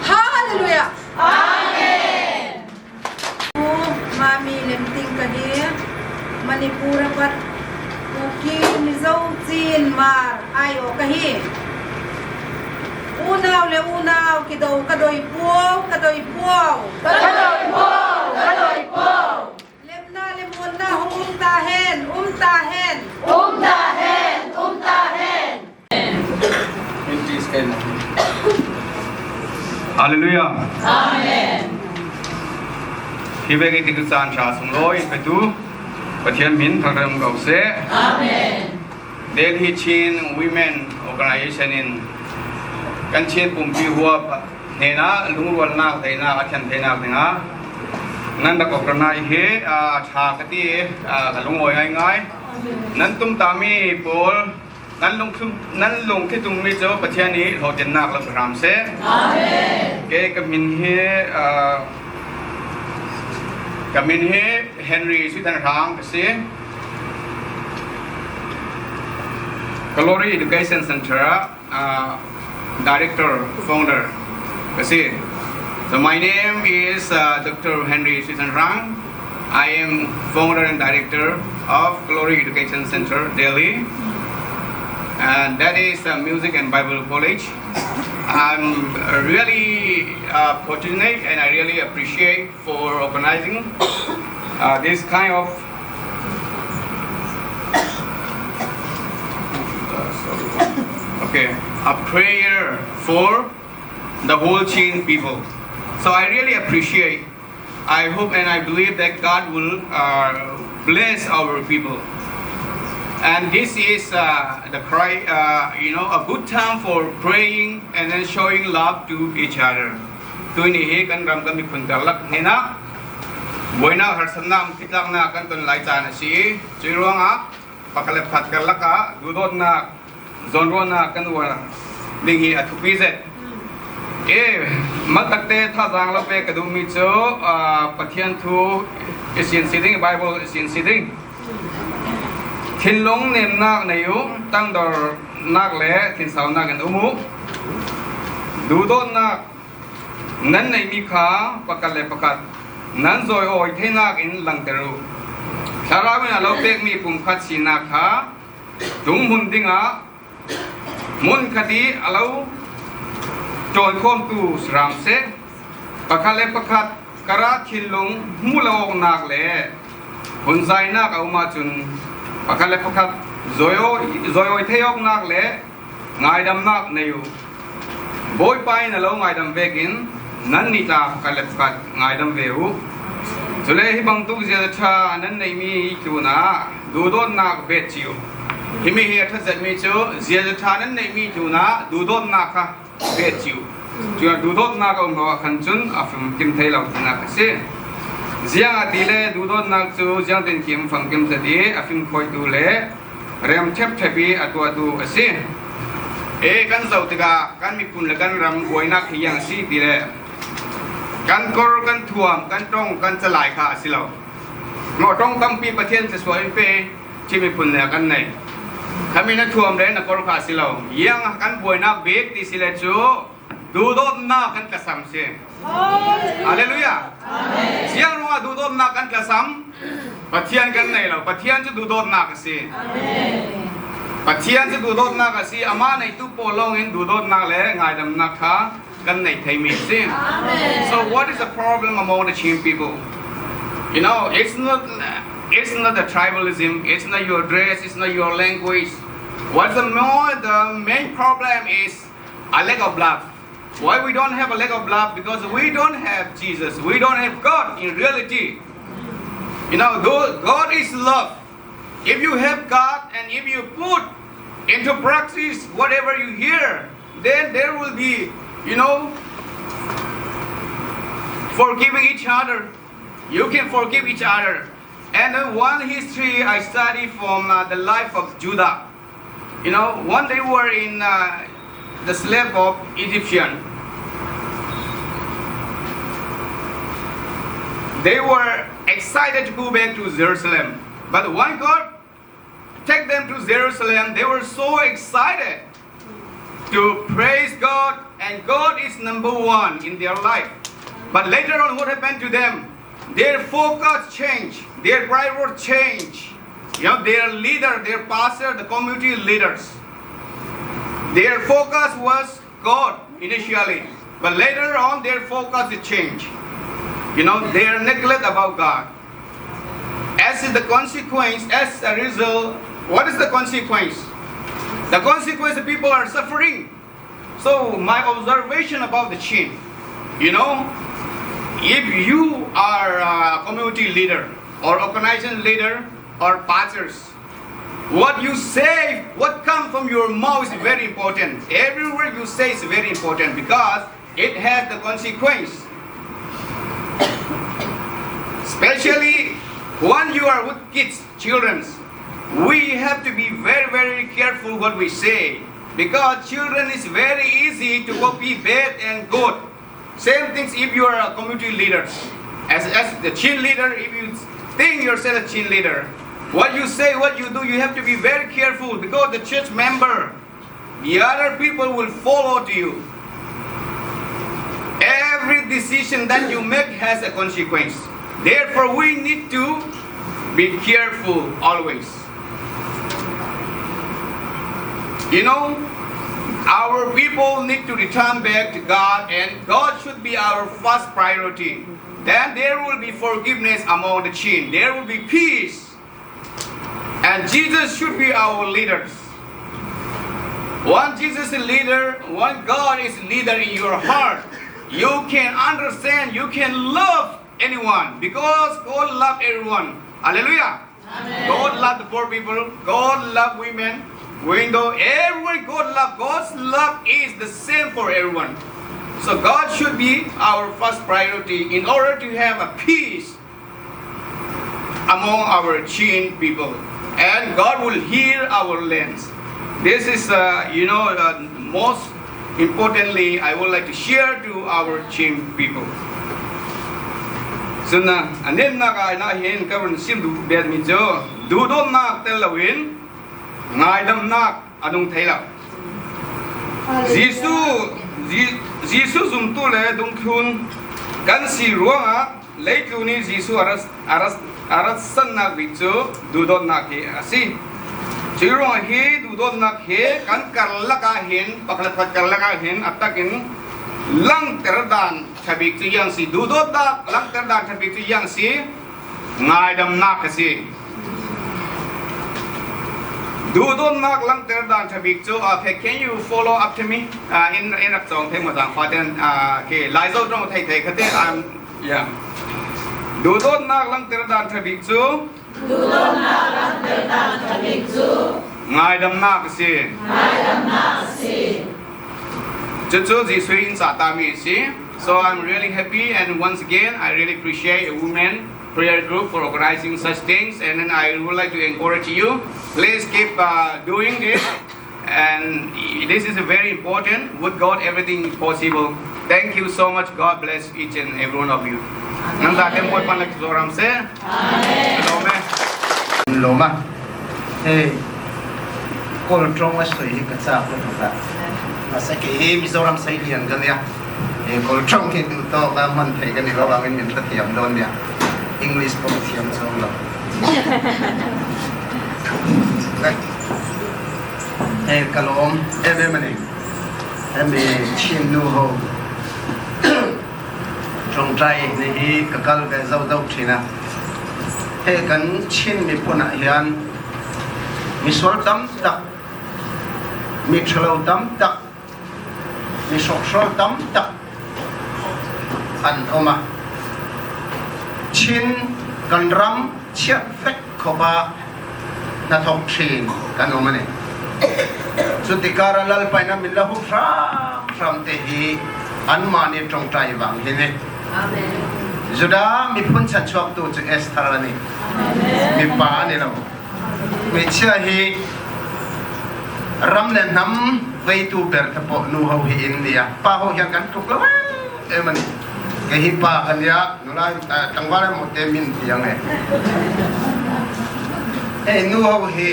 hallelujah amen Mami Lemting ka hi Manipur pat Kuki Mizo Chin Mar ai o ka hi Unau le unau ki do ka doi puau ka doi puau ka doi puau ka doi puau Lemna le muan na hong um ta hen um ta hen um ta hen um ta hen Hallelujah. Amen. Hi ve ke tik caan tha sung loi petu Pathian min thangram ko se. Amen. Delhi Chin Women Organization in kan Chin pumpi huap hnena lungrualnak teinak a thian theinak dingah nan rak okrana hi tha ka ti ka lungawi ngai ngai nan tum tami pawl Nan lungthlum nan lungthitummi cu Pathian nih hlawhtlinnak lo hram seh. Amen. Ke ka min hi ka min hi Henry Suithan Hrang ka si. Glory Education Center ah director founder ka si. So my name is Dr. Henry Suithan Hrang. I am founder and director of Glory Education Center, Delhi. And that is a Music and Bible College. I'm really fortunate and I really appreciate for organizing this kind of okay a prayer for the whole Chin people. So I really appreciate I hope and I believe that God will bless our people. And this is the cry, a good time for praying and then showing love to each other. Tuni hi kan ram kan miphun karlak hnena buainak harsatnak phitlaknak kan ton lai caan a si i cuai ruangah pakhat le pakhat karlak ah duhdawtnak zawnruahnak kan uar ding hi a thupi zet. E matakte thazaang lo pe ka duhmi cu Pathian thu isin si ding Bible isin si ding thinlung nemnak nei u tangdornak le thinsaunak in um u duhdawtnak nan neimi kha pakhat le pakhat nan zawi awi theinak in langter u thlarau in a lo pekmi pumkhat sinak kha Tung dingah hmunkhat i a lo ṭawnkhawmtu saram seh, pakhat le pakhat kara thinlung hmuh lo awknak le phunzainak a um ahcun pakhat le pakhat zawiawi thei awknak le ngaidamnak nei u. Bawipa in a lo ngaidam vekin nannih tla pakhat le pakhat ngaidam ve u. Cule hi bantuk ziaza ṭha nan neihmi hi tlun ah duhdawtnak bet cio. Himi hi a ṭhatzetmi cu ziaza ṭha nan neihmi tlun ah duhdawtnak kha bet cio. Cu duhdawtnak a um lo ah khan cun a fimkim thei lo tinak a si. Ziang a ti le duhdawtnak cu ziangtin kim famkim zet i a fimkhawitu le rem ṭhepṭhep i a tuahtu a si. E kan zoh tikah kan miphun le kan ram buainak hi yang a si ti le kan kor kan thuam kan tong kan calai kha a si lo. Maw tong tampi Pathian casual in pe Chin miphun le kan nei. Khami na thuam le na kor kha a si lo. Yang kan buainak bik ti si le cu duhdawtnak kan tlasam si. Hallelujah. Siang ruangah duhdawtnak kan tlasam. Pathian kan nei lo. Pathian cu duhdawtnak a si. Pathian cu duhdawtnak a si. Amah neitu pawl lawng in duhdawtnak le ngaidamnak kha kan nei theimi a si. So what is the problem among the Chin people? It's not the tribalism, it's not your dress, it's not your language. What's the more the main problem is a lack of love. Why we don't have a lack of love? Because we don't have Jesus. We don't have God in reality. You know, God is love. If you have God and if you put into practice whatever you hear, then there will be, you know, forgiving each other. You can forgive each other. And then one history I study from the life of Judah. You know, when they were in the slave of Egyptian, they were excited to go back to Jerusalem. But when God take them to Jerusalem, they were so excited to praise God, and God is number one in their life. But later on, what happened to them? Their focus changed, their priority changed. You know, their leader, their pastor, the community leaders. Their focus was God initially, but later on their focus changed. You know, they are neglect about God. As is the consequence, as a result, what is the consequence? The consequence, the people are suffering. So my observation about the Chin, you know, if you are a community leader or organization leader or pastors, what you say, what comes from your mouth is very important. Every word you say is very important because it has the consequence. Especially when you are with kids, children, we have to be very, very careful what we say because children is very easy to copy bad and good. Same things if you are a community leader. As, as the Chin leader, if you think yourself a Chin leader, what you say, what you do, you have to be very careful because the church member, the other people will follow to you. Every decision that you make has a consequence. Therefore, we need to be careful always. You know, our people need to return back to God, and God should be our first priority. Then there will be forgiveness among the Chin. There will be peace. And Jesus should be our leaders. One Jesus is leader, one God is leader in your heart. You can understand, you can love anyone because God love everyone. Hallelujah. Amen. God love the poor people. God love women. Window, everyone God love. God's love is the same for everyone. So God should be our first priority in order to have a peace among our Chin people. And God will heal our lands. This is, you know, most importantly, I would like to share to our Chin people. Cun a nemnak ah na hin ka run sim duh bet mi cu duhdawtnak tel loin ngaidamnak a nung thei lo. Jesuh Jesuh zumtu le dungthlun kan si ruangah leitlu nih Jesuh a rat a rat a rat sannak bik cu duhdawtnak hi a si. Cu ruangah hi duhdawtnak hi kan karlak ah hin pakhat khat karlak ah hin a takin langhter dan ṭhabik cu yang si duhdawtnak langhter dan ṭhabik cu yang si ngaidamnak a si. Duhdawtnak langhter dan ṭhabik cu okay can you follow up to me in in rak cawng thei mo zang fa ten okay lai zo tong thei thei khate yeah duhdawtnak langhter dan ṭhabik cu Duhdawtnak langhter dan ṭhabik cu ngaidamnak a si. Ngaidamnak a si. Cucu Jesuh in cahtami a si. So I'm really happy and once again I really appreciate a women prayer group for organizing such things and then I would like to encourage you please keep doing this and this is very important with God everything is possible thank you so much God bless each and every one of you nang da tem poi pan lak zoram se amen lome loma hey kol trong a soi hi ka chak lo ta ma sa ke hi Mizoram sei lian kan ya e kol trong hi du to ka man thei kan ni lo wangin min ta thiam don ya English pom thiam chong lo hey kalom ebe mani eme chin nu ho trong trai ni hi ka kal ve zo zo thina he kan chin mi puna hian misual tam tak mi ṭhalo tam tak. Mi hrokhrawl tam tak an um a. Chin kan ram chiat vek khop ah hnathawk ṭhin kan um ani. Cutikar ah lalpa in a min la hup hramhram te hi anmah nih ṭongṭai vang hi ni. Judah miphun chanchuaktu cu Esther ani. Mipa ani lo. Hmeichhia hi ram le hnam veitu ber te pawh nu ho hi in nia. Pa ho hian kan tluk lo em ani. Kei hi pa ka nia, nula tlangval emaw te min ti ang e. Hei nu ho hi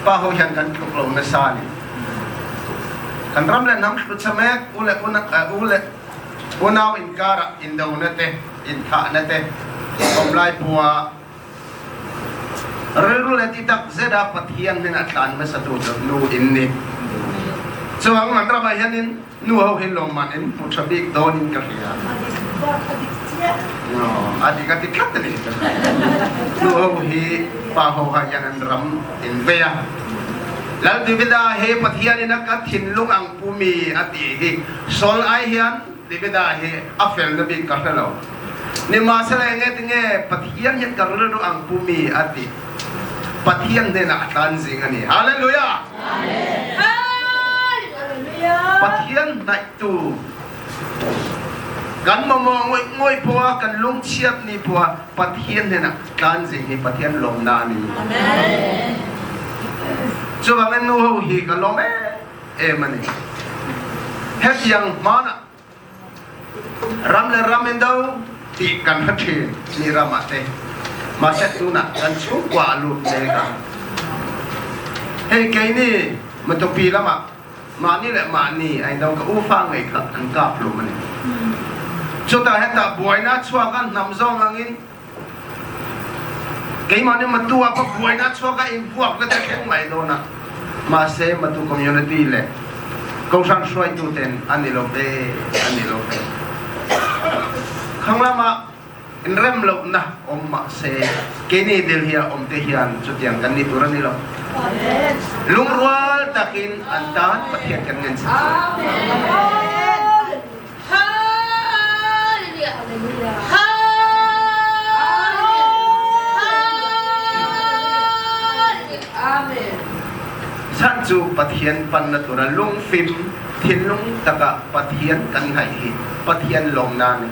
pa ho hian kan tluk lo nasa ni. Kan ram le hnam thluchamek u le u le unau inkar ah indona te inthahna te awm lai pua rilru le ti tak zet a Pathian hnen a tlan hmasatu cu nu in ni. Chuang nan ram ah hian in nu ho hin lawmman in hmu tha bik dawn in ka hria. No, a dik a ti tlat ani. Nu ho hi pa ho ha hian an ram in ve a. Lal Davida he Pathian in a ka thinlung ang pumi a ti hi Sol ai hian Davida hi a fel na bik ka hre lo. Nimahsela nge tinge Pathian hian ka rilru ang pumi a ti. Pathian hnenah a tlan zing a ni. Hallelujah! Pathian hnaihtu kan mamawh ngawih ngawih pawh kan lungchiat ni pawh Pathian hnenah tlan zing hi Pathian lawmnak a ni. Chuvangin nu ho hi ka lawm em em a ni. Hetiang hmaan ah Ram le ram in do ti kan hre ṭhin mi ram ah te mahse tunah kan chungkua a lut ve ka. Hei kei nih Matupi lam ah mahni le mahni ai do ka ufa ngei kha an kap lum ani. Cuta hetah buainak chuak ah hnam zawng angin keimah nih Matu ah pa buainak chuak ah in vuak na te thleng mai dawn ah mahse Matu community le kohhran hruaitu ten an i lo ve an i lo ve khanglam ah in rem lo na om mahse keini Delhi ah om te hian chutiang kan ni tur ani lo lungrual takin an tan Pathian kan ngen chin Chan cu Pathian pan na tura lungfim thinlung takah Pathian kan ngaih hi Pathian lawmna ni.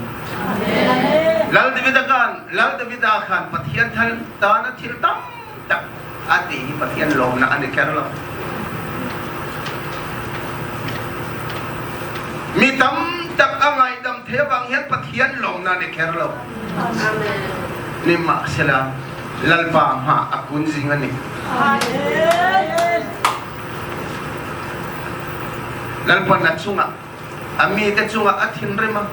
Lal David kan Lal David khan Pathian thal ta na thil tam tak a ti hi Pathian lawmna an i kher lo. Mi tam tak a ngaidam the bang hian Pathian lawmna an i kher lo. Nimahsela Lalpa hma a kun zing ani. Lalpa na chungah a mite cungah a thinrim a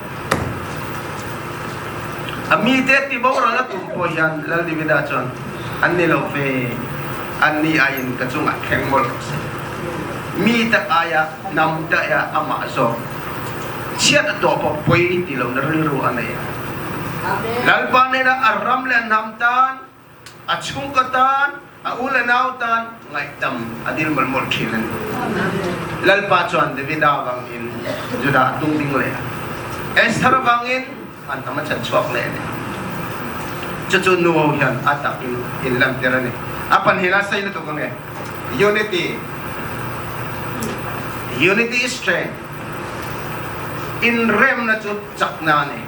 a mite ti boral a tum pawh hian Lal Davida chuan an ni lo ve an ni aiin ka cungah thleng mawlh rawh seh mi tak aia nam ta ya amah zawk chiat a tuah pawh poi ti lo na rilru a nei a Lalpa nena a ram le hnam tan a chungkaw tan a u le nau tan ngaihdam a dil mawlmawlh ṭhin an Lalpa chuan Davida bangin Judah tung ding le Esther bangin an tam a chan chuak le ne cucu nu ho hian a tak in in lanter ani a pan hela sei na tu ka nge unity unity is strength in rem na chu chakna ni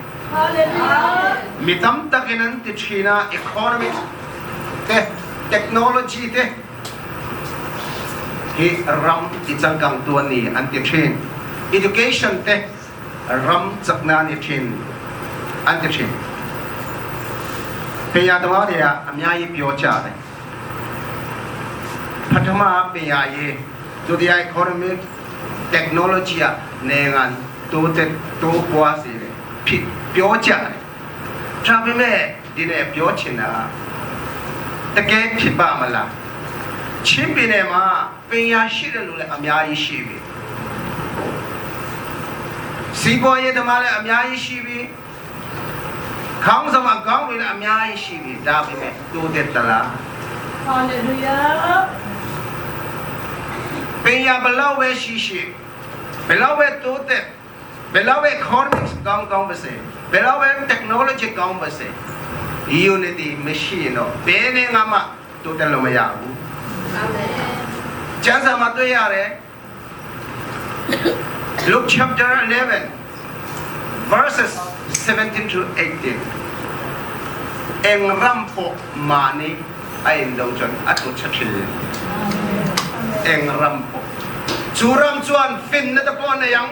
Mi tam tak in an ti ṭhin ah economics te technology te hi ram ti cangkang tu an ni an ti ṭhin. Education te ram cakna ni ṭhin an ti ṭhin. Peya dama de ah a mya yi pyo cha de. Phathama peya ye tu dia economic technology ah nengan tu te tu pua si le phit ပြောကြတယ်ဒါပေမဲ့ဒီနေ့ပြောချင်တာတကယ်ဖြစ်ပါမလားချင်းပြည်နယ်မှာပင်ရရှိတဲ့လူလည်းအများကြီးရှိပြီစီးပွားရေးသမားလည်းအများကြီးရှိပြီခေါင်းဆောင်အကောင်းတွေလည်းအများကြီးရှိပြီဒါပေမဲ့တိုးတက်သလား ဟာလေလုယာ။ ပညာဘလောက်ပဲရှိရှိဘလောက်ပဲတိုးတက်ဘလောက်ပဲ economics ကောင်းကောင်းပါစေဘလောက်ပဲ technology ကောင်းပါစေ unity မရှိရင်တော့ဘယ်နဲ့ငါမှတိုးတက်လို့မရဘူး အာမင် ကျမ်းစာမှာတွေ့ရတယ် Luke chapter 11 verses 17 to 18 eng ram po mani ain do chon atu chathil eng ram po chu ram chuan fin na ta po na yang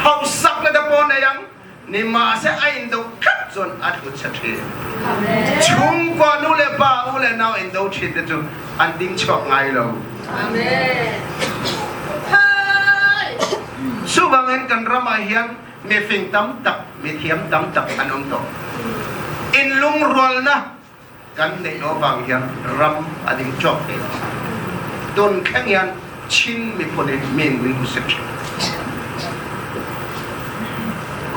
hau sak na ta po na yang ni ma se ain do khat chuan atu chathil chung kwa nu le pa u le nau in do thin te chu an ding chok ngai lo အာမင် Su bangin kan rama hian mi fing tam tak mi thiam tam tak an um to in lung rual na kan nei lo wang hian ram ading chok te tun kheng hian chin mi phonin min min hu sek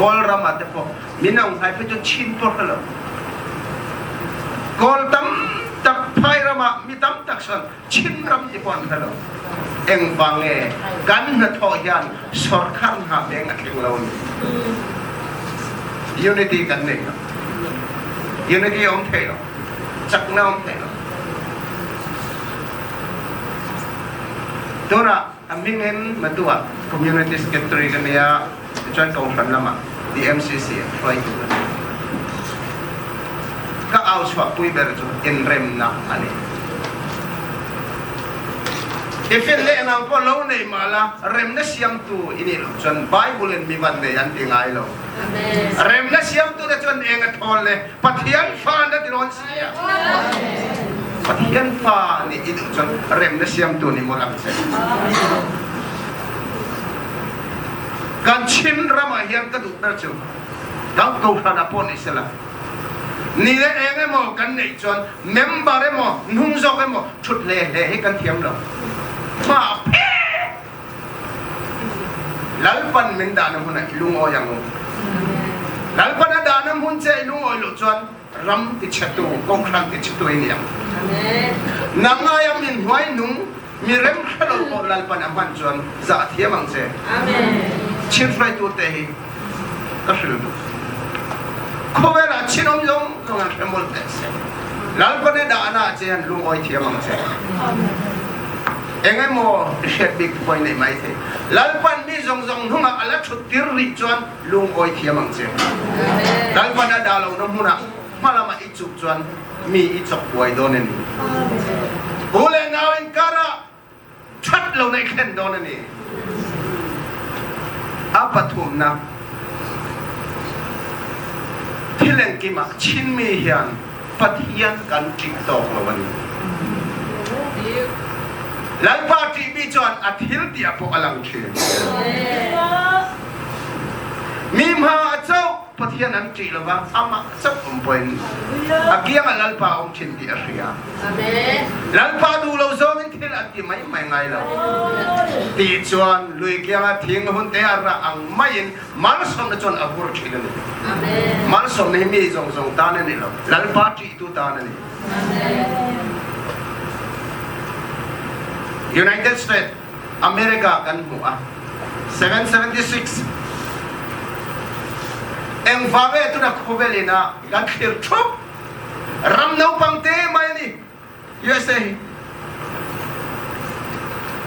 gol ram ate po minang hai phe chu chin por lo gol tam tak phai rama mi tam tak san chin ram ti pon lo eng wang e kan na tho hian sarkar ha beng a thleng lo ni unity kan nei lo unity om thei lo chak na om thei lo tora amingen matua community secretary kan ya chuan ko hran lama DMCC hruai tu ka au chhuah pui ber chu in rem na ani ifin le nang po lo nei ma la rem na siam tu ini lo chuan bible in mi van nei an ti ngai lo rem na siam tu te chuan eng a thol le pathian fa na ti ron sia pathian fa ni i duh chuan rem na siam tu ni mo lang che kan chin ram ah hian ka duh ber chu dang ko hran ah pawh ni sela ni le eng emaw kan neih chuan member emaw hnung zawk emaw thut hle hle hi kan thiam lo hma phe lalpan min dah na hmun ah i lungawi ang u lalpan a dah na hmun che i lungawi lo chuan ram ti chhetu kohhran ti chhetu i ni ang nang ai a min hnuai nung mi rem hrelo pawh lalpan a hman chuan zah thiam ang che chin hruaitu te hi ka hril duh khawvel ah chin om zong zong an hremol te se lalpan e dah na che an lungawi thiam ang che engemaw hriat bik poi nei mai thei lalpan mi zong zong hnungah ala thut tir rih chuan lungawi thiam ang che lalpan a dah lo na hmunah hmalama i cuk chuan mi i chok buai dawn ani u le nau in kara that lo nei thlen dawn ani a pathumna thil engkim ah Chinmi hian Pathian kan ṭih tawk lo ani Lalpa ṭihmi chuan a thil ti a pawh a lang ṭhin mi hma a co Pathian an ṭih lova amah chauh um poin a kiang ah Lalpa um ṭhin ti a hria. Lalpa duh lo zawng in thil an ti mai mai ngai lo. Ti chuan lui kiang ah thing hun te a rah ang mai in malsawmna chuan a vur ṭhin a ni. Malsawmna hi mi zawng zawng tan a ni lo. Lalpa ṭihtu tan a ni. United States America kan hmu a 776 engvang e tuna khawvel in ah kan thlir thup ram naupang te mai ani USA hi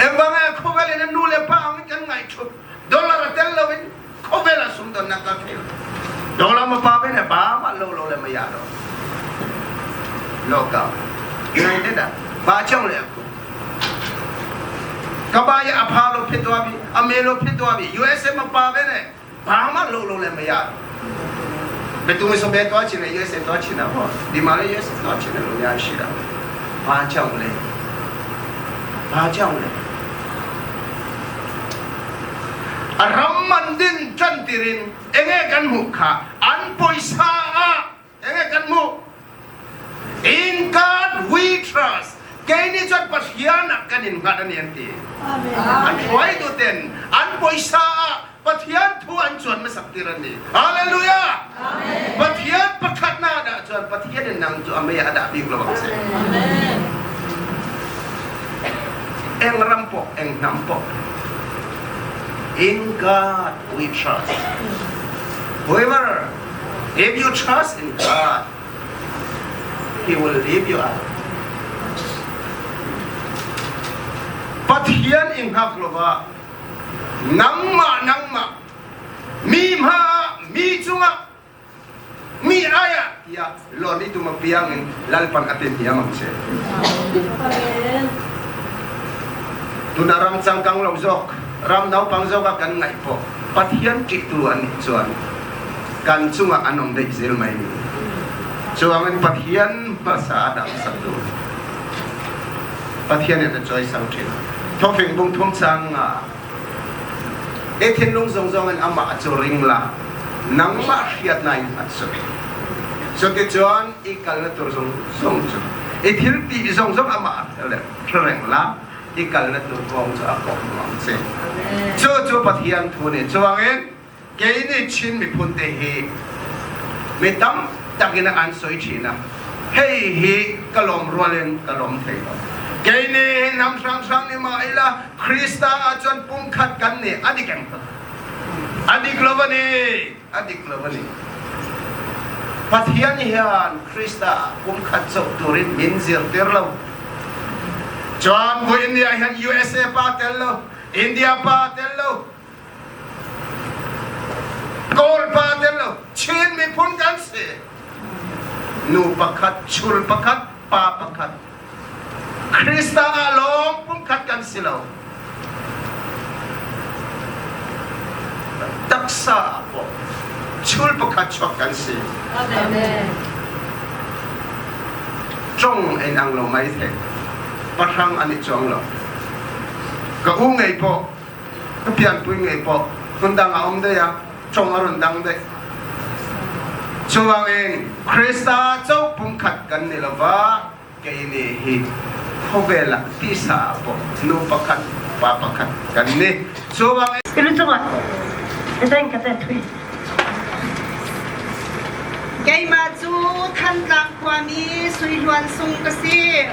engvang e khawvel in nu le pa ang kan ngai thup dollar a tel lo in khawvel ah sumdon nak ka thei dollar ma pa ben ba ma lo lo le ma ya lo lo ka United ah ba chong le aku ကဘာရဲ့အဖာလို့ဖြစ်သွားပြီအမေလို့ဖြစ်သွားပြီ USA မပါပဲနဲ့ဘာမှလုပ်လို့လည်းမရဘယ်သူမှဆိုဘယ်တော့ချင်လဲ USA တော့ချင်တာပေါ့ဒီမှာလည်း USA တော့ချင်တယ်လို့များရှိတာဘာကြောင့်လဲဘာကြောင့်လဲအရမန်ဒင်ချန်တီရင်အငဲကန်မှုခါအန်ပွိစာအငဲကန်မှု In God we trust. Kei ni chuan Pathian ah kan in hngat ani an ti. An hruaitu ten an pawisa ah Pathian thu an chuan hmasak tir an ni. Hallelujah! Pathian pakhatnak dah chuan Pathian in nang cu a mei ah a dah bik lo ang si. Eng ram po eng hnam po. In God we trust. Whoever, if you trust in God, He will leave you out. Pathian in hngak lova nangmah nangmah mi hma mi cungah mi ai ah tiah lon i tum a piang in lalpan a te hniam ang che. Tuna ram cangkang lo zawk ram naupang zawk ah kan ngaih po Pathian ṭihtu an nih chuan kan cungah an um deih zel mai ni. Cuangin Pathian hmasa a dang sak tu Pathian in a cawisang ṭhin. Thawfing bung thum cang ah e thinlung zongzong in amah cu ring la nangmah hriatna in hngat su. Cuticun i kal na tur zong zong cu i thil ti zong zong amah reng la i kal na tur kong cu a kong nuam si. Cu cu Pathian thu nih cuangin kei nih Chin miphun te hi mi tam takin an soi ṭhin a hei hi ka lawm rual in ka lawm thei lo. Kei nih hnam hranghrang nih ma ila Krista ahcun pumkhat kan nih a dik em a dik lo ani a dik lo ani Pathian hian Krista pumkhat zoh turin min zirtir lo. Chuan voi India hian USA pa tel lo India pa tel lo Kawl pa tel lo Chin miphun kan si. Nu pakhat, chul pakhat, pa pakhat. Krista ah lawng pumkhat kan si lo. Taksa ah pawh chul pakhat chuak kan si. Amen. Cong en ang lo mai the. Pahrang an i chuang lo. Ka u ngei pawh ka pianpui ngei pawh hmundang a um dei a cong a run dang dei. Cuangin Krista co pumkhat kan ni lova kei nih hi khawvel ah tisa pawh nu pakhat pa pakhat kan ni. Cuangin Ilu cungah deng ka te thui. Keimah cu Thantlang khuami Suihluan Sung ka si.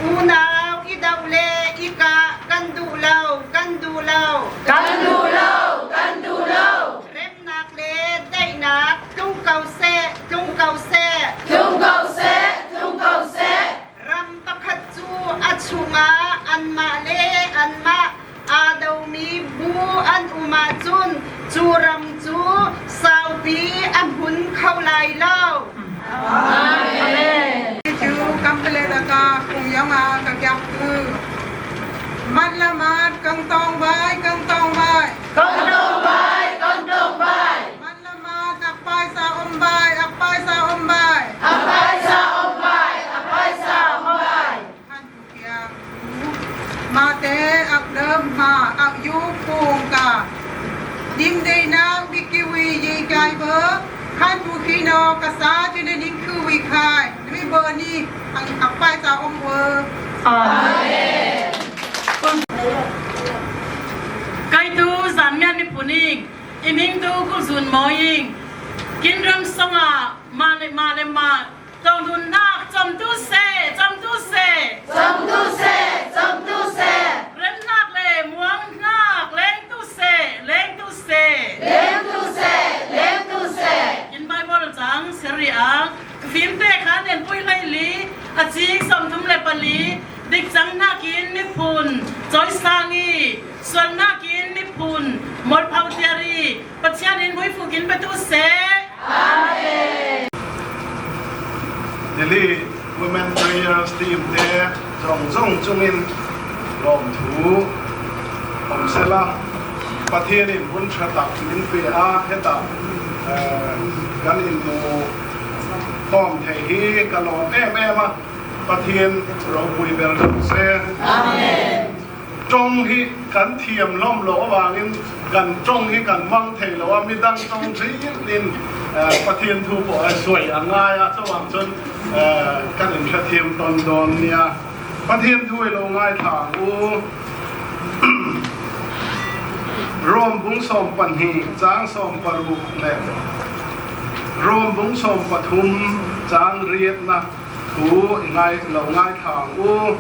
Unau i doh le i kah kan duh lo, kan duh lo. Kan duh lo, kan duh lo. Remnak le daihnak tlung ko seh, tlung ko seh. Tlung ko seh, tlung ko seh. Ram pakhat cu a chungah anmah le anmah aa domi bu an um ahcun cu ram cu saupi a hmun kho lai lo. Amen. Cu kampeletaka kung yanga kakyak tu. Mat la mat kang tong bai kang tong bai. Kang tong bai kang tong bai. Mat la mat akpai sa om bai akpai sa om bai. Akpai sa om bai akpai sa om bai. Mate ak dam ma ak yu pung ka dim dei nang bikiwi ye kai bo khan bu khi no ka sa chu ne ning khu wi khai mi bo ni ang ak pai sa om wo. Amen. Kai tu zan ngan mi puning iming tu ku zun moing kin ram songa ma le ma le ma Tawlunnak camtu seh, camtu seh. Camtu seh, camtu seh. Remnak le muangnak lengtu seh, lengtu seh. Lengtu seh, lengtu seh. In Bible cang seri ang fimte khan en pui hlei li a ching 34 dik cang nakin miphun cawisangi sual nakin miphun molphau tiari Pathian in muifukin pe tu seh. Amen. Delhi Women Prayers Team te zong zong chungin lawmthu awm sela Pathian in hun tha tak min pe a heta kan in mu khawm thei hi ka lawm em em a Pathian ropui ber rawh se. Amen. Tawng hi kan thiam hlawm loh avangin kan tawng hi kan hmang thei lo a, midang tawng hrilhin Pathian thu pawh a sawi a ngai a, chuvang chuan kan inhrethiam tawn dawn nia. Pathian thu i lo ngaithla ang u. Rom bung 12 chang 16 leh Rom bung 13 chang riatna thu i ngai lo ngaithla ang u.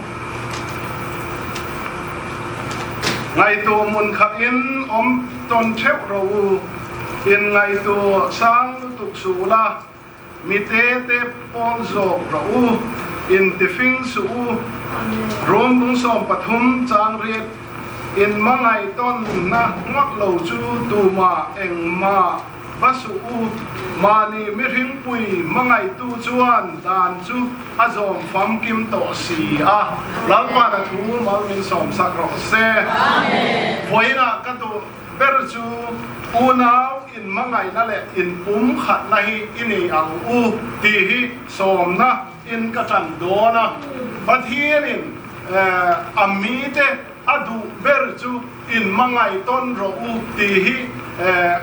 Ngaitu mun khat in om ton theu ro u. In ngaitu sang lutuk su la. Mi te te pawl zawk ro u. In tifing su u. Rom bung som pathum chang riat in mangai ton na ngak lo chu tu ma eng ma va su u. Mani mihring pui mangai tu chuan dan chu a zawm famkim tawh si a. Lalpa na thu mal min sawm sak rawh se. Vawiinah ka duh ber chu unau in mangaihna leh in pum khatna hi i nei ang u tih hi sawmna in ka ṭan dawn a. Pathianin a mite a duh ber chu in mangaih tawn rawh u tih hi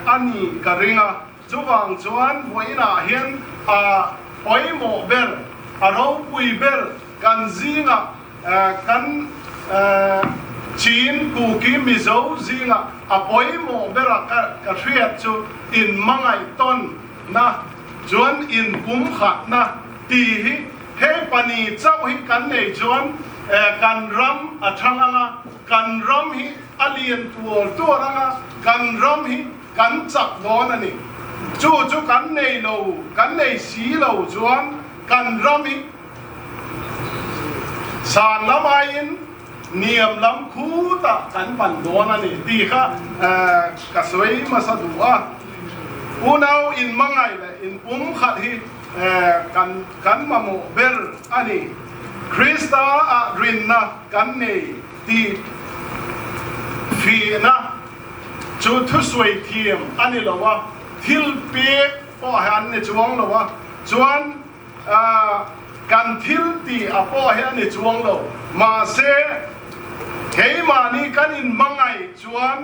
a ni ka ring a. Chuvang chuan vawiinah hian a pawimawh ber, a ropui ber kan zingah kan Chin, Kuki, Mizo zingah a pawimawh bera ka hriat chu inhmangaih tawnna chuan inpumkhatna tih hi he pani chauh hi kan nei chuan kan ram a thang ang a, kan ram hi a lian tuar tuar ang a, kan ram hi kan chak dawn a ni. Chu chu kan nei lo, kan nei si lo chuan kan ram hi san lam aiin niam lam khutah kan pan dawn a ni tih kha ka sawi hmasa duh a. Unau inhmangaih leh inpumkhat hi kan kan mamawh ber a ni. Krista ah rinna kan nei tih fihna Chu thusawi thiam a ni lo a, thil pek pawh hi an ni chuang lo a, chuan kan thil tih a pawh hi a ni chuang lo. Mahse, keimahni kan inhmangaih chuan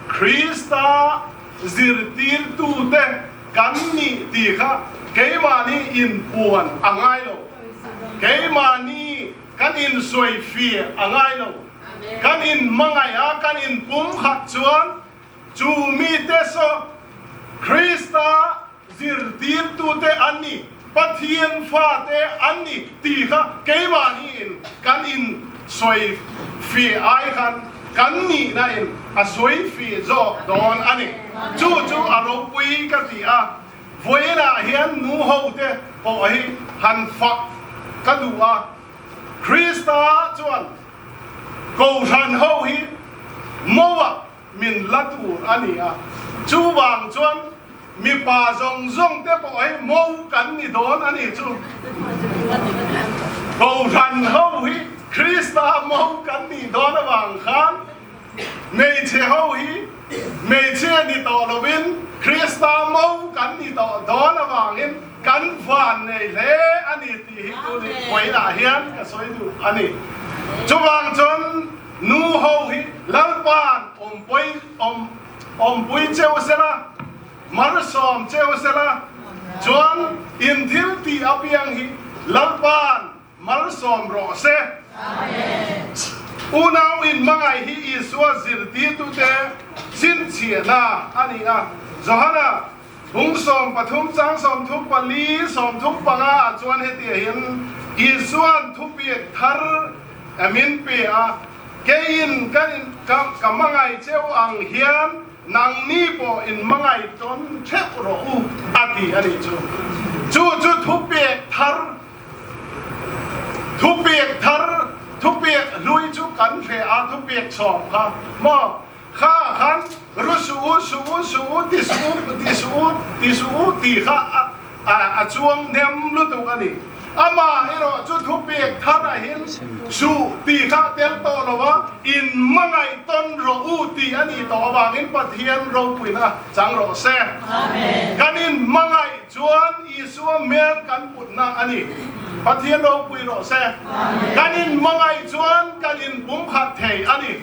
Krista zirtirtute kan nih tih kha keimahni inpuan a ngai lo. Keimahni kan insawi fiah a ngai lo. Kan in hmangaih a, kan in pumkhat chuan chu mite saw Krista zirtirtute an ni, Pathian fate an ni tih kha keimahni in kan in sawi fiah ai khan kan nihna in a sawi fiah zawk dawn a ni. Chu chu a ropui ka ti a, vawiinah hian nu hote pawh hi han fak ka duh a. Krista chuan Kohhran ho hi Moab min la tur a ni a, chuvang chuan mipa zawng zawng te pawh hi Mo kan ni dawn a ni chu. Kohhran ho hi Krista Mo kan nih dawn avang khan hmeichhe ho hi hmeichhia ni tawh lovin Krista Mo kan ni tawh dawn avangin Kan van nei hle a ni tih hi tun hi vawiinah hian ka sawi duh a ni. Chuvang chuan nu ho hi Lalpa'n awmpui awm awmpui cheu sela, malsawm cheu sela, chuan in thil tih apiang hi Lalpa'n Malsawm rawh se. Unau in hmangaih hi Isua zirtirtute chhinchhiahna a ni a. Johana bung 13 chang 34, 35 ah chuan hetiah hian Isua'n thupiak thar min pe a, Keiin ka ka hmangaih cheu ang hian nangni pawh in hmangaih tawn theuh rawh u a ti a nih chu. Chu chu thupiak thar Thupek thar, thupek hlui chu kan hre a, thupek sawm kha maw? Kha khan ru suh u, suh u, suh u, ti suh u, ti suh u, ti suh u tih kha a chuang hnem lutuk a ni. Amaherawh chu thupek thar ah hian suh tih kha a tel tawh lo a, in hmangaih tawn rawh u tih a nih tawh avangin Pathian ropuina chang rawh se. Kan in hmangaih Chuan Isua hmel kan putna a ni. Pathian ropui rawh se. Kan inhmangaih chuan kan inpumkhat thei a ni.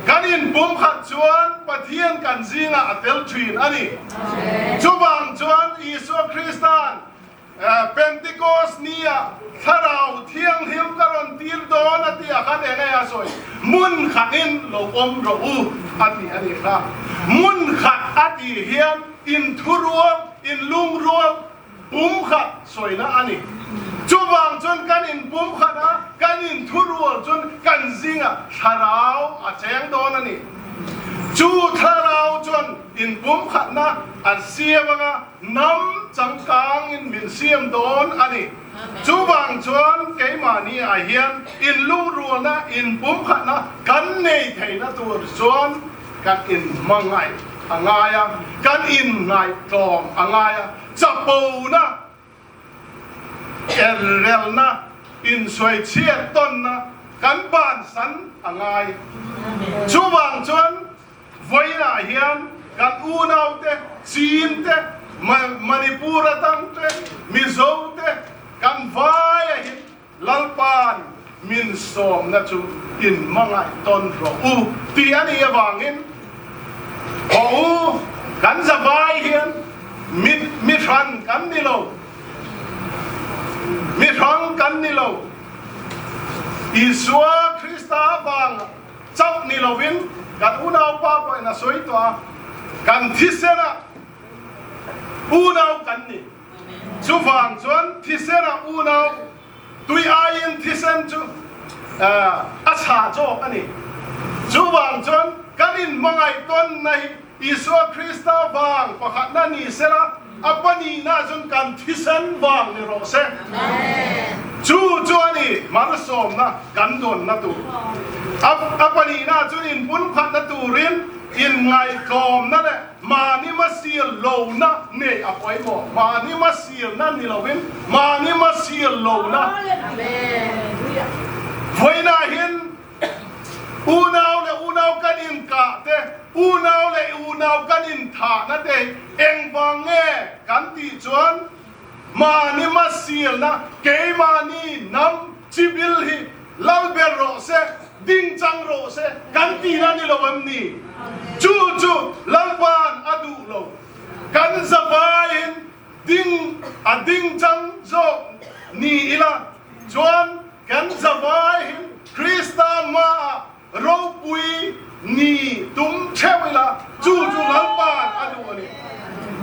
Kan inpumkhat chuan Pathian kan zingah a tel thin a ni. Chuvang chuan Isua Krista'n Pentecost nia Thlarau Thianghlim ka rawn tir dawn a tih ah khan eng nge a sawi? Hmun khatin lo awm rawh u a ti a nih kha. Hmun khat a tih hian Inthurual, inlungrual, pumkhat sawina a ni. Chuvang chuan. chuan kan in pum khat a kan in thurual chun kan zinga thlarau a cheng dawn ani chu thlarau chuan in pum khat na an siam anga nam changkang in min siam dawn ani chu wang chuan keimahni ah hian in lungrualna in pum khatna kan nei theihna tur chuan kan in hmangaih a ngai a kan in ngaihtlawm a ngai a chapona errelna insawichhiat tawnna kan bansan a ngai chu wang chuan Vawiinah hian kan unaute, Chin te, Manipur atang te, Mizo te kan vai a hin Lalpa'n min sawmna chu in hmangaih tawn rawh u tih a nih avangin haw u kan za vai hian mi mi hran kan ni lo, mi hrang kan ni lo. Isua Krista avanga Chauh ni lovin kan unaupa pawhin a sawi tawh a, kan thisenah unau kan ni. Chuvang chuan thisenah unau tui aiin thisen chu a chhah zawk a ni. Chuvang chuan kan inhmangaih tawnna hi Isua Krista vang pakhatna ni sela, a pahnihna chuan kan thisen vang ni rawh se. Chu chu a ni malsawmna kan dawnna tur. A pahnihna chuan inpunphatna turin inngaihtlawmna leh mahni hmasil lohna nei a pawimawh. Mahni hmasilna ni lovin mahni hmasil lohna. Vawiinah hian Unau leh unau kan inkah te, unau leh unau kan inthahna te hi engvang nge kan tih chuan mahni hmasilna keimahni hnam chibil hi lal ber rawh se, dingchang rawh se kan tihna ni lo em ni? Chu chu Lalpa'n a duh lo. Kan zavaiin ding a dingchang zawk ni ila chuan Kan zavai hin Krista hmaah ropui ni tum theuh ila, chu chu Lalpa'n a duh a ni.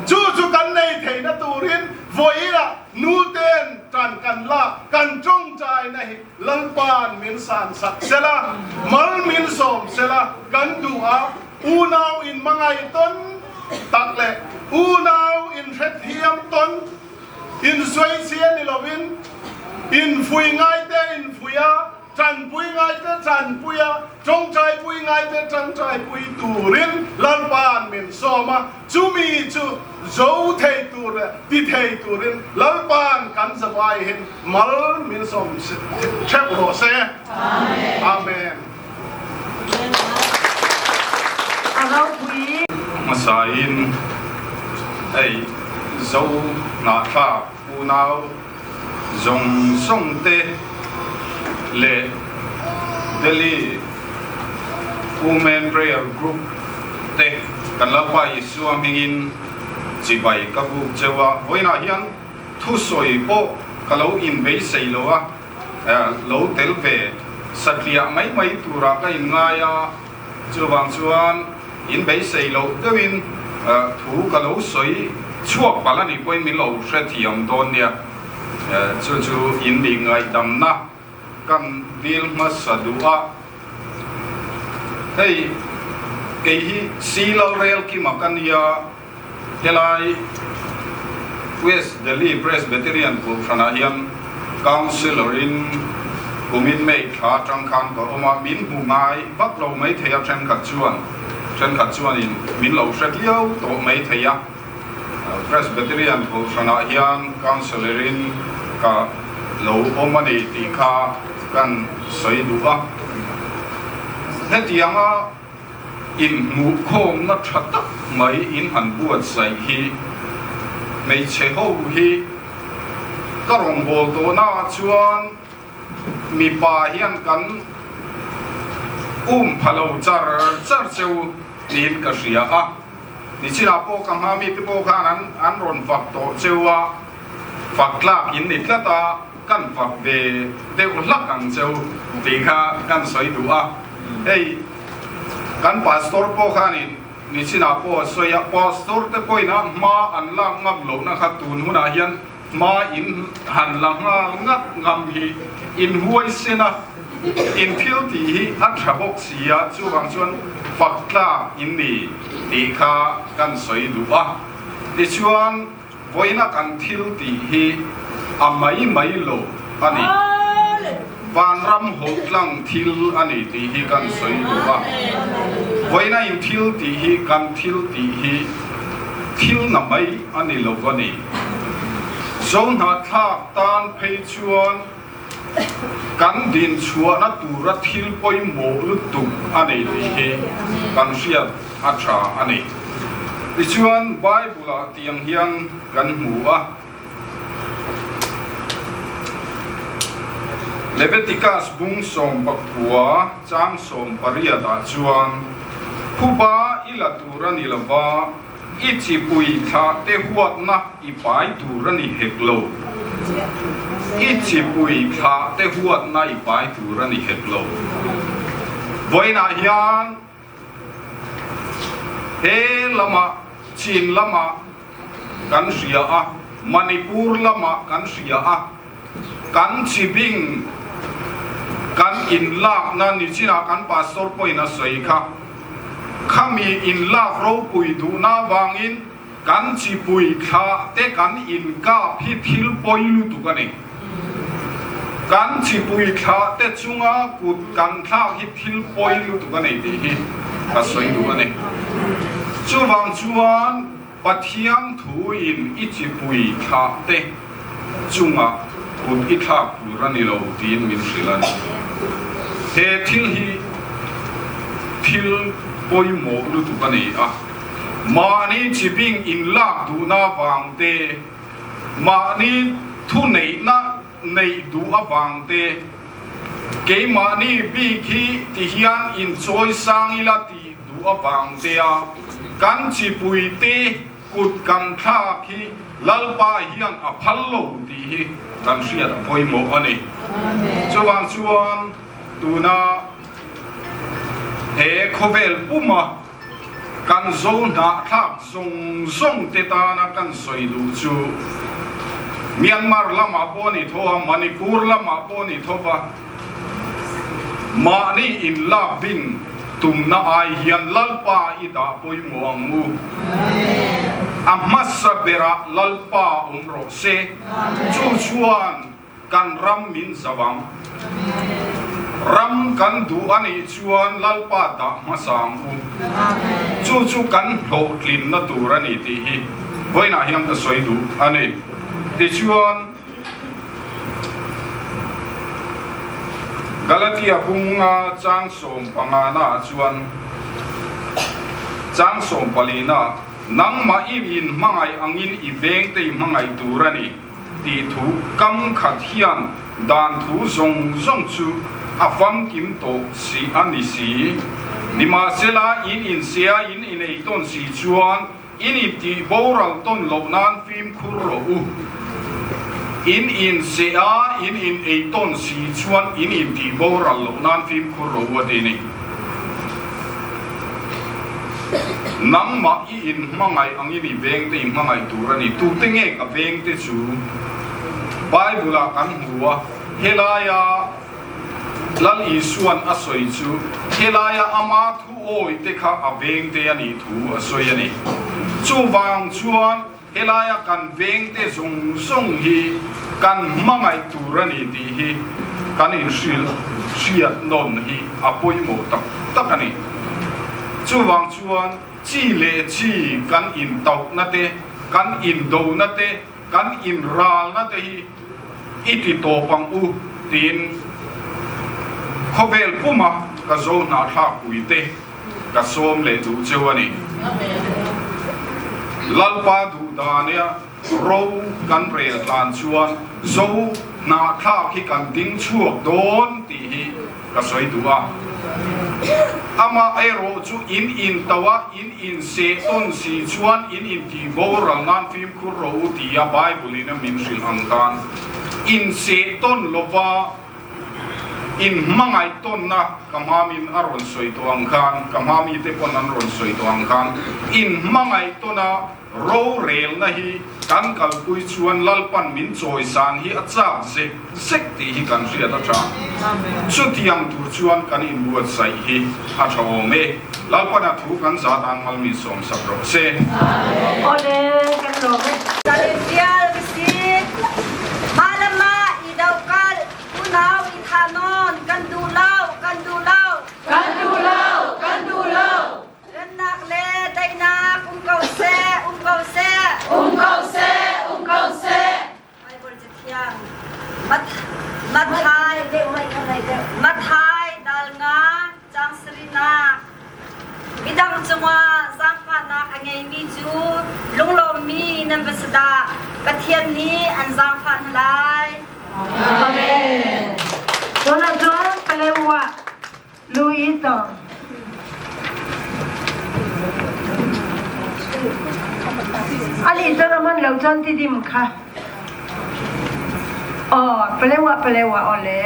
Chu chu kan nei theihna turin vawiinah nuten tan kan lak, kan tawngtaina hi Lalpa'n min san sak sela, mal min sawm sela kan duh a, unau inhmangaih tawn tak leh unau inhrethiam tawn Insawichhia ni lovin, infui ngaite infui a, tanpui ngaite tanpui a, tawngtaipui ngaite tangtaipui turin Lalpa'n min sawm a, chumi chu zo thei tur leh ti thei turin Lalpa'n kan zavai hin mal min sawm theuh rawh se. Amen. Hmasain hei Zo hnahthlak unau zawng zawng te leh Delhi Women Prayer Group te kan Lalpa Isua hmingin chibai ka buk cheu a, vawiinah hian thusawi pawh ka lo inbeisei lo a. Lo tel ve satliah mai mai turah ka inngai a, chuvang chuan in beisei loh deuhin thu ka lo sawi chhuak palh a nih pawhin min lo hrethiam dawn nia. Chu chu in mi ngaihdamna kan dil hmasa duh a, hei kei hi Silalrel Kima ka nia. Helai West Delhi Presbyterian Kohhranah hian Councillor in kumin May thla atang khan ka awm a, min hmu ngai vak lo mai thei a, thenkhat chuan thenkhat chuanin min lo hre viau tawh mai thei a. Presbyterian Kohhranah hian Councillor in ka lo awm a ni tih kha kan sawi duh a. Hetianga Inhmuhkhawmna tha tak mai in han buatsaih hi hmeichhe ho hi ka rawngbâwl tawhnaah chuan mipa hian kan um pha lo char char cheu niin ka hria a. Nichinah pawh ka hma mite pawh khan an an rawn fak tawh cheu a, fak tlak in ni tlat a, kan fak ve deuh hlak ang cheu tih kha kan sawi duh a. Hei kan pastor pawh khanin nichinah pawh a sawi a, pastor te pawhin a hma an lak ngam lohna kha tun hunah hian Hma in han la nghal ngat ngam hi in huaisen a, in thil tih hi a tha bawk si a, chuvang chuan fak tlak in ni tih kha kan sawi duh a. Tichuan vawiina kan thil tih hi a mai mai lo a ni. Vanram hawhtlang thil a ni tih hi kan sawi duh a. Vawiina in thil tih hi kan thil tih hi thil na mai a ni lo a ni. Zohnahthlak tan phei chuan kan din chhuahna tura thil pawimawh lutuk a nei tih hi kan hriat a tha a ni. Tichuan Bible-ah tiang hian kan hmu a, Leviticus bung 19 chang 18 ah chuan, Phuba i la tur a ni lova, I chipui thlah te huatna i pai tur a ni hek lo. I chipui thlah te huatna i pai tur a ni hek lo. Vawiinah hian he lamah Chin lamah kan hria a, Manipur lamah kan hria a, kan chibing kan inlakna nichinah kan pastor pawhin a sawi kha, khami inlak ropui duhna avangin kan chipui thlah te kan inkap hi thil pawi lutuk a ni. Kan chipui thlah te chunga kut kan thlak hi thil pawi lutuk a ni tih hi ka sawi duh a ni. Chuvang chuan Pathian thuin i chipui thlah te chungah kut i thlak tur a ni lo tiin min hrilh a ni. He thil hi thil pawimawh lutuk a ni a, mahni chibing inlak duhna vang te, mahni thuneihna neih duh avang te, keimahni bik hi ti hian inchawi sang ila tih duh avang te a kan chipui te kut kan thlak hi Lalpa hian a phal lo tih hi kan hriat a pawimawh a ni. Chuvang chuan tuna he khawvel puma kan zo hnahthlak zawng zawng te tana kan sawi duh chu Myanmar lamah pawh a ni tho a, Manipur lamah pawh a ni tho va, mahni inlak bing tumna ai hian Lalpa i dah pawimawh ang u. A hmasa berah Lalpa awm rawh se. Chu chuan Kan ram min zau ang. Ram kan duh a nih chuan Lalpa dah hmasa ang u. Chu chu kan hlawhtlinna tur a ni tih hi vawiinah hian ka sawi duh a ni. Tichuan, Galatia bunga chang sawmpangana ah chuan chang sawmpalina, Nangmah i inhmangaih angin i vengte i hmangaih tur a ni. Tih thu kam khat hian dan thu zawng zawng chu a famkim tawh si a ni si. Nimahsela, in insia in inei tawn si chuan in intih boral tawn loh nan fimkhur rawh u. In insia in inei tawn si chuan in intih boral loh nan fimkhur rawh u a ti ni. Nangmah i inhmangaih angin i vengte i hmangaih tur a ni. Tute nge ka vengte chu? Bible-ah kan hmu a, helaia Lal Isua'n a sawi chu helaia ama thu awite kha a vengte a nih thu a sawi a ni. Chuvang chuan helaia kan vengte zawng zawng hi kan hmangaih tur a ni tih hi kan inhrilh hriat nawn hi a pawimawh tak tak a ni. Chuvang chuan chi leh chi kan intauhna te, kan indona te, kan inralna te hi i ti tawp ang u tiin khawvel puma ka zo hnahthlakpui te ka sawm leh duh cheu a ni. Lalpa duh dania ro kan rel tlan chuan zo hnahthlak hi kan ding chhuak dawn tih hi ka sawi duh a. Amah erawh chu in in to a, in inseh tawn si chuan in intih boral nan fimkhur rawh u tia Bible in a min hrilh ang khan inseh tawn lova In hmangaih tawnna ka hmamin a rawn sawi tawh ang khan, ka hmami te pawn an rawn sawi tawh ang khan, in hmangaih tawna rorelna hi Kan kalpui chuan Lalpan min chawisan hi a chak zek zek tih hi kan hriat a tha. Chutiang tur chuan kan inbuatsaih hi a tha awm e. Lalpan a thu kan zat an mal min sawmsak rawh se. Awle kan lawm e. Kan infial ka si. Mah le mah i dohkalh, unau i thahnawn kan duh lo, kan duh lo. Kan duh lo, kan duh lo. Remnak le daihnak um ko seh, um ko seh. Um ko seh, um ko seh. Bible Cathiang Matthai Matthai dal nga cang sarihnak Midang cungah zaangfahnak a ngeimi cu lunglawmmi nan va si dah Pathian nih an zaangfah hna lai. Amen. Tuna chuan Palewa Louis Tong. Ali chuan a man lo chuan ti dim kha. Oh, Palewa Palewa ole.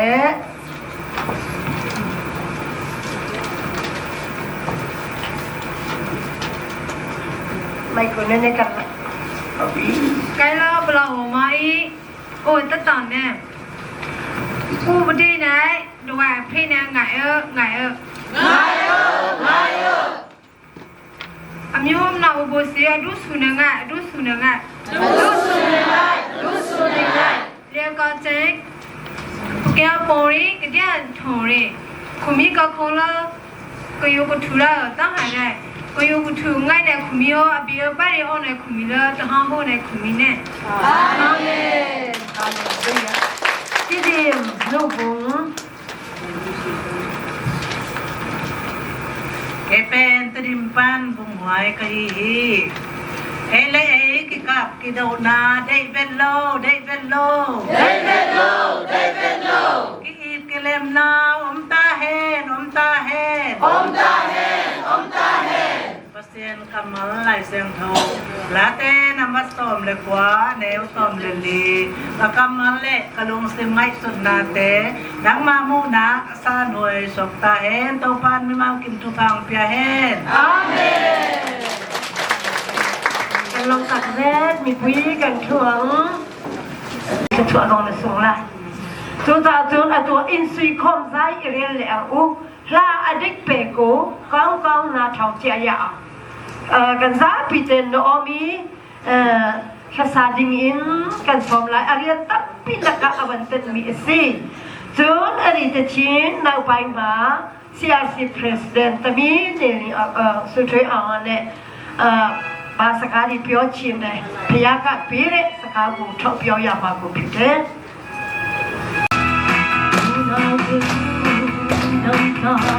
Mai ko ne kan. Kai la bla ho mai o ta ta ne. U ba di nai ด้วยพี่นางไงเออไงเออไงเออไงเออအမျိုးမနာဘိုစီအဒုဆုနငါအဒုဆုနငါဒုဆုနငါဒုဆုနငါလေကတဲ့ကဲပေါ်ရီကတဲ့ထုံရီခုမီကခေါလာကယောကထူလာတန်းဟိုင်နဲ့ကယောကထူငိုင်းတဲ့ခုမီရောအဘီပိုင်ရောနဲ့ခုမီလာတဟန်ဟိုနဲ့ခုမီနဲ့အာမင်အာမင်ဒီဒီလူဘုံ Ke pen trimpan bung hoai ka hi hi ele e ki kap ki do na dei ven lo dei ven lo dei ven lo dei ven lo ki ip ki lem na om ta hen om ta hen om ta hen om ta hen Pasien kamal lai seng tho la te nam wat som le kwa neu som le li ka kamal le kalung sim ngai sut na te nang ma mu na sa nuai sok ta hen to pan mi mau kim tu phang pia hen Amen กันลองตักแรกมีปุ้ยกันช่วงกันช่วงลองในสูงละจูตาจูนตัวอินซุยคอมใจเรียนแล้วอุลาอดิกเปโกก้องก้องนาทองเจียกันซาปีเจนโนมีภาษาดิงอินกันฟอมไลอาเรียนตับปิลกะอวันเตนมีสิจูนอริตชินนาวไปมา CRC President တမီနေဆွထွေးအောင်နဲ့အာဘာစကားဒီပြောချင်တယ်ဖခင်ကပေးတဲ့စကားကိုထုတ်ပြောရမှာကိုဖြစ်တယ် Oh,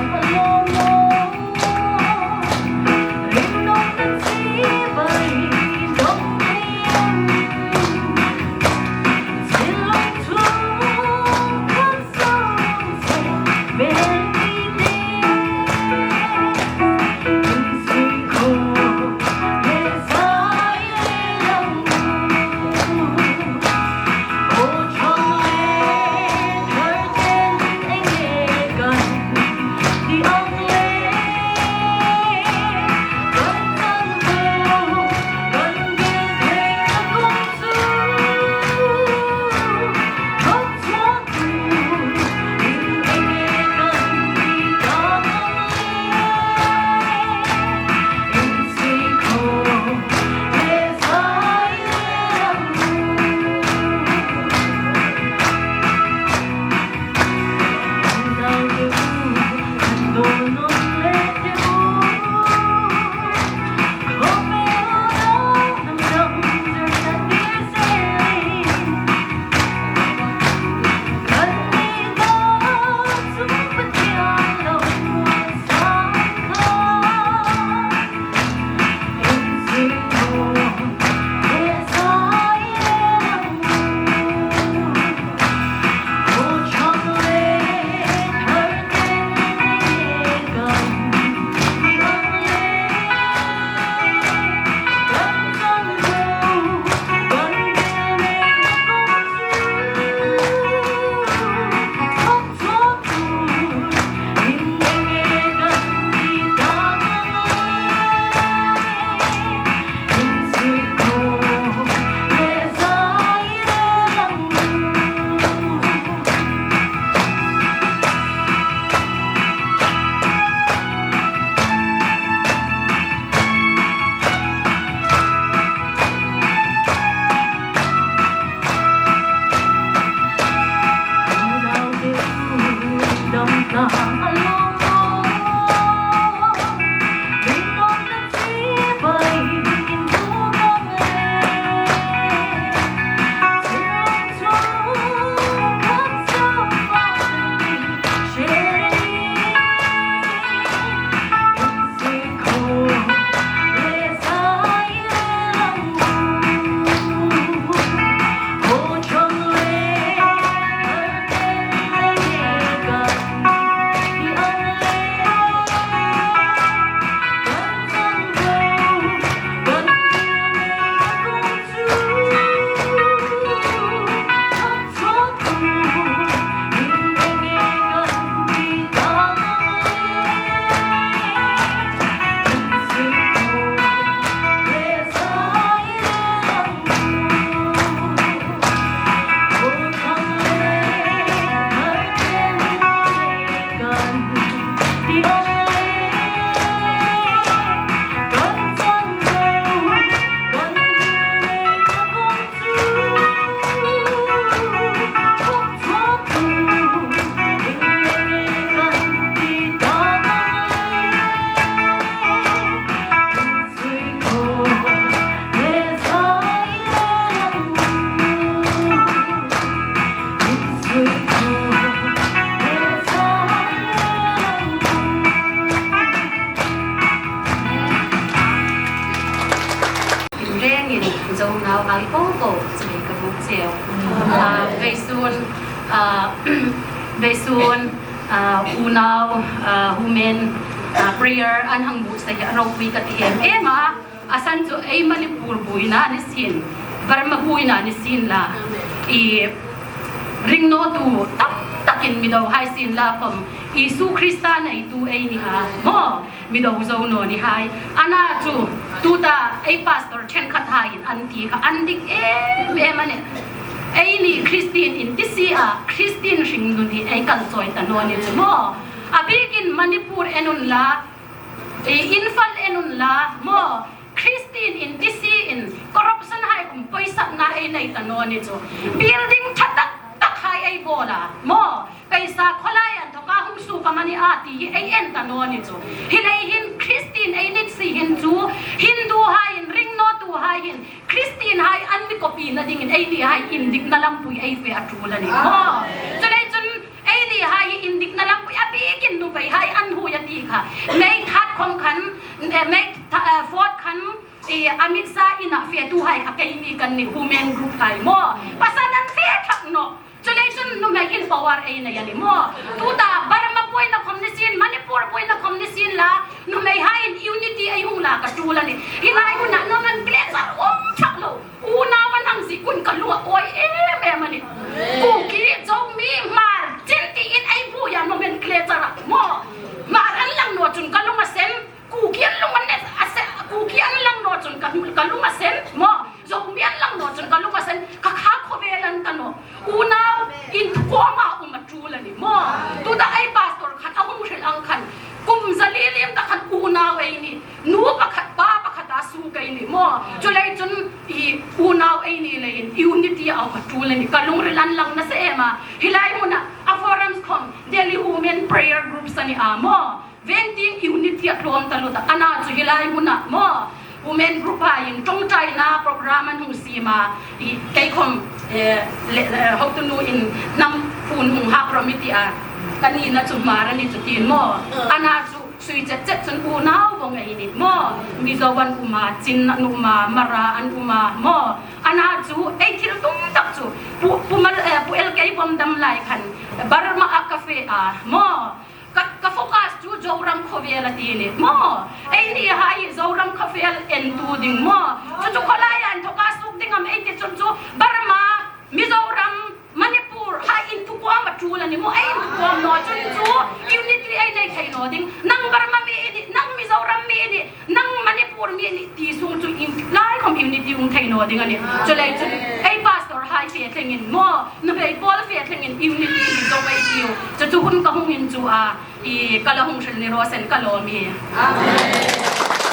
Rengin zo nau ai ko ko chei ka buk cheu veisun veisun unau humen prayer an hang bu sa ya ropui ka ti em em a asan chu ei Manipur buina ni sin Burma buina ni sin la i ring no tu tam takin mi do hai sin la kom Isu Krista nei tu ei ni ha mo mi do zo no ni hai ana chu tu ta ei pastor chen khat hai in an ti kha an dik em em ane ei ni Christian in ti si a Christian hring nun hi ei kal choi ta no ni chu mo abikin Manipur enun la infal enun la mo Christian in ti si in corruption hai kum poisa na ei nei ta no ni chu building thatak tak hai ei bola mo paisa kholai an thoka hung su ka mani a ti ei en ta no ni chu hinei hin Christian ei nit si hin chu Hindu hai in ring no tu hai hin Christian hai an mi copy na ding in ei ni hai in dik na lam pui ei fe a tu la ni mo chulei chun ei ni hai in dik na lam pui a bikin nu pai hai an hu ya ti kha mei that khom khan mei fourth khan i Amit Shah ina fe tu hai kha kei mi kan ni women group hai mo pasan an fe thak no chulei chun nu mai hin power ei na yani mo tu ta Burma poi na khom ni sin Manipur poi na khom ni sin la nu mai hai in unity ai hung la ka tu la ni hilai hun na no man kle sar om thak lo u na wan hang si kun ka lua oi em em ani ku ki zo mi mar chin ti in ai bu ya no men kle chara mo mar an lang no chun ka lunga sem ku ki an lunga ne ase ku ki an lang no chun ka ka lunga sem mo zo mi an lang no chun ka lunga sem ka kha kho velan ka no unau in ko ma um tu la ni mo tu da ai pastor khan a hung hril ang khan kum zali liam ta khan unau ei ni nu pakhat pa pakhat a su kai ni mo chulai chun i unau ei ni le in unity au ma tu le ni kalung rilan lang na se ema hilai muna a forums khom Delhi Women Prayer Group sani a mo venting unity a tlom talu ta ana chu hilai muna mo women group ha in tong chai na program an hung si ma i kai khom le hotu nu in nam phun hung hak romiti a kani na chu mara ni chu tin mo ana chu sui chet chet chun u nau bong ei ni mo Mizowan uma Chin an uma Mara an uma mo ana chu ei thil tum tak chu pu pu mal pu el kei bom dam lai khan Burma a cafe a mo ka ka focus chu Zoram khovel ati ni mo ei ni hai Zoram khovel en tu ding mo chu chu kholai an thoka suk ding am ei ti chun chu Burma Mizoram Manipur hai in tu kwam a tu la ni mo ei in tu kwam no chun chu unity ei nei thei no ding nang Burma mi ni nang Mizoram mi ni nang Manipur mi ni ti sung chu in lai khom unity ung thei no ding ani chu lai chu ei pastor hai fe thleng in mo nu bei pol fe thleng in unity ni zo mai tiu chu chu hun ka hung in chu a i kala hung hril ni ro sen ka lo mi. Amen.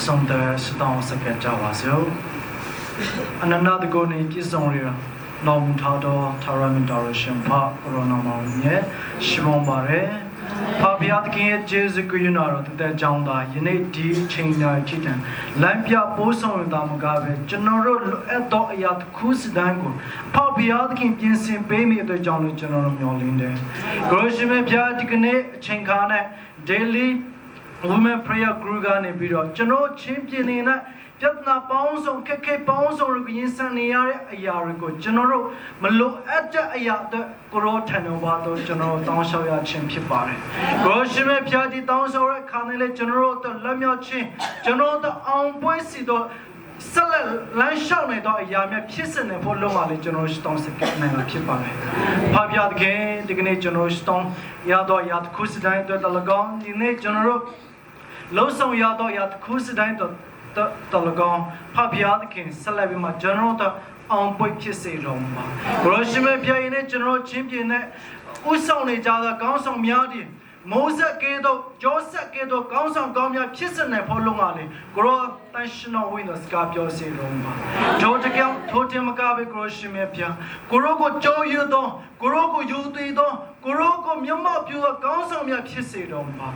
ဆုံးတဲ့စတောင်းစကကြပါစို့အနန္တတကုနေပြည့်စုံရတော်မူထားသောထာဝရမြတ်တော်ရှင်ဖကိုရိုနာမောင်ရဲ့ရှိမောပါတယ်ဖာဘုရားသခင်ရဲ့ဂျေဇုကရုဏာတော်တသက်ကြောင်းသာယနေ့ဒီအချိန်တိုင်းဖြစ်တယ်လမ်းပြပိုးဆောင်ရတာမကပဲကျွန်တော်တို့လိုအပ်သောအရာတစ်ခုစီတိုင်းကိုဖာဘုရားသခင်ပြင်ဆင်ပေးမိတဲ့ကြောင့်လည်းကျွန်တော်တို့မျှော်လင့်တယ်ကိုရရှိမေဘုရားဒီကနေ့အချိန်ခါနဲ့ daily women prayer group ကနေပြီးတော့ကျွန်တော်ချင်းပြင်းနေတဲ့ပြဿနာပေါင်းစုံခက်ခဲပေါင်းစုံတွေကိုရင်ဆိုင်နေရတဲ့အရာတွေကိုကျွန်တော်တို့မလိုအပ်တဲ့အရာတွေကိုရောထံတော်ပါတော့ကျွန်တော်တို့တောင်းလျှောက်ရခြင်းဖြစ်ပါတယ်။ကိုရှင်မေဖျားဒီတောင်းလျှောက်တဲ့ခါနဲ့လေကျွန်တော်တို့လက်မြောက်ခြင်းကျွန်တော်တို့အောင်ပွဲစီတော့ဆက်လက်လမ်းလျှောက်နေတော့အရာများဖြစ်စနေဖို့လုံးဝလေကျွန်တော်တို့တောင်းစကနိုင်မှာဖြစ်ပါတယ်။ဖာပြတဲ့ခင်ဒီကနေ့ကျွန်တော်တို့တောင်းရတော့ရတခုစတိုင်းအတွက်တလကောင်ဒီနေ့ကျွန်တော်တို့လုံးဆောင်ရတော့ရတခုစတိုင်းတော့တလကောင်ဖဖျားသခင်ဆက်လက်ပြီးမှကျွန်တော်တို့အောင်ပွင့်ဖြစ်စေတော်မူပါ။ဘုရားရှင်မေဖျားရင်နဲ့ကျွန်တော်ချင်းပြင်းနဲ့ဥဆောင်နေကြသောကောင်းဆောင်များသည်မိုးဆက်ကဲတော့ဂျိုးဆက်ကဲတော့ကောင်းဆောင်ကောင်းများဖြစ်စနေဖို့လုံးကလေကိုရောတန်ရှင်တော်ဝင်းတော်စကားပြောစေတော်မူပါထိုတကြောင်ထိုတင်မကပဲကိုရောရှင်မေဖျားကိုရောကိုကြောက်ရွံ့သောကိုရောကိုယူသေးသောကိုရောကိုမျက်မှောက်ပြုသောကောင်းဆောင်များဖြစ်စေတော်မူပါ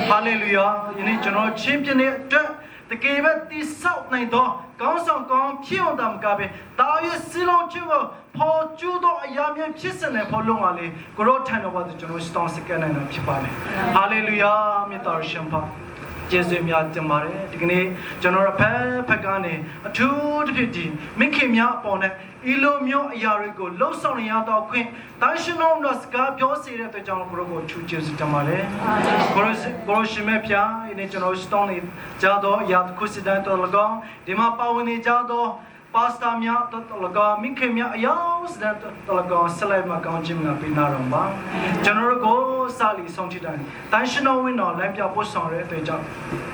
ဟာလေလုယာယနေ့ကျွန်တော်ချင်းပြင်းတဲ့အတွက်တကယ်ပဲတိဆောက်နိုင်သောကောင်းဆောင်ကောင်းဖြစ်အောင်တမကပဲတာရစီလုံးချင်းကိုပေါ်ကျူးသောအရာများဖြစ်စနေဖို့လုံးပါလေကိုရောထံတော်ပါကျွန်တော်စတောင်းစကန်နိုင်တာဖြစ်ပါလေဟာလေလုယာမြတ်တော်ရှင်ပါကျေးဇူးများတင်ပါတယ်ဒီကနေ့ကျွန်တော်တို့ဖက်ဖက်ကနေအထူးတစ်ဖြစ်ဒီမိခင်များအပေါ်နဲ့ဤလိုမျိုးအရာတွေကိုလှုပ်ဆောင်နေရတော့ခွင့်တန်ရှင်တော်တော်စကားပြောစေတဲ့အတွက်ကြောင့်ကိုရောကိုထူးကျေးဇူးတင်ပါတယ်ကိုရောကိုရောရှင်မေဖျားဒီနေ့ကျွန်တော်စတောင်းနေကြတော့အရာတစ်ခုစီတိုင်းတော်၎င်းဒီမှာပါဝင်နေကြတော့ပါစတာများတော်၎င်းမိခင်များအယောင်စတဲ့တော်၎င်းဆက်လိုက်မှာကောင်းခြင်းများပေးနာတော်ပါကျွန်တော်တို့ကိုစာလီဆုံးချတဲ့တန်ရှင်တော်ဝင်းတော်လမ်းပြပို့ဆောင်တဲ့အတွက်ကြောင့်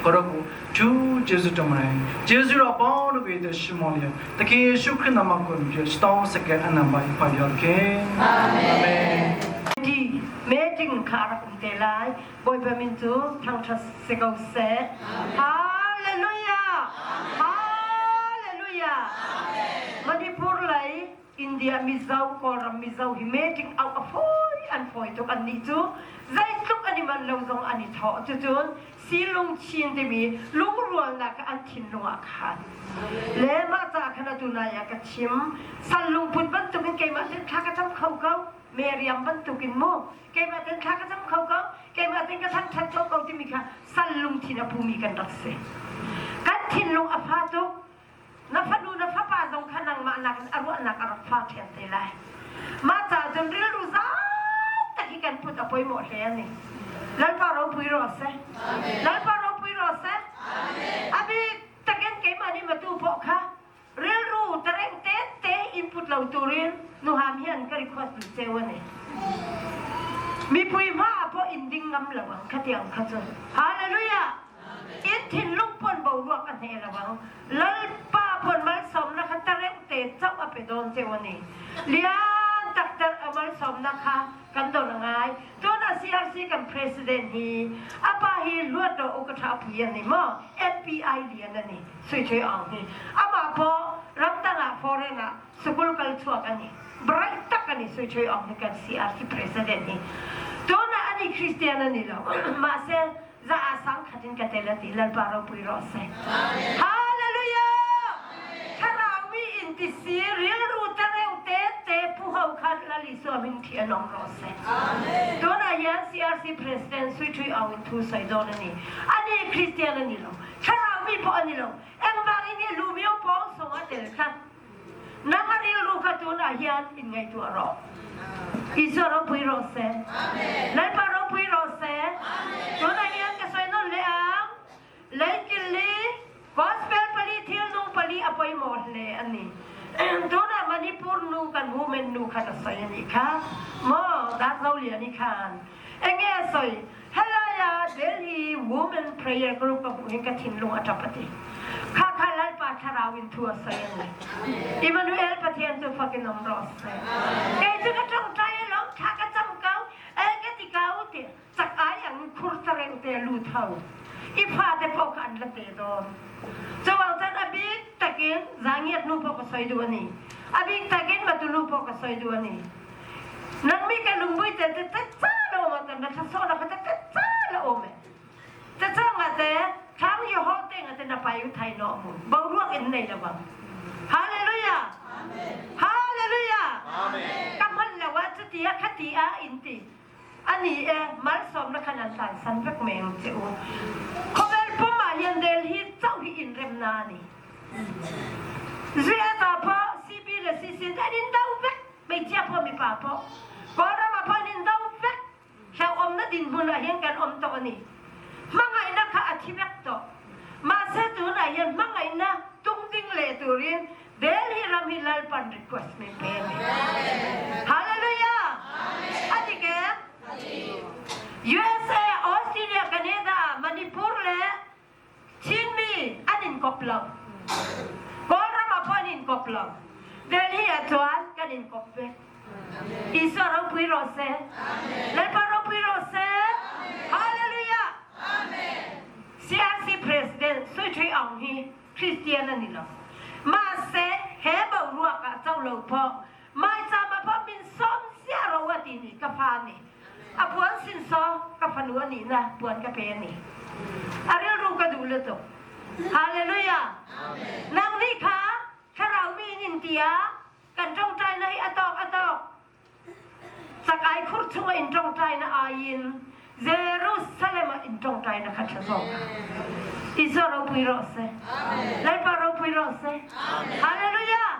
ကိုရောကိုကျူးကျေးဇူးတင်ပါတယ်ကျေးဇူးတော်ပေါင်းတို့ကိုရှိမောလျက်သခင်ယေရှုခရစ်နာမကိုပြစတောင်းစကအနံပါဖျားခင်အာမင်ဒီမေတင်ခါရကုတေလိုက်ဘိုင်ပမင်တူထန်းထစကောဆေဟာလေလုယာဟာလေလုယာမဏိပူလိုက်อินเดียมิซาวกอร์มิซาวฮิเมจิงเอาอฟอยอันฟอยตุกอันนี้จูใจตุกอันนี้มันลงตรงอันนี้ทอจุจุนสีลุงชินที่มีลุงรวนนักอันทินลุงอาคารและมาจากขณะตุนายกชิมสันลุงพุทธบรรทุกินเกมาเส้นทากระทำเขาเขาเมรียมบรรทุกินโมเกมาเส้นทากระทำเขาเขาเกมาเส้นกระทั่งทัดเขาเขาที่มีค่ะสันลุงทินภูมิกันรักเสกันทินลุงอภาตุna fanu na fapa zong kha nangmah nakin a ruahnak a rak fa ṭhiam te lai. Mah ca cun rilru zau tak hi kan put a poimawh hle ani. Lalpa ropui rawh seh. Lalpa ropui rawh seh. A bik takin keimah nih matu pawh kha rilru tereng te te input lo turin nuham hian ka request du cheu ani. Mipui hma ah pawh in ding ngam lo ang kha tiang kha cu. Hallelujah. In thinlung pon boruak a hne lo ang. Lalpa pon malsawmnak kha tareuh te chauh a pe dawn cheu ani. Lian taktak a malsawmnak kha kan don a ngai. Tun ah CRC kan president hi apa hi luat ro u ka tha pui ani maw FBI lian ani Sui Thwe Aung hi. Amah pawh ramdang ah foreign ah sukul kal chuak ani. Bright tak ani Sui Thwe Aung hi kan CRC president hi. Tun ah ani Christian ani lo. Mahse za a sang khat in ka tel ati lalpa ropui rawh seh hallelujah thlarau mi in ti si rilru tareu te te pu ho khat lali suam in thi along rawh seh tuna hian CRC president Sui Thui Aung in thu soi dawn ani ani Christian ani lo thlarau mi pawh ani lo engvang in nge lumio pawng song a tel kha Nang a rilru kha tunah hian in ngaihtuah rawh. Isua ropui rawh seh. Lalpa ropui rawh seh. Tunah hian ka sawi nawn leh ang. Leikilli gospel pali thil nung pali a pawimawh hle a ni. Tunah Manipur nu kan women nu khan a sawi a nih kha. Maw Darzo Liani khan enge a sawi? Helai ah Delhi Women Prayer Group ka hmuh hin ka thinlung a ṭap a ti. Kha kha Lalpa thlarau in thu a sawi a ni. Emmanuel Pathian cu fak in um rawh seh. Kei cu ka ṭongṭai i lawng thla ka cam ko, e ka ti ko ti cak ai ang khur tareu te lut ho. I fate pawh kha an la te dawn. Cawang chan a bik takin zangiat nu pawh ka soi duh ani. A bik takin matulu pawh ka soi duh ani. Nang mi ka lungbui te te te cha lo ma kan na thlaso na kha te te cha lo ome. Te cha nga te thang yo ho te nga te na pai u thai no mu. Boruak in nei lo bang. Hallelujah. Amen. Hallelujah. Amen. Ka man lo wa chutia khatia in ti. Ani e malsawmna khan an tlansan vek mai ang che u. Khawvel pumah hian Delhi chauh hi inremna a ni. Zuiata pawh CB le CC te an indo vek, hmeichhia pawh mipa pawh. Kawlramah pawh an indo vek. Hlauhawmna dinhmunah hian kan awm tawh a ni. Hmangaihna kha a thi vek tawh. Mahse tunah hian hmangaihna tungding leh turin Delhi ram hi Lalpan request min pe a ni. Hallelujah! A dik em? USA, Australia, Canada, Manipur le Chinmi an inkawp lo. Kawlram ah pawh an inkawp lo. Delhi ah chuan kan inkawp ve. Isua ropui rawh se. Lalpa ropui rawh se. Hallelujah! CRC President Sui Thui Aung hi Kristian a ni lo. Mahse, he boruak ah co lo pawh maicham ah pawh min sawm ziah ro a ti ni ka fa nih a puan sin saw ka fanu a nihna puan ka pe a ni. A rilru ka duh lutuk. Hallelujah! Nang nih kha thlarau mi in in ti a kan ṭawngṭaina hi a tawk a tawk. Sakai khur chungah in ṭawngṭaina aiin Jerusalem ah in ṭawngṭaina kha ṭha zawk. Isua ropui rawh se. Lalpa ropui rawh se. Hallelujah!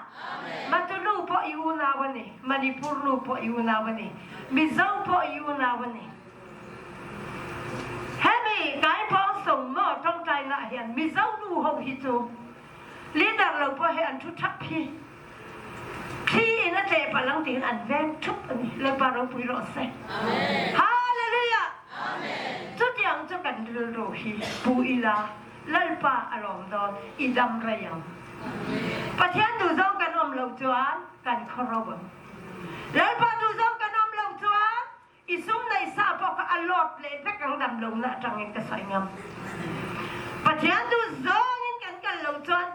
Matu nu pawh i unau a ni. Manipur nu pawh i unau a ni. Mizo pawh i unau a ni. Hemi kai pawng sung maw ṭawngṭaina ah hian Mizo nu ho hi cu leader lo pawh hi an ṭhu ṭhap hi. Thli in a tleh palh ang tiin an veng ṭhup a ni. Lalpa ropui rawh se. Hallelujah! Chutiang chu kan rilru hi pu ila Lalpa a lawm dawn i dam rei ang. Pathian duhzawng kan awm lo chuan kan khawro ang. Lalpa duhzawng kan awm lo chuan I sum nei sa pawh kha a lawt leh vek ang dam lohna atangin ka sawi ngam. Pathian duh zawngin kan kal lo chuan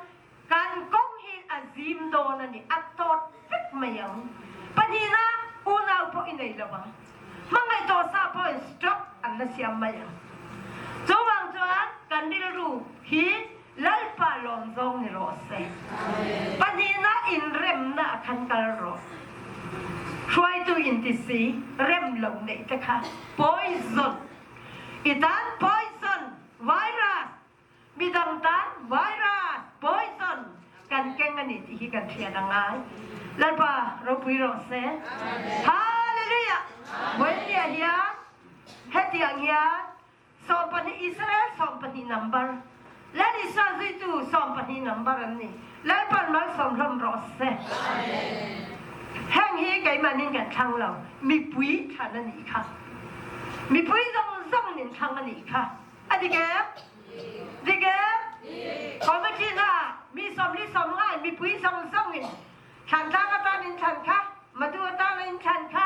kan kawng hi a zim dawn a ni, a tawt vek mai ang. Pahnihna, unau pawh i nei lo ang. Hmangaih tawh sa pawhin stroke an la siam mai ang. Chuvang chuan kan rilru hi Lalpa lawm zawng ni rawh se. Pahnihna inremna a khan kal rawh. Hruaitu inti si rem lo neih te kha poison. I tan poison, virus, midang tan virus, poison kan keng a ni tih hi kan hriat a ngai. Lalpa ropui rawh se. Hallelujah! Vawinia hian hetiang hian 12 Israel 12 number Lal Isua zuitu 12 number an ni. Lalpan malsawm hlawm rawh se. Heng hi keimahnin kan thlang lo, mipui thlan a nih kha. Mipui zawng zawng in thlang a nih kha. A dik em? Dik em? Committee hna mi 40 sawmnga in mipui zawng zawng in Thlantlang atan in thlan kha, Matu atan in thlan kha,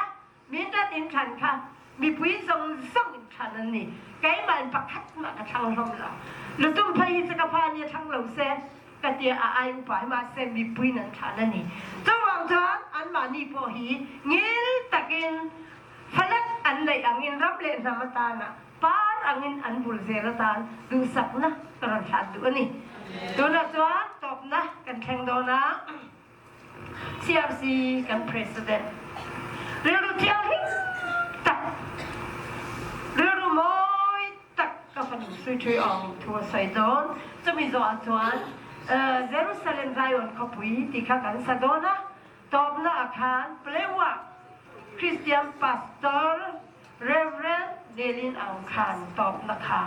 Mindat in thlan kha mipui zawng zawng in thlan an ni. Keimah in pakhat mah ka thlang hlawm lo. Lutum phei hi cu ka fa nih a thlang lo seh ka ti a ai upa hi mahse mipui in an thlan a ni. Curuang cun anmah nih pawh hi ngil takin falek an neih angin ram le hnam atan ah par angin an bul zel atan duhsaknak ka ron hlan duh a ni. Tunah cun tawpnak kan thleng dawn ah CRC kan president rilru thianghlim tak rilru mawi tak ka fanu Sui Ṭhui Aung thu a sawi dawn. Chumi zawh ah chuan Jerusalem Zion khawpui ti kha kan sa dawn a, tawpna ah khan Palewa Christian Pastor Rev. Nelin Aung khan tawpna kha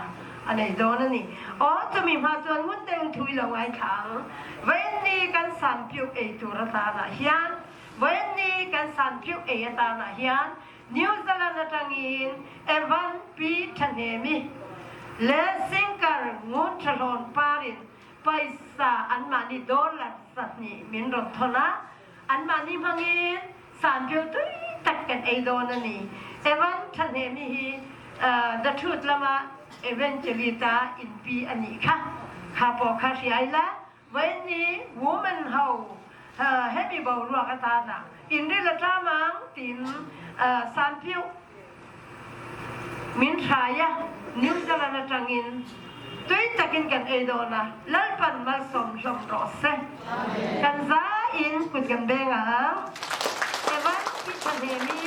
a nei dawn a ni. Aw, chumi hma chuan ngun deuhin thu i lo ngaithla ang. Vawiin kan sanpiuk ei tur atanah hian Vawiin kan sanpiuk ei atanah hian New Zealand atangin Evan Pi Thahnem-i leh Singkar Ngun Thahlawn Parin paisa anmahni dollar 2 min rawn thawn a, Anmahni hmangin sanpiau tui tak kan ei dawn a ni. Evan Thahnemi hi The Truth lama Evangelita innpi ani kha kha po kha hriai la Vaini woman ho hemi bo ruak ata na inri la tlamang tin sanpiu min thraya New Zealand atangin tui takin kan ei dona lalpan malsawm hlom rawh se kan za in kut kan beng ang Evan pi thanemi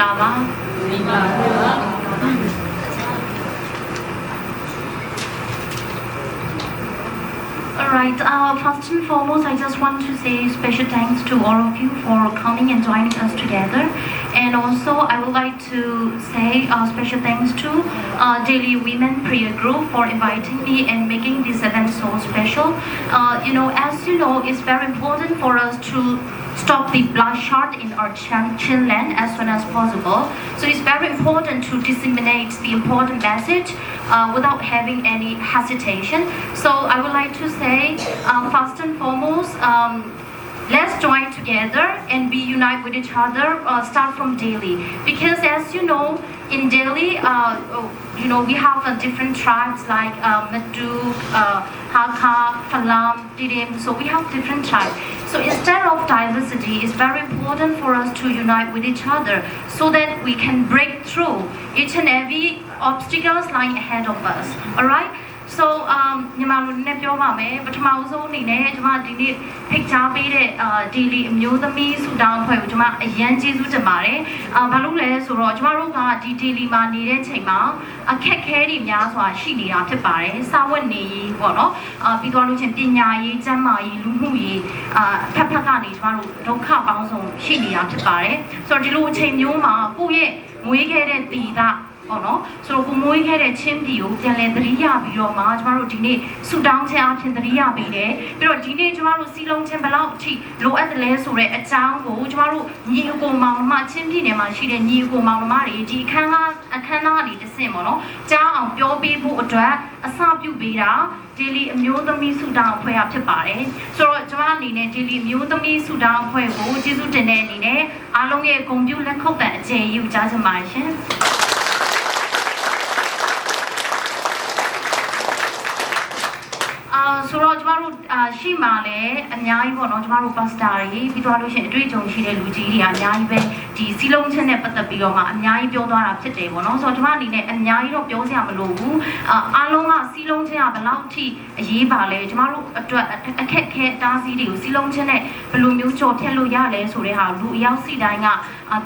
Lama. Alright, first and foremost, I just want to say special thanks to all of you for coming and joining us together. And also, I would like to say special thanks to Daily Women Prayer Group for inviting me and making this event so special. As you know, it's very important for us to stop the bloodshed in our Chinland as soon as possible. So it's very important to disseminate the important message without having any hesitation. So I would like to say, first and foremost, let's join together and be unite with each other, start from Delhi. Because as you know, in Delhi, we have different tribes like Matu, Hakha, Falam, Didim, so we have different tribes. So instead of diversity, it's very important for us to unite with each other so that we can break through each and every obstacles lying ahead of us. All right? So ညီမတို့နည်းပြောပါမယ်ပထမဆုံးအနေနဲ့ကျမဒီနေ့ဖိတ်ကြားပေးတဲ့အာ daily အမျိုးသမီးဆုတောင်းအဖွဲ့ကိုကျမအရန်ကျေးဇူးတင်ပါတယ်အာဘာလို့လဲဆိုတော့ကျမတို့ကဒီ daily မှာနေတဲ့ချိန်မှာအခက်ခဲတွေများစွာရှိနေတာဖြစ်ပါတယ်စာဝတ်နေရေးပေါ့နော်အာပြီးသွားလို့ချင်းပညာရေးကျန်းမာရေးလူမှုရေးအာဖက်ဖက်ကနေကျမတို့ဒုက္ခပေါင်းစုံရှိနေတာဖြစ်ပါတယ်ဆိုတော့ဒီလိုအချိန်မျိုးမှာကိုယ့်ရဲ့မွေးခဲ့တဲ့တီတာပေါ့နော်ဆိုတော့ကိုမွေးခဲ့တဲ့ချင်းပြည်ကိုပြန်လည်သတိရပြီးတော့မှကျမတို့ဒီနေ့ဆုတောင်းခြင်းအပြင်သတိရပေးတယ်ပြီးတော့ဒီနေ့ကျမတို့စီလုံးချင်းဘလောက်အထိလိုအပ်တယ်လဲဆိုတဲ့အကြောင်းကိုကျမတို့ညီအကိုမောင်နှမချင်းပြည်နယ်မှာရှိတဲ့ညီအကိုမောင်နှမတွေဒီအခန်းကအခန်းသားကနေတဆင့်ပေါ့နော်ကြားအောင်ပြောပေးဖို့အတွက်အစပြုပေးတာ daily အမျိုးသမီးဆုတောင်းအဖွဲ့ဖြစ်ပါတယ်ဆိုတော့ကျမအနေနဲ့ daily အမျိုးသမီးဆုတောင်းအဖွဲ့ကိုကျေးဇူးတင်တဲ့အနေနဲ့အားလုံးရဲ့ဂုဏ်ပြုလက်ခုပ်တန်အကျယ်ယူကြားချင်ပါတယ်ရှင်အာဆိုတော့ကျမတို့အာရှိမှလည်းအများကြီးပေါ့နော်ကျမတို့ pastor တွေပြီးသွားလို့ရှိရင်အတွေ့အကြုံရှိတဲ့လူကြီးတွေအများကြီးပဲဒီစီလုံးချင်းနဲ့ပတ်သက်ပြီးတော့မှအများကြီးပြောသွားတာဖြစ်တယ်ပေါ့နော်ဆိုတော့ကျမအနေနဲ့အများကြီးတော့ပြောစရာမလိုဘူးအာအားလုံးကစီလုံးချင်းကဘယ်လောက်ထိအရေးပါလဲကျမတို့အတွက်အခက်ခဲအတားအဆီးတွေကိုစီလုံးချင်းနဲ့ဘယ်လိုမျိုးကြော်ဖြတ်လို့ရလဲဆိုတဲ့ဟာလူအယောက်စီတိုင်းက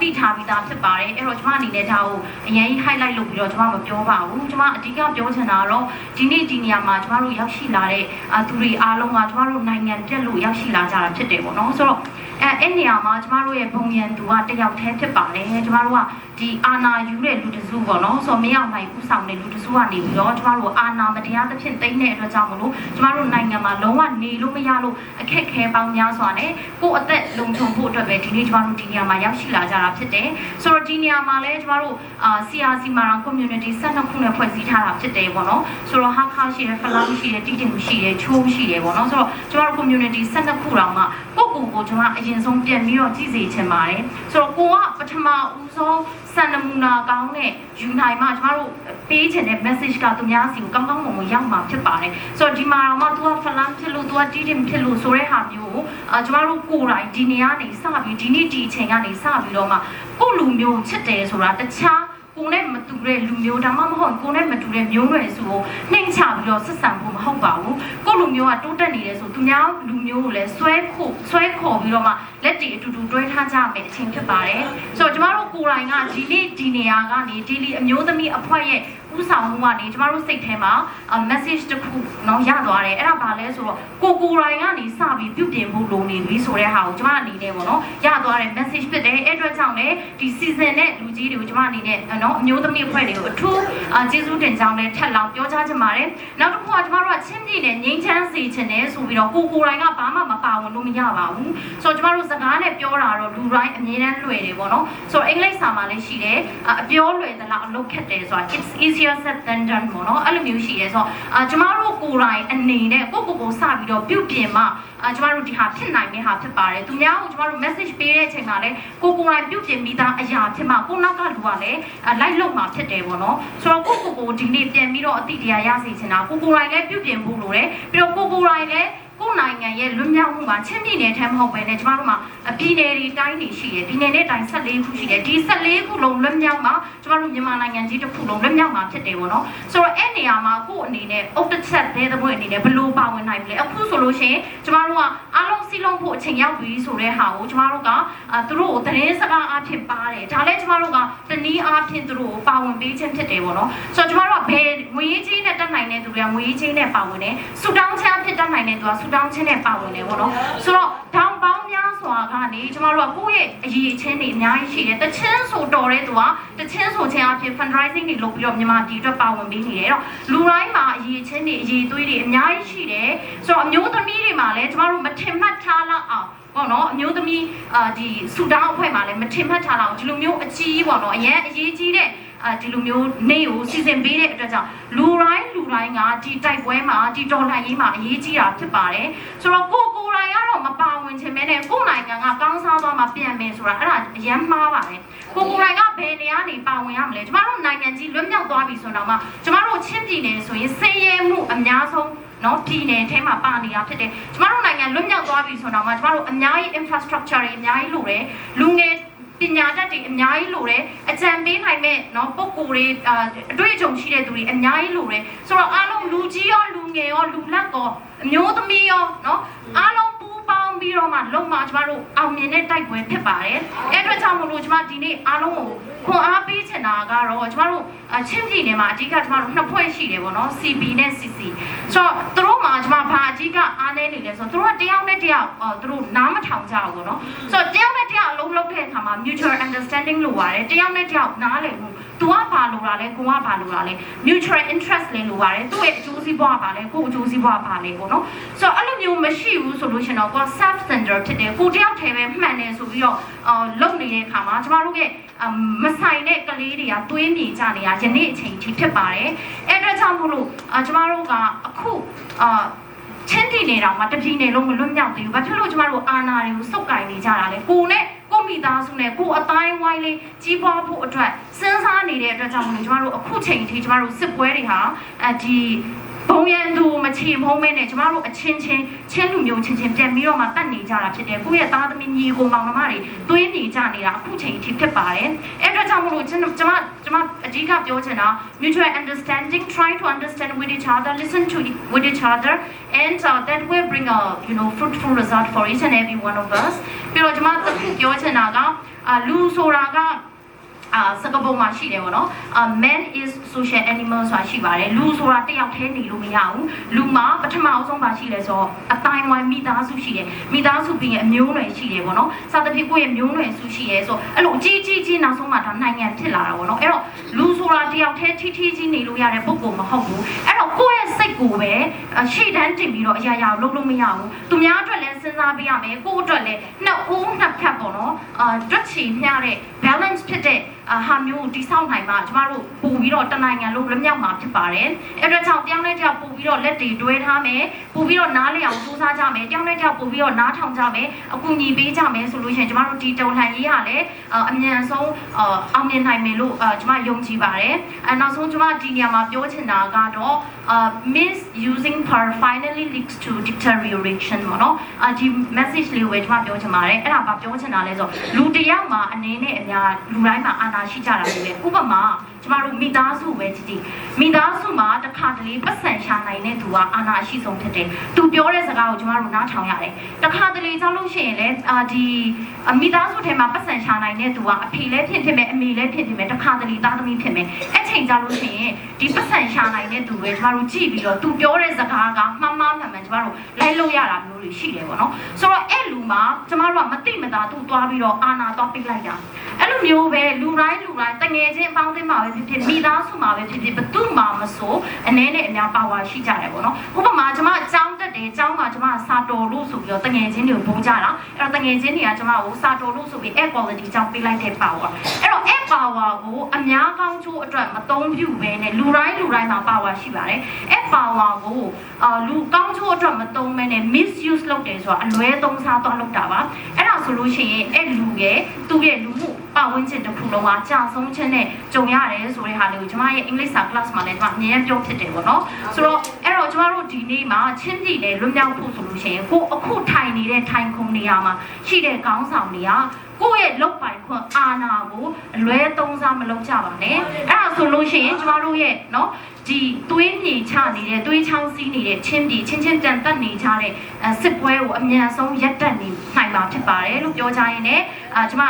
တိထားပြီးသားဖြစ်ပါတယ်အဲ့တော့ကျမအနေနဲ့ဒါကိုအရင် highlight လုပ်ပြီးတော့ကျမမပြောပါဘူးကျမအဓိကပြောချင်တာကတော့ဒီနေ့ဒီနေရာမှာကျမတို့ရောက်ရှိလာတဲ့သူတွေအားလုံးကကျမတို့နိုင်ငံပြက်လို့ရောက်ရှိလာကြတာဖြစ်တယ်ပေါ့နော်ဆိုတော့အဲအဲ့နေရာမှာကျမတို့ရဲ့ဘုံရန်သူကတယောက်တည်းဖြစ်ပါတယ်ကျမတို့ကဒီအာနာယူတဲ့လူတစုပေါ့နော်ဆိုမရနိုင်ဥဆောင်တဲ့လူတစုကနေပြီးတော့ကျမတို့အာနာမတရားသဖြင့်တိမ့်တဲ့အတွက်ကြောင့်မလို့ကျမတို့နိုင်ငံမှာလုံးဝနေလို့မရလို့အခက်ခဲပေါင်းများစွာနဲ့ကိုယ့်အသက်လုံခြုံဖို့အတွက်ပဲဒီနေ့ကျမတို့ဒီနေရာမှာရောက်ရှိလာကြတာဖြစ်တယ်ဆိုတော့ဒီနေရာမှာလည်းကျမတို့အာ CRC မှာတော့ community 12ခုနဲ့ဖွဲ့စည်းထားတာဖြစ်တယ်ပေါ့နော်ဆိုတော့ဟာခါရှိတယ်ဖလောင်းရှိတယ်တိတင်ရှိတယ်ချိုးရှိတယ်ပေါ့နော်ဆိုတော့ကျမတို့ community 12ခုတောင်မှကိုယ့်ကိုယ်ကိုကျမအရင်ဆုံးပြန်ပြီးတော့ကြည့်စေချင်ပါတယ်ဆိုတော့ကိုကပထမဦးဆုံးစံနမူနာကောင်းတဲ့ယူနိုင်မှကျမတို့ပေးချင်တဲ့ message ကသူများစီကိုကောင်းကောင်းမွန်မွန်ရောက်မှာဖြစ်ပါတယ်ဆိုတော့ဒီမှာတော့မှ तू ကဖလန်းဖြစ်လို့ तू ကတီးတင်ဖြစ်လို့ဆိုတဲ့ဟာမျိုးကိုအာကျမတို့ကိုယ်တိုင်ဒီနေရာနေစပြီးဒီနေ့ဒီအချိန်ကနေစပြီးတော့မှကိုယ့်လူမျိုးချစ်တယ်ဆိုတာတခြားကိုနဲ့မတူတဲ့လူမျိုးဒါမှမဟုတ်ကိုနဲ့မတူတဲ့မျိုးနွယ်စုကိုနှိမ်ချပြီးတော့ဆက်ဆံဖို့မဟုတ်ပါဘူးကိုလူမျိုးကတိုးတက်နေတယ်ဆိုသူများလူမျိုးကိုလည်းဆွဲခုဆွဲခေါ်ပြီးတော့မှလက်တီအတူတူတွဲထားကြမယ်အချိန်ဖြစ်ပါတယ်ဆိုတော့ကျမတို့ကိုယ်တိုင်ကဒီနေ့ဒီနေရာကနေဒီလီအမျိုးသမီးအဖွဲ့ရဲ့ဥဆောင်မှုကနေကျမတို့စိတ်ထဲမှာ message တစ်ခုနော်ရသွားတယ်အဲ့ဒါဘာလဲဆိုတော့ကိုကိုရိုင်းကနေစပြီးပြုပြင်ဖို့လိုနေပြီဆိုတဲ့ဟာကိုကျမအနေနဲ့ပေါ့နော်ရသွားတဲ့ message ဖြစ်တယ်အဲ့အတွက်ကြောင့်လည်းဒီ season နဲ့လူကြီးတွေကိုကျမအနေနဲ့နော်အမျိုးသမီးအဖွဲ့တွေကိုအထူးကျေးဇူးတင်ကြောင်းလည်းထပ်လောင်းပြောကြားချင်ပါတယ်နောက်တစ်ခုကကျမတို့ကချင်းပြည်နယ်ငိမ့်ချမ်းစေချင်တယ်ဆိုပြီးတော့ကိုကိုရိုင်းကဘာမှမပါဝင်လို့မရပါဘူးဆိုတော့ကျမတို့စကားနဲ့ပြောတာတော့လူတိုင်းအမြဲတမ်းလွယ်တယ်ပေါ့နော်ဆိုတော့အင်္ဂလိပ်စာမှာလည်းရှိတယ်အပြောလွယ်သလားအလုပ်ခက်တယ်ဆိုတာ it's easier said than done ပေါ့နော်အဲ့လိုမျိုးရှိရဲဆိုတော့အာကျမတို့ကို ကိုယ်တိုင်အနေနဲ့ကိုကိုကိုစပြီးတော့ပြုပြင်မှအာကျမတို့ဒီဟာဖြစ်နိုင်မယ့်ဟာဖြစ်ပါတယ်သူများကိုကျမတို့ message ပေးတဲ့အချိန်မှာလည်းကိုကိုယ်တိုင်ပြုပြင်ပြီးသားအရာဖြစ်မှကိုနောက်ကလူကလည်းလိုက်လုပ်မှာဖြစ်တယ်ပေါ့နော်ဆိုတော့ကိုကိုကိုဒီနေ့ပြန်ပြီးတော့အတိတရားရစေချင်တာကိုကိုယ်တိုင်လည်းပြုပြင်ဖို့လိုတယ်ပြီးတော့ကိုကိုယ်တိုင်လည်းကိုယ်နိုင်ငံရဲ့လွတ်မြောက်မှုမှာချင်းပြည်နယ်ထဲမဟုတ်ပဲနဲ့ကျမတို့မှာပြည်နယ်တွေတိုင်းတွေရှိတယ်ပြည်နယ်နဲ့တိုင်း14ခုရှိတယ်ဒီ14ခုလုံးလွတ်မြောက်မှာကျမတို့မြန်မာနိုင်ငံကြီးတစ်ခုလုံးလွတ်မြောက်မှာဖြစ်တယ်ပေါ့နော်ဆိုတော့အဲ့နေရာမှာကိုယ့်အနေနဲ့အုတ်တစ်ချက်သေးတဲ့ဘွဲ့အနေနဲ့ဘလို့ပါဝင်နိုင်မလဲအခုဆိုလို့ရှိရင်ကျမတို့ကအားလုံးစီလုံးဖို့အချိန်ရောက်ပြီဆိုတဲ့ဟာကိုကျမတို့ကသူတို့ကိုသတင်းစကားအဖြစ်ပါတယ်ဒါလည်းကျမတို့ကတနည်းအားဖြင့်သူတို့ကိုပါဝင်ပေးခြင်းဖြစ်တယ်ပေါ့နော်ဆိုတော့ကျမတို့ကဘယ်ငွေကြီးနဲ့တက်နိုင်တဲ့သူတွေကငွေကြီးနဲ့ပါဝင်တယ်ဆူတောင်းခြင်းအဖြစ်တက်နိုင်တဲ့သူကဆူတောင်းခြင်းနဲ့ပါဝင်တယ်ပေါ့နော်ဆိုတော့တောင်ပေါင်းများစွာကနေကျမတို့ကကိုယ့်ရဲ့အရေးချင်းတွေအများကြီးရှိတယ်တချင်းဆိုတော်တဲ့သူကတချင်းဆိုခြင်းအဖြစ် fundraising တွေလုပ်ပြီးတော့မြန်မာပြည်အတွက်ပါဝင်ပေးနေတယ်အဲ့တော့လူတိုင်းမှာအရေးချင်းတွေအရေးသွေးတွေအများကြီးရှိတယ်ဆိုတော့အမျိုးသမီးတွေမှာလည်းကျမတို့မထင်မှတ်ထားလောက်အောင်ပေါ့နော်အမျိုးသမီးအာဒီဆူတောင်းအဖွဲ့မှာလည်းမထင်မှတ်ထားလောက်ဒီလိုမျိုးအကြီးပေါ့နော်အရင်အရေးကြီးတဲ့အာဒီလိုမျိုးနေကိုစီစဉ်ပေးတဲ့အတွက်ကြောင့်လူတိုင်းလူတိုင်းကဒီတိုက်ပွဲမှာဒီတော်လှန်ရေးမှာအရေးကြီးတာဖြစ်ပါတယ်ဆိုတော့ကိုကိုတိုင်းကတော့မပါဝင်ချင်မဲနဲ့ကိုနိုင်ငံကကောင်းစားသွားမှပြန်မယ်ဆိုတာအဲ့ဒါအရန်မှားပါတယ်ကိုကိုတိုင်းကဘယ်နေရာနေပါဝင်ရမလဲကျမတို့နိုင်ငံကြီးလွတ်မြောက်သွားပြီဆိုတော့မှကျမတို့ချင်းပြည်နယ်ဆိုရင်စည်ရဲမှုအများဆုံးနော်ပြည်နယ်ထဲမှာပါနေတာဖြစ်တယ်ကျမတို့နိုင်ငံလွတ်မြောက်သွားပြီဆိုတော့မှကျမတို့အများကြီး infrastructure တွေအများကြီးလိုတယ်လူငယ်ပညာတတ်တွေအများကြီးလိုတယ်အကြံပေးနိုင်မဲ့နော်ပုံကိုယ်တွေအတွေ့အကြုံရှိတဲ့သူတွေအများကြီးလိုတယ်ဆိုတော့အားလုံးလူကြီးရောလူငယ်ရောလူလတ်ရောအမျိုးသမီးရောနော်အားလုံးပူးပေါင်းပြီးတော့မှလုံမှကျမတို့အောင်မြင်တဲ့တိုက်ပွဲဖြစ်ပါတယ်အဲ့အတွက်ကြောင့်မို့လို့ကျမဒီနေ့အားလုံးကိုခွန်အားပေးချင်တာကတော့ကျမတို့ချင်းပြည်နယ်မှာအဓိကကျမတို့နှစ်ဖွဲ့ရှိတယ်ပေါ့နော် CB နဲ့ CC ဆိုတော့သူတို့မှာကျမဘာအဓိကအားနည်းနေလဲဆိုတော့သူတို့ကတယောက်နဲ့တယောက်သူတို့နားမထောင်ကြဘူးပေါ့နော်ဆိုတော့တယောက်နဲ့တယောက်အလုံးလုံးတဲ့အခါမှာ mutual understanding လိုပါတယ်တယောက်နဲ့တယောက်နားလည်မှုသူကဘာလိုတာလဲကိုကဘာလိုတာလဲ mutual interest လည်းလိုပါတယ်သူ့ရဲ့အကျိုးစီးပွားပါလဲကို့အကျိုးစီးပွားပါလဲပေါ့နော်ဆိုတော့အဲ့လိုမျိုးမရှိဘူးဆိုလို့ရှင်တော့ကိုက self center ဖြစ်တယ်ကိုတယောက်တည်းပဲမှန်တယ်ဆိုပြီးတော့အော်လုံနေတဲ့အခါမှာကျမတို့ရဲ့မဆိုင်တဲ့ကလေးတွေကတွေးမြင်ကြနေရယနေ့အချိန်ထိဖြစ်ပါတယ်အဲ့အတွက်ကြောင့်မို့လို့ကျမတို့ကအခုအာချင်းတည်နေတော့မှတပြည်နေလုံးမလွတ်မြောက်သေးဘူး။ဘာဖြစ်လို့ကျမတို့အာနာတွေကိုစုပ်ကင်နေကြတာလဲ။ကိုနဲ့ကိုမိသားစုနဲ့ကိုအတိုင်းဝိုင်းလေးကြီးပွားဖို့အတွက်စဉ်းစားနေတဲ့အတွက်ကြောင့်မလို့ကျမတို့အခုချိန်ထိကျမတို့စစ်ပွဲတွေဟာအဒီဘုံရန်သူမချေမုံမဲနဲ့ကျမတို့အချင်းချင်းချင်းလူမျိုးချင်းချင်းပြန်ပြီးတော့မှတတ်နေကြတာဖြစ်တယ်ကိုယ့်ရဲ့သားသမီးညီကိုမောင်နှမတွေတွေးနေကြနေတာအခုချိန်ထိဖြစ်ပါတယ်အဲ့အတွက်ကြောင့်မလို့ကျမကျမအဓိကပြောချင်တာ mutual understanding, try to understand with each other, listen to with each other, and that will bring a fruitful result for each and every one of us. ပြီးတော့ကျမတခုပြောချင်တာကအာလူဆိုတာကအာစကပုံမှာရှိတယ်ပေါ့နော်အာ man is social animal ဆိုတာရှိပါတယ်လူဆိုတာတယောက်တည်းနေလို့မရဘူးလူမှာပထမအဆုံးပါရှိလဲဆိုတော့အတိုင်းဝိုင်းမိသားစုရှိတယ်မိသားစုပြီးရင်အမျိုးနွယ်ရှိတယ်ပေါ့နော်စသဖြင့်ကိုယ့်ရဲ့မျိုးနွယ်စုရှိရဲဆိုအဲ့လိုအကြီးကြီးကြီးနောက်ဆုံးမှဒါနိုင်ငံဖြစ်လာတာပေါ့နော်အဲ့တော့လူဆိုတာတယောက်တည်းထီထီကြီးနေလို့ရတဲ့ပုံကမဟုတ်ဘူးအဲ့တော့ကိုယ့်ရဲ့စိတ်ကိုပဲရှေ့တန်းတင်ပြီးတော့အရာရာလုပ်လို့မရဘူးသူများအတွက်လည်းစဉ်းစားပေးရမယ်ကိုယ့်အတွက်လည်းနှစ်ဦးနှစ်ဖက်ပေါ့နော်အာတွက်ချီမျှတဲ့ balance ဖြစ်တဲ့ဟာမျိုးတိဆောက်နိုင်မှကျမတို့ပို့ပြီးတော့တနိုင်ငံလုံးလွတ်မြောက်မှာဖြစ်ပါတယ်။အဲ့အတွက်ကြောင့်တယောက်နဲ့တယောက်ပို့ပြီးတော့လက်တွေတွဲထားမယ်။ပို့ပြီးတော့နားလည်အောင်စူးစမ်းကြမယ်။တယောက်နဲ့တယောက်ပို့ပြီးတော့နားထောင်ကြမယ်။အကူအညီပေးကြမယ်ဆိုလို့ရှိရင်ကျမတို့ဒီတော်လှန်ရေးဟာလည်းအမြန်ဆုံးအောင်မြင်နိုင်မယ်လို့ကျမယုံကြည်ပါတယ်။အဲနောက်ဆုံးကျမဒီနေရာမှာပြောချင်တာကတော့ misusing power finally leads to deterioration ပေါ့နော်။အာဒီ message လေးကိုပဲကျမပြောချင်ပါတယ်။အဲ့ဒါဘာပြောချင်တာလဲဆိုလူတယောက်မှာအနေနဲ့အများလူတိုင်းမှာအာဏာရှိကြတာပဲဥပမာကျမတို့မိသားစုပဲကြည့်ကြည့်မိသားစုမှာတစ်ခါတလေပတ်စံရှာနိုင်တဲ့သူကအာဏာရှိဆုံးဖြစ်တယ်။သူပြောတဲ့စကားကိုကျမတို့နားထောင်ရတယ်။တစ်ခါတလေကြောက်လို့ရှိရင်လည်းအာဒီမိသားစုထဲမှာပတ်စံရှာနိုင်တဲ့သူကအဖေလည်းဖြစ်ဖြစ်မယ်အမေလည်းဖြစ်ဖြစ်မယ်တစ်ခါတလေသားသမီးဖြစ်မယ်။အဲ့ချိန်ကြလို့ရှိရင်ဒီပတ်စံရှာနိုင်တဲ့သူပဲကျမတို့ကြည့်ပြီးတော့သူပြောတဲ့စကားကမှားမှားမှန်မှန်ကျမတို့လိုက်လို့ရတာမျိုးတွေရှိတယ်ပေါ့နော်။ဆိုတော့အဲ့လူမှာကျမတို့ကမတိမတာသူ့သွားပြီးတော့အာဏာသွားပေးလိုက်တာ။အဲ့လိုမျိုးပဲလူတိုင်းလူတိုင်းတငယ်ချင်းအပေါင်းအသင်းမှာပဲဖြစ်ဖြစ်မိသားစုမှာပဲဖြစ်ဖြစ်ဘသူမှမဆိုအနေနဲ့အများပါဝါရှိကြတယ်ပေါ့နော်။ဥပမာကျမအကြောင်းတက် တယ်။ကျောင်းမှာကျမစာတော်လို့ဆိုပြီးတော့တငယ်ချင်းတွေကိုပုံကြတာ။အဲ့တော့တငယ်ချင်းတွေကကျမကိုစာတော်လို့ဆိုပြီး air quality ကြောင့်ပေးလိုက်တဲ့ power။အဲ့တော့ air power ကိုအများကောင်းချိုးအတွက်မသုံးပြုဘဲနဲ့လူတိုင်းလူတိုင်းမှာ power ရှိပါတယ်။အဲ့ power ကိုအာလူကောင်းချိုးအတွက်မသုံးဘဲနဲ့ misuse လုပ်တယ်ဆိုတာအလွဲသုံးစားတော့လုပ်တာပါ။အဲ့ဒါဆိုလို့ရှိရင်အဲ့လူရဲ့သူ့ရဲ့လူမှုပတ်ဝန်းကျင်တစ်ခုလုံးကကြာဆုံးခြင်းနဲ့ကြုံရတယ်ဆိုတဲ့ဟာလေးကိုကျမရဲ့အင်္ဂလိပ်စာ class မှာလည်းကျမအမြဲပြောဖြစ်တယ်ပေါ့နော်။ဆိုတော့အဲ့တော့ကျမတို့ဒီနေ့မှာချင်းပြည်နယ်လွတ်မြောက်ဖို့ဆိုလို့ရှိရင်ကိုအခုထိုင်နေတဲ့ထိုင်ခုံနေရာမှာရှိတဲ့ခေါင်းဆောင်တွေကကိုယ့်ရဲ့လုတ်ပိုင်ခွင့်အာဏာကိုအလွဲသုံးစားမလုပ်ကြပါနဲ့။အဲ့ဒါဆိုလို့ရှိရင်ကျမတို့ရဲ့နော်ဒီသွေးမြေချနေတဲ့သွေးချောင်းစီးနေတဲ့ချင်းပြည်ချင်းချင်းတန်တက်နေကြတဲ့စစ်ပွဲကိုအမြန်ဆုံးရပ်တန့်နေနိုင်မှာဖြစ်ပါတယ်လို့ပြောကြရင်းနဲ့အာကျမ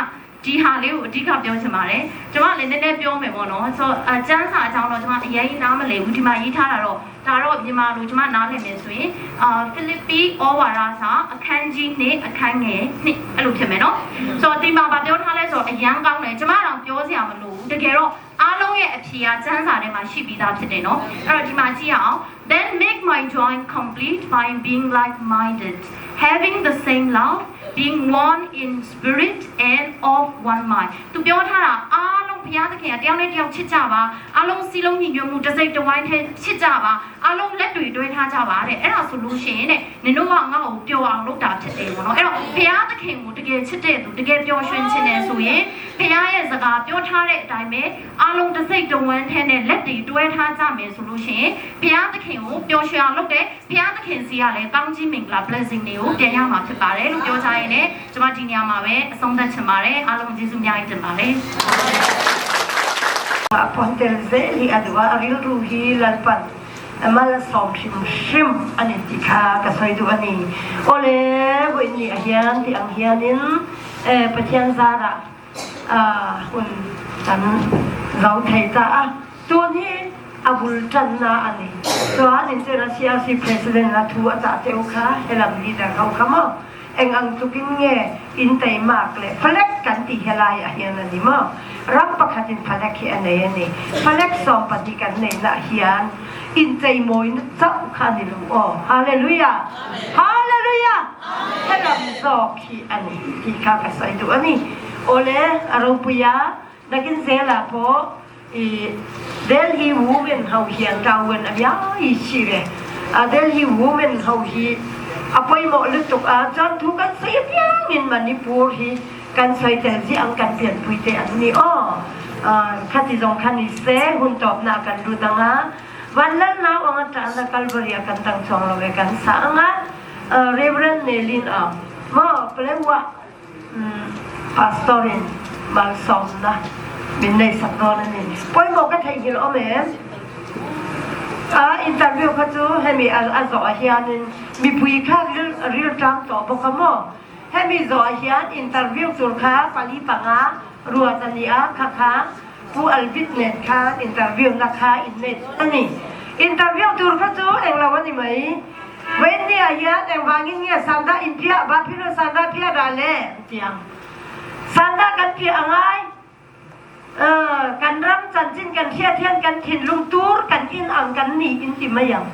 ဒီဟာလေးကိုအဓိကပြောချင်ပါတယ်ကျမလည်းနည်းနည်းပြောမယ်ပေါ့နော်ဆိုတော့အကျန်းစာအကြောင်းတော့ကျမအရင်နားမလည်ဘူးဒီမှာရေးထားတာတော့ဒါတော့မြန်မာလိုကျမနားလည်မယ်ဆိုရင်အာဖိလစ်ပီဩဝါဒစာအခန်းကြီး2အခန်းငယ်2အဲ့လိုဖြစ်မယ်နော်ဆိုတော့ဒီမှာဗာပြောထားလဲဆိုတော့အရန်ကောင်းတယ်ကျမတော့ပြောစရာမလိုဘူးတကယ်တော့အားလုံးရဲ့အဖြေကကျန်းစာထဲမှာရှိပြီးသားဖြစ်တယ်နော်အဲ့တော့ဒီမှာကြည့်ရအောင် then make my joy complete by being like minded having the same love being one in spirit and of one mind သူပြောထားတာအားလုံးဘုရားသခင်ကတယောက်နဲ့တယောက်ချစ်ကြပါအားလုံးစီလုံးညီညွတ်မှုတစ်စိတ်တစ်ဝိုင်းထဲချစ်ကြပါအားလုံးလက်တွေတွဲထားကြပါတဲ့အဲ့ဒါဆိုလို့ရှိရင်တဲ့နင်တို့ကငါ့ကိုပျော်အောင်လုပ်တာဖြစ်တယ်ပေါ့နော်အဲ့တော့ဘုရားသခင်ကိုတကယ်ချစ်တဲ့သူတကယ်ပျော်ရွှင်ခြင်းတယ်ဆိုရင်ဘုရားရဲ့စကားပြောထားတဲ့အတိုင်းပဲအားလုံးတစ်စိတ်တစ်ဝမ်းထဲနဲ့လက်တွေတွဲထားကြမယ်ဆိုလို့ရှိရင်ဘုရားသခင်ကိုပျော်ရွှင်အောင်လုပ်တယ်ဘုရားသခင်စီကလည်းကောင်းကြီးမင်္ဂလာ blessing တွေကိုပြန်ရမှာဖြစ်ပါတယ်လို့ပြောကြရင်လည်းကျွန်မဒီနေရာမှာပဲအဆုံးသတ်ချင်ပါတယ်အားလုံးကျေးဇူးအများကြီးတင်ပါတယ် Pontel zeli adwa aril ruhi lalpan amala som shim shim ani ti kha ka soi du ani ole voi ni a hian ti ang hianin e pathian zara a hun tan zau thei ta a tun hi abul tan na ani chuan in chera CRC president la thu a cha teu kha helam leader ho kha mo eng ang tukin nge in tei mak le phalek kan ti helai a hian ani mo ram pakhatin phalek hi anei ani phalek som pati kan nei na hian in chei moi na chau kha ni lu o hallelujah hallelujah helam zawk hi ani ti kha ka sai du ani ole aropuya nakin zela po i Delhi women ho hian tawen abia i chi ve a Delhi women ho hi apoi mo lutuk a chan thu kan sei piang in Manipur hi kan soi tel ji ang kan pian pui te an ni o khati zong khan ni se hun top na kan lu danga van lal nau anga ta na Calvary kan tang chong lo ve kan sa anga Reverend Nelin a mo plewa pastorin mal som na min nei sak dawn a ni. Pawimawh ka theihnghilh awm em? A interview kha chu hemi a zawh ah hianin mipui kha ril ril tang tawh bawk a maw? Hemi zawh ah hian interview tur kha pali panga ruat a ni a, kha kha Pu Albit nen khan interview na kha in nei a ni. Interview tur kha chu englo a ni mai. Vawiin ah hian engvangin nge Sanda in piah Baphilu Sanda piah dah le an ti ang. Sanda kan piah a ngai. Kan ram chanchin kan hriat hian kan thinlung tur kan in ang kan ni in ti mai ang.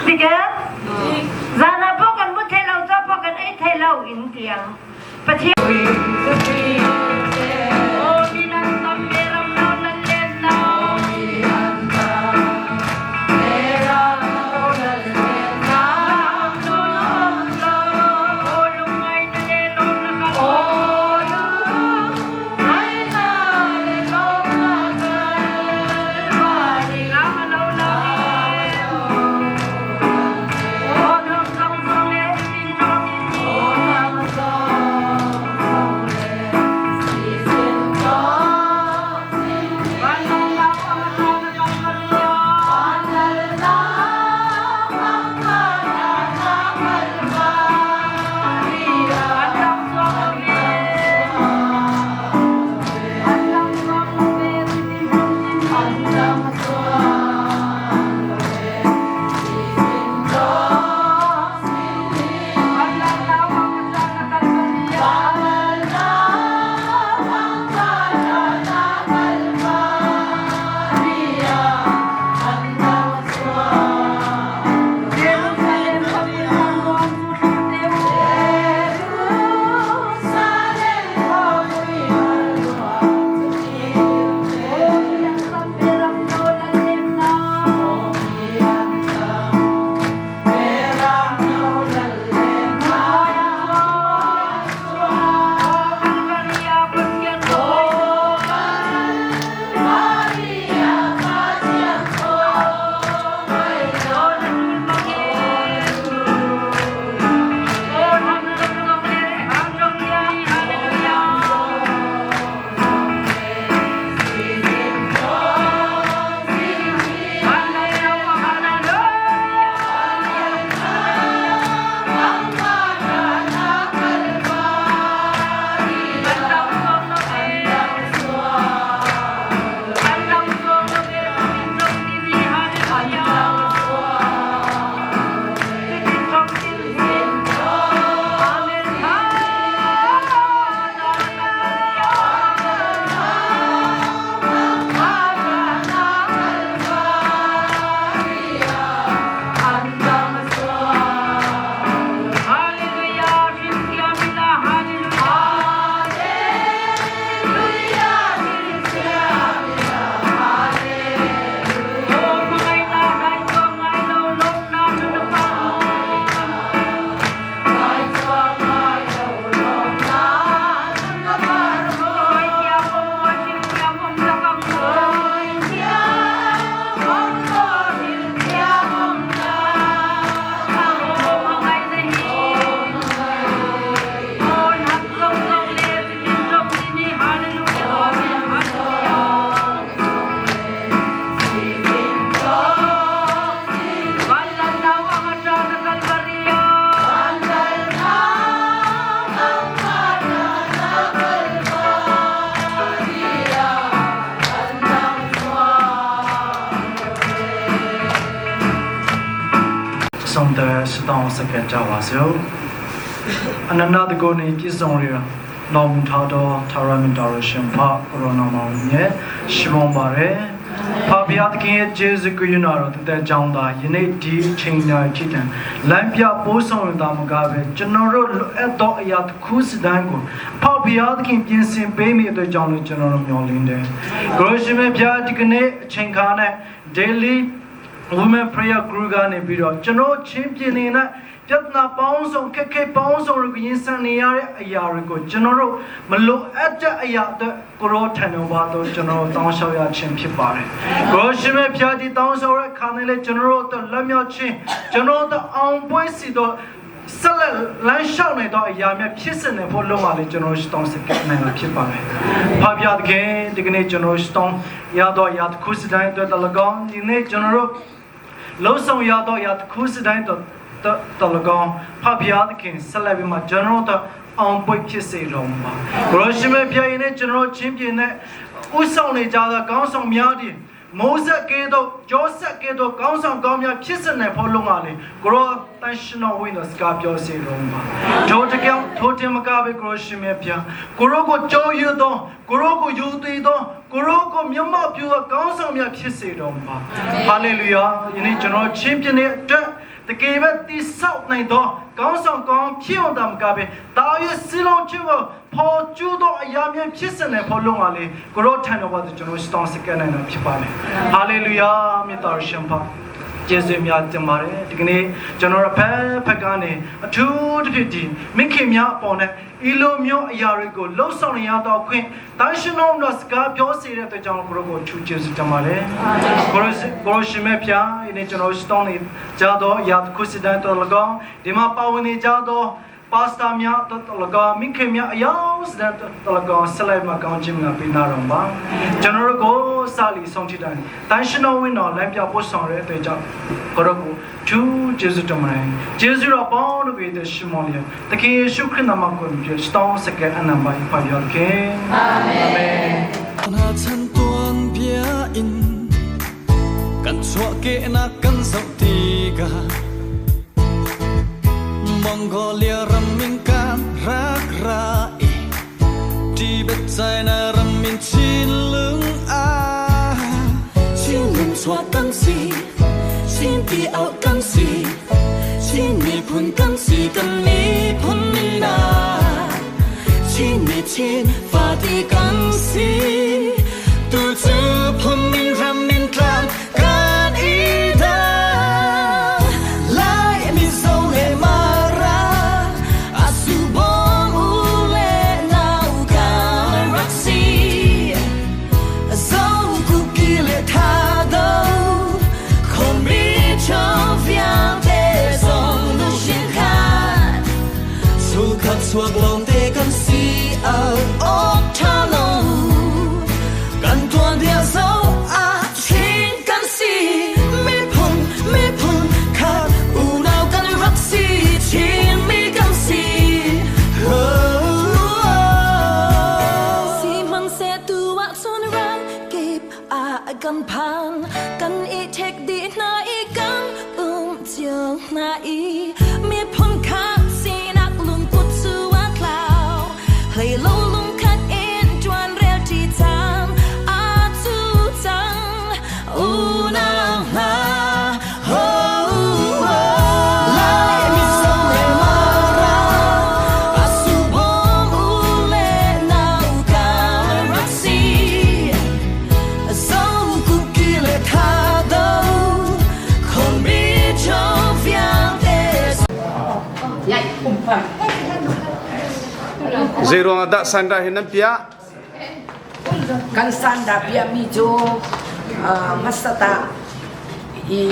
Dik em? Zanah pawh kan mu thei lo, chaw pawh kan ei thei lo in ti ang. Pathian ဆုံးတဲ့စတောင်းစကကြပါစို့အနန္တတကုနေပြည့်စုံရတော်မူထားသောထာဝရမြတ်တော်ရှင်ဖကိုရိုနာမောင်ရဲ့ရှိမောပါတယ်ဖာဘုရားသခင်ရဲ့ဂျေဇုကရုဏာတော်တသက်ကြောင်းသာယနေ့ဒီအချိန်တိုင်းဖြစ်တယ်လမ်းပြပိုးဆောင်ရတာမကပဲကျွန်တော်တို့လိုအပ်သောအရာတစ်ခုစတိုင်းကိုဖာဘုရားသခင်ပြင်ဆင်ပေးမိတဲ့အတွက်ကြောင့်လို့ကျွန်တော်တို့မျှော်လင့်တယ်ကိုရရှင်မေဘုရားဒီကနေ့အချိန်ခါနဲ့ daily women prayer group ကနေပြီးတော့ကျွန်တော်ချင်းပြင်းနေတဲ့ပြဿနာပေါင်းစုံခက်ခဲပေါင်းစုံကိုရင်ဆိုင်နေရတဲ့အရာတွေကိုကျွန်တော်တို့မလိုအပ်တဲ့အရာတွေကိုရောထံတော်ပါတော့ကျွန်တော်တောင်းလျှောက်ရခြင်းဖြစ်ပါတယ်။ကိုရှင်မေဖျားဒီတောင်းလျှောက်တဲ့ခါနဲ့လေကျွန်တော်တို့လက်မြောက်ခြင်းကျွန်တော်တို့အောင်ပွဲစီတော့ဆက်လက်လမ်းလျှောက်နေတော့အရာများဖြစ်စနေဖို့လုံးဝလေကျွန်တော်တောင်းစကနိုင်မှာဖြစ်ပါတယ်။ဖာပြတဲ့ခင်ဒီကနေ့ကျွန်တော်တောင်းရတော့ရခုစတိုင်းအတွက်တလကောင်ဒီနေ့ကျွန်တော်တို့လုံးဆောင်ရတော့ရခုစတိုင်းတော့တလကောင်ဖဖျားသခင်ဆက်လက်ပြီးမှကျွန်တော်တို့အောင်ပွေဖြစ်စေတော်မူပါ။ကိုရရှိမေဖျားရင်နဲ့ကျွန်တော်ချင်းပြင်းနဲ့ဥဆောင်နေကြသောကောင်းဆောင်များသည်မိုးဆက်ကဲတော့ဂျိုးဆက်ကဲတော့ကောင်းဆောင်ကောင်းများဖြစ်စနေဖို့လုံးပါလေကိုရောတန်ရှင်တော်ဝင်းတော်စကားပြောစေတော်မူပါ။ထိုတကြောင်ထိုတင်မကပဲကိုရောရှင်မေဖျားကိုရောကိုကြောယူသောကိုရောကိုယူသေးသောကိုရောကိုမျက်မှောက်ပြုသောကောင်းဆောင်များဖြစ်စေတော်မူပါ။ဟာလေလုယာယနေ့ကျွန်တော်ချင်းပြင်းတဲ့အတွက်တကယ်ပဲတိဆောက်နိုင်သောကောင်းဆောင်ကောင်းဖြစ်အောင်တမကပဲတာရစီလုံးချေပေါ်ကျူသောအရာများဖြစ်စနေဖို့လုံးပါလေကိုရောထံတော်ပါကျွန်တော်စတောင်းစကန်နိုင်တာဖြစ်ပါလေဟာလေလုယာမြတ်တော်ရှင်ပါကျေးဇူးများတင်ပါတယ်ဒီကနေ့ကျွန်တော်ဖက်ဖက်ကနေအထူးတစ်ဖြစ်ဒီမိခင်များအပေါ်နဲ့ဤလိုမျိုးအရာတွေကိုလှုပ်ဆောင်နေရတော့ခွင့်တန်ရှင်တော်တော်စကားပြောစေတဲ့အတွက်ကြောင့်ကိုရောကိုထူးကျေးဇူးတင်ပါတယ်ကိုရောကိုရောရှင်မေဖျားဒီနေ့ကျွန်တော်စတောင်းနေကြတော့ရာခုစီတန်တော်၎င်းဒီမှာပါဝင်နေကြတော့ပါစတာများတော်၎င်းမိခင်များအယောင်စတဲ့တော်၎င်းဆက်လိုက်မှာကောင်းခြင်းများပေးနာတော်ပါကျွန်တော်တို့ကိုစာလီဆုံးချတိုင်းတန်ရှင်တော်ဝင်းတော်လမ်းပြပို့ဆောင်တဲ့အတွက်ကြောင့်ကိုရောကိုထူးကျေးဇူးတင်ပါတယ်ကျေးဇူးတော်ပေါင်းတို့ကိုရှင်မောလျတခင်ယေရှုခရစ်နာမကိုပြစတောင်းစကအနံပါဖာယောခင်အာမင် na chan tuan bia in kan chua ke na kan zau ti ga Mongolia ramin kan rak ra i Tibet China ramin chin lung a Chin lung chua kan si chin ti au kan si chin mi phun kan si kan mi phun mi na chin mi chin fa ti kan si tu chu phun min ramin tlang kan i da lai mi zo le mara asu bong u le nau kan rak si zo ku ki le tha do 空米秋凉的松路先看，出卡出龙的กันสีเอาออกทาโลกันตัวเดียวโซอาชินกันสีไม่พุนไม่พุนขาดอูนาวกันรักสีชินมีกันสี Si man se tu wa chun ran kip a kan phan kan i thek di na i kan chiang na i mi phun kha si nak lung put su wa tlau hlei lo lung khat in chuan rel chi chang a chu chang u nang ha ho lai mi so le mara asu bom u le nau ka rak si zo ku ki le tha do 空米秋凉的 Zeiruang ah dah sanda hi nan piah? Kan sanda pia mi cu masata i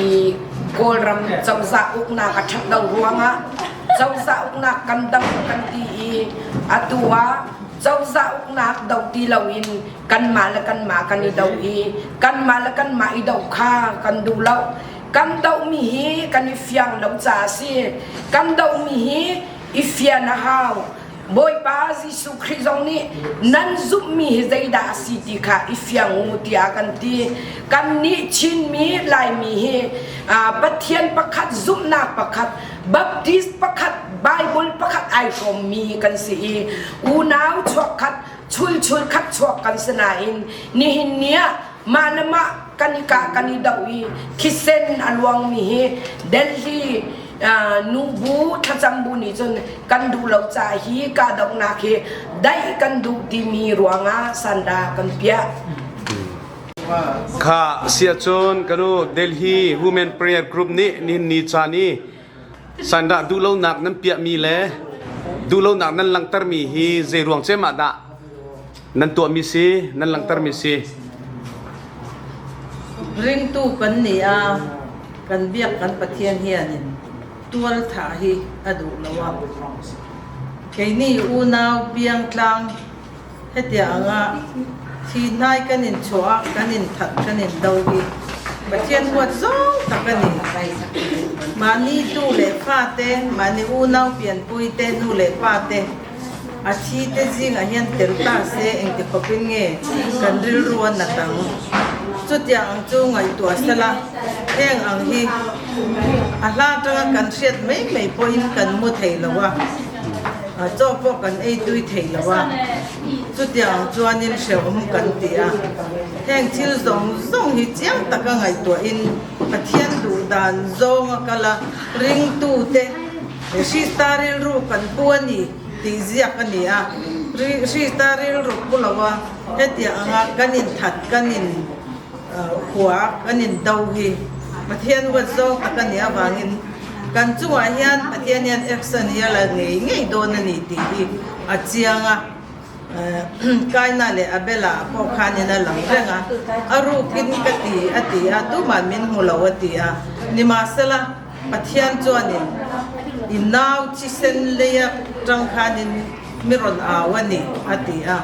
Kawlram cozah uknak a ṭhat lo ruangah cozah uknak kan do kan ti i atu ah cozah uknak do ti loin kanmah le kanmah kan i do i kanmah le kanmah i do kha kan duh lo. Kan dohmi hi kan i fiang lo caah a si. Kan dohmi hi i fian a hau. Bawipa Jesuh Khrih zong nih nan zumhmi hi zeidah a si ti kha i fiang u tiah kan ti. Kannih Chinmi Laimi hi Pathian pakhat, zumhnak pakhat, Baptist pakhat, Bible pakhat ai hrawmmi kan si i unau chuakkhat, chulchul khat chuak kan si nain nihin ni ah mah le mah kan i kah kan i doh i thisen a luangmi hi Delhi nubu thlacam bu nih cun kan duh lo ca hi kahdohnak hi daih kan duh timi ruangah sanda kan piah. Kha siahcun kanu Delhi Women Prayer Group nih nihin ni caan i sandah duhlonak nan piahmi le duhlonak nan langhtermi hi zei ruang cem ah dah nan tuahmi si nan langhtermi si? Ringtu kan ni a kan biak kan Pathian hian in tual thah hi a duh lo a. Keini unau piangtlang hetiang anga thi hnai kan in chuah a, kan in that kan in do hi Pathian huat zawng tak a ni. Mahni tu leh fa te, mahni unau pianpui te, nu leh pa te a thi te zingah hian tel ta se engti khawpin nge kan rilru a nat ang. Chutiang ang chu ngaihtuah sela heng ang hi a hla atanga kan hriat mai mai pawhin kan mu thei lo a, chaw pawh kan ei tui thei lo a, chutiang ang chuanin hrehawm kan ti a. Heng thil zawng zawng hi chiang taka ngaihtuahin Pathian duh dan zawnga kal a, ringtute Hrista rilru kan pu a ni tih ziak a ni a, Hrista rilru pu lo a, hetiang anga kan inthat, kan in hua, kan in do hi Pathian huat zawng tak a nih avangin kan chungah hian Pathian hian action hi a la ngei ngei dawn a ni tih hi a chiang a. Kaina leh Abela pawh khanin a lang reng a, a rukin ka ti a ti a, tumah min hmu lo a ti a. Nimahsela, Pathian chuanin i nau thisen leia tang khanin mi rawn au a ni a ti a,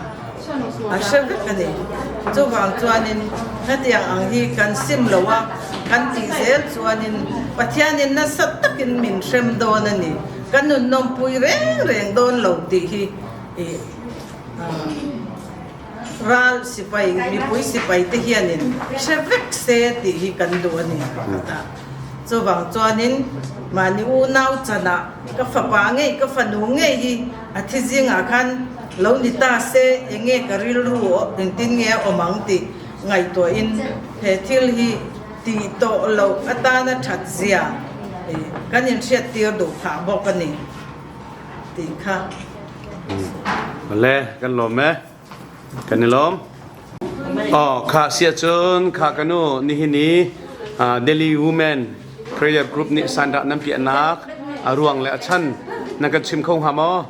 a hre vek a ni. Chuvang chuanin hetiang ang hi kan sim lo a, kan tih zel chuanin Pathianin nasa takin min hrem dawn a ni, kan nunnawmpui reng reng dawn lo tih hi i ral sipai, mipui sipai te hianin hre vek se tih hi kan duh a ni pakhat a. Chuvang chuanin mahni unau chanah ka fapa ngei, ka fanu ngei hi a thi zingah khan lo ni ta se enge ka rilru engtin nge a awm ang tih ngaihtuahin he thil hi tih tawh loh atana that zia kan inhriattir duh phah bawk a ni tih kha. Le kan lawm e. Kan i lawm. Oh, kha sia cun kha kanu nihin i Delhi Women Prayer Group nih sandah nan piahnak a ruang le a chan na kan chim kho hnga maw?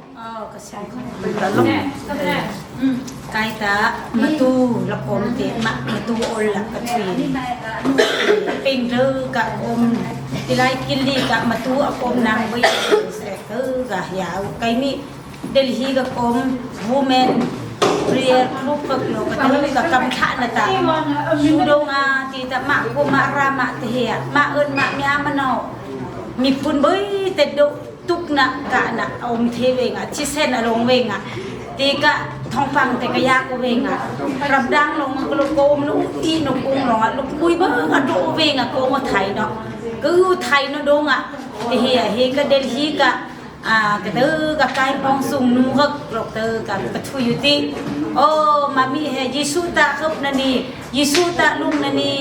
Kai ta matu lakom te ma matu ol la ka thui ping ru ka om tilai killi ka matu akom nang boi se ka ga ya kai mi Delhi ka kom women prayer group ka lo ka te ka kam thla na ta su do nga ti ta ma ko ma ra ma te he ma ơn ma mya ma no mi phun boi te do tuk na ka na om the ve nga chi sen a long ve nga ti ka thong pang te ka ya ko ve nga ram dang long ko lo ko om nu ti no kung long a lu pui ba nga do ve nga ko ngo thai no cứ thai no do nga te he he ka Delhi ka À ka tu ka kai pong sung nu hak rok tu ka ka thu yu ti oh mami he Jisu ta khop na ni Jisu ta lung na ni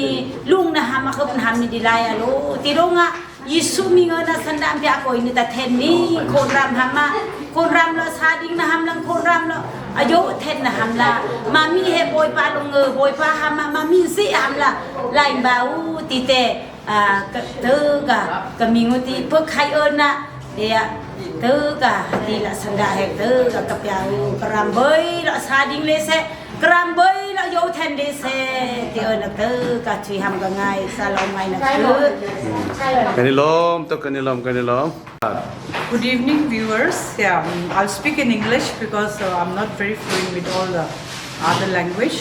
lung na ham khop na ham ni dilai alo ti ronga Jisu mi nga na sandam pya ko ni ta then ni khon ram hama khon ram lo sa ding na ham lang khon ram lo ayo then na ham la mami he boy pa lung ngơ boy pa hama mami si ham la lai ba u ti te à ka tu ka ka mi ngu ti phước khai ơn na Dia tu ka ti la sanda hek tu ka kapiau karamboi la sa ding le se karamboi la yo then de se ti ơn tu ka chui ham ka ngai sa lo ngai na tu Kan i lawm tuk kan i lawm kan i lawm. Good evening, viewers. Yeah, I'll speak in English because I'm not very fluent with all the other language.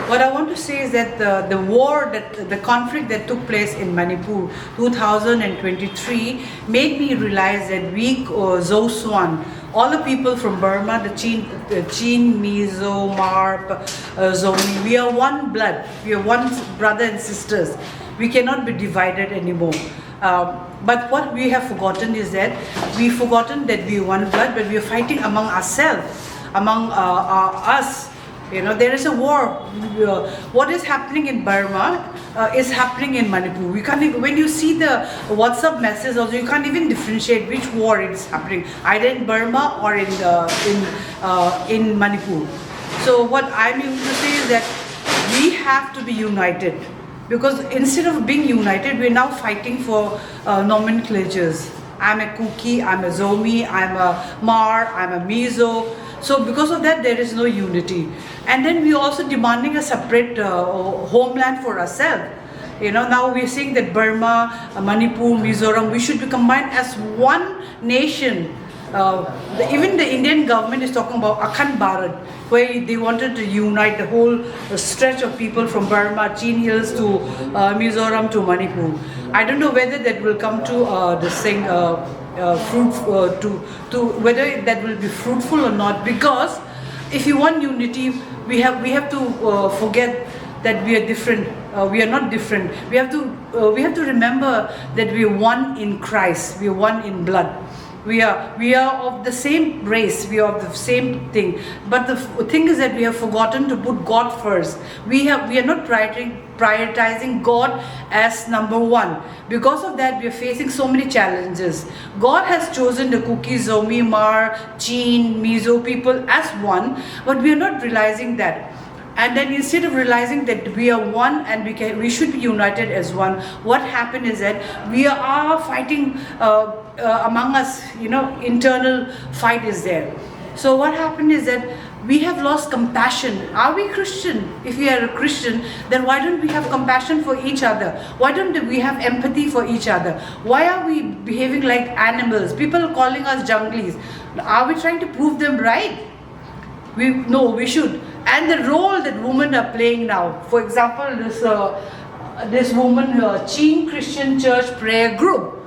What I want to say is that the, the war, that the conflict that took place in Manipur 2023 made me realize that we uh, Zoswan All the people from Burma, the Chin, Chin Mizo, Mar, uh, Zomi, we are one blood. We are one brother and sisters. We cannot be divided anymore. Um, but what we have forgotten is that we've forgotten that we are one blood, but we are fighting among ourselves, among uh, uh, us. You know, there is a war. Uh, what is happening in Burma uh, is happening in Manipur. We can't even, when you see the WhatsApp message also, you can't even differentiate which war is happening, either in Burma or in uh, in uh, in Manipur. So what I'm able to say is that we have to be united because instead of being united, we're now fighting for uh, nomenclatures. I'm a Kuki, I'm a Zomi, I'm a Mar, I'm a Mizo. So because of that, there is no unity. And then we're also demanding a separate uh, homeland for ourselves. You know, now we're seeing that Burma, Manipur, Mizoram, we should be combined as one nation. Uh, the, even the Indian government is talking about Akhand Bharat, where they wanted to unite the whole stretch of people from Burma, Chin Hills to uh, Mizoram to Manipur. I don't know whether that will come to uh, this thing, uh, uh, fruit, uh, to, to whether that will be fruitful or not, because if you want unity, we have, we have to uh, forget that we are different. Uh, we are not different. We have to uh, we have to remember that we are one in Christ. We are one in blood. We are we are of the same race. We are of the same thing. But the thing is that we have forgotten to put God first. We have we are not prioritizing prioritizing God as number one. Because of that, we are facing so many challenges. God has chosen the Kuki, Zomi, Mar, Chin, Mizo people as one, but we are not realizing that. And then instead of realizing that we are one and we can we should be united as one, what happened is that we are fighting uh, uh, among us, you know, internal fight is there. So what happened is that we have lost compassion. Are we Christian? If we are a Christian, then why don't we have compassion for each other? Why don't we have empathy for each other? Why are we behaving like animals? People are calling us junglies. Are we trying to prove them right? We no, we should. And the role that women are playing now. For example, this uh, this woman, uh, Chin Christian Church Prayer Group.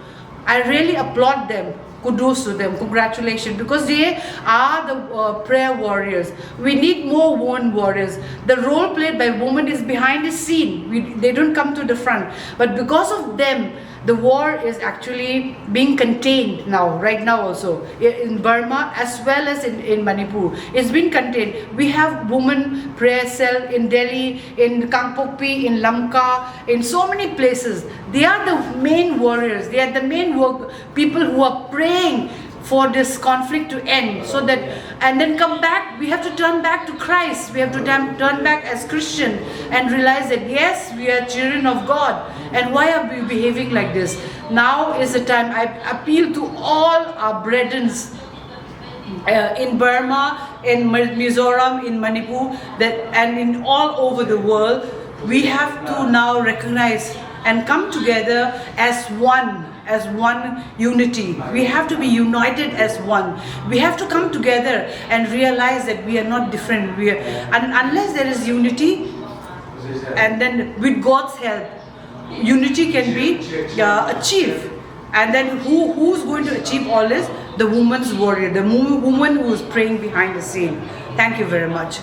I really applaud them. Kudos to them. Congratulations. Because they are the uh, prayer warriors. We need more women warriors. The role played by women is behind the scene. We, they don't come to the front. But because of them, the war is actually being contained now, right now also, in Burma as well as in, in Manipur. It's been contained. We have women prayer cell in Delhi, in Kangpokpi, in Lamka, in so many places. They are the main warriors. They are the main work people who are praying for this conflict to end so that and then come back we have to turn back to christ we have to turn back as christian and realize that yes we are children of god and why are we behaving like this now is the time i appeal to all our brethren uh, in Burma, in Mizoram, in Manipur, that and in all over the world, we have to now recognize and come together as one, as one unity. We have to be united as one. We have to come together and realize that we are not different. We are, and unless there is unity, and then with God's help, unity can be uh, achieved. And then who who's going to achieve all this? The woman's warrior, the woman who is praying behind the scene. Thank you very much.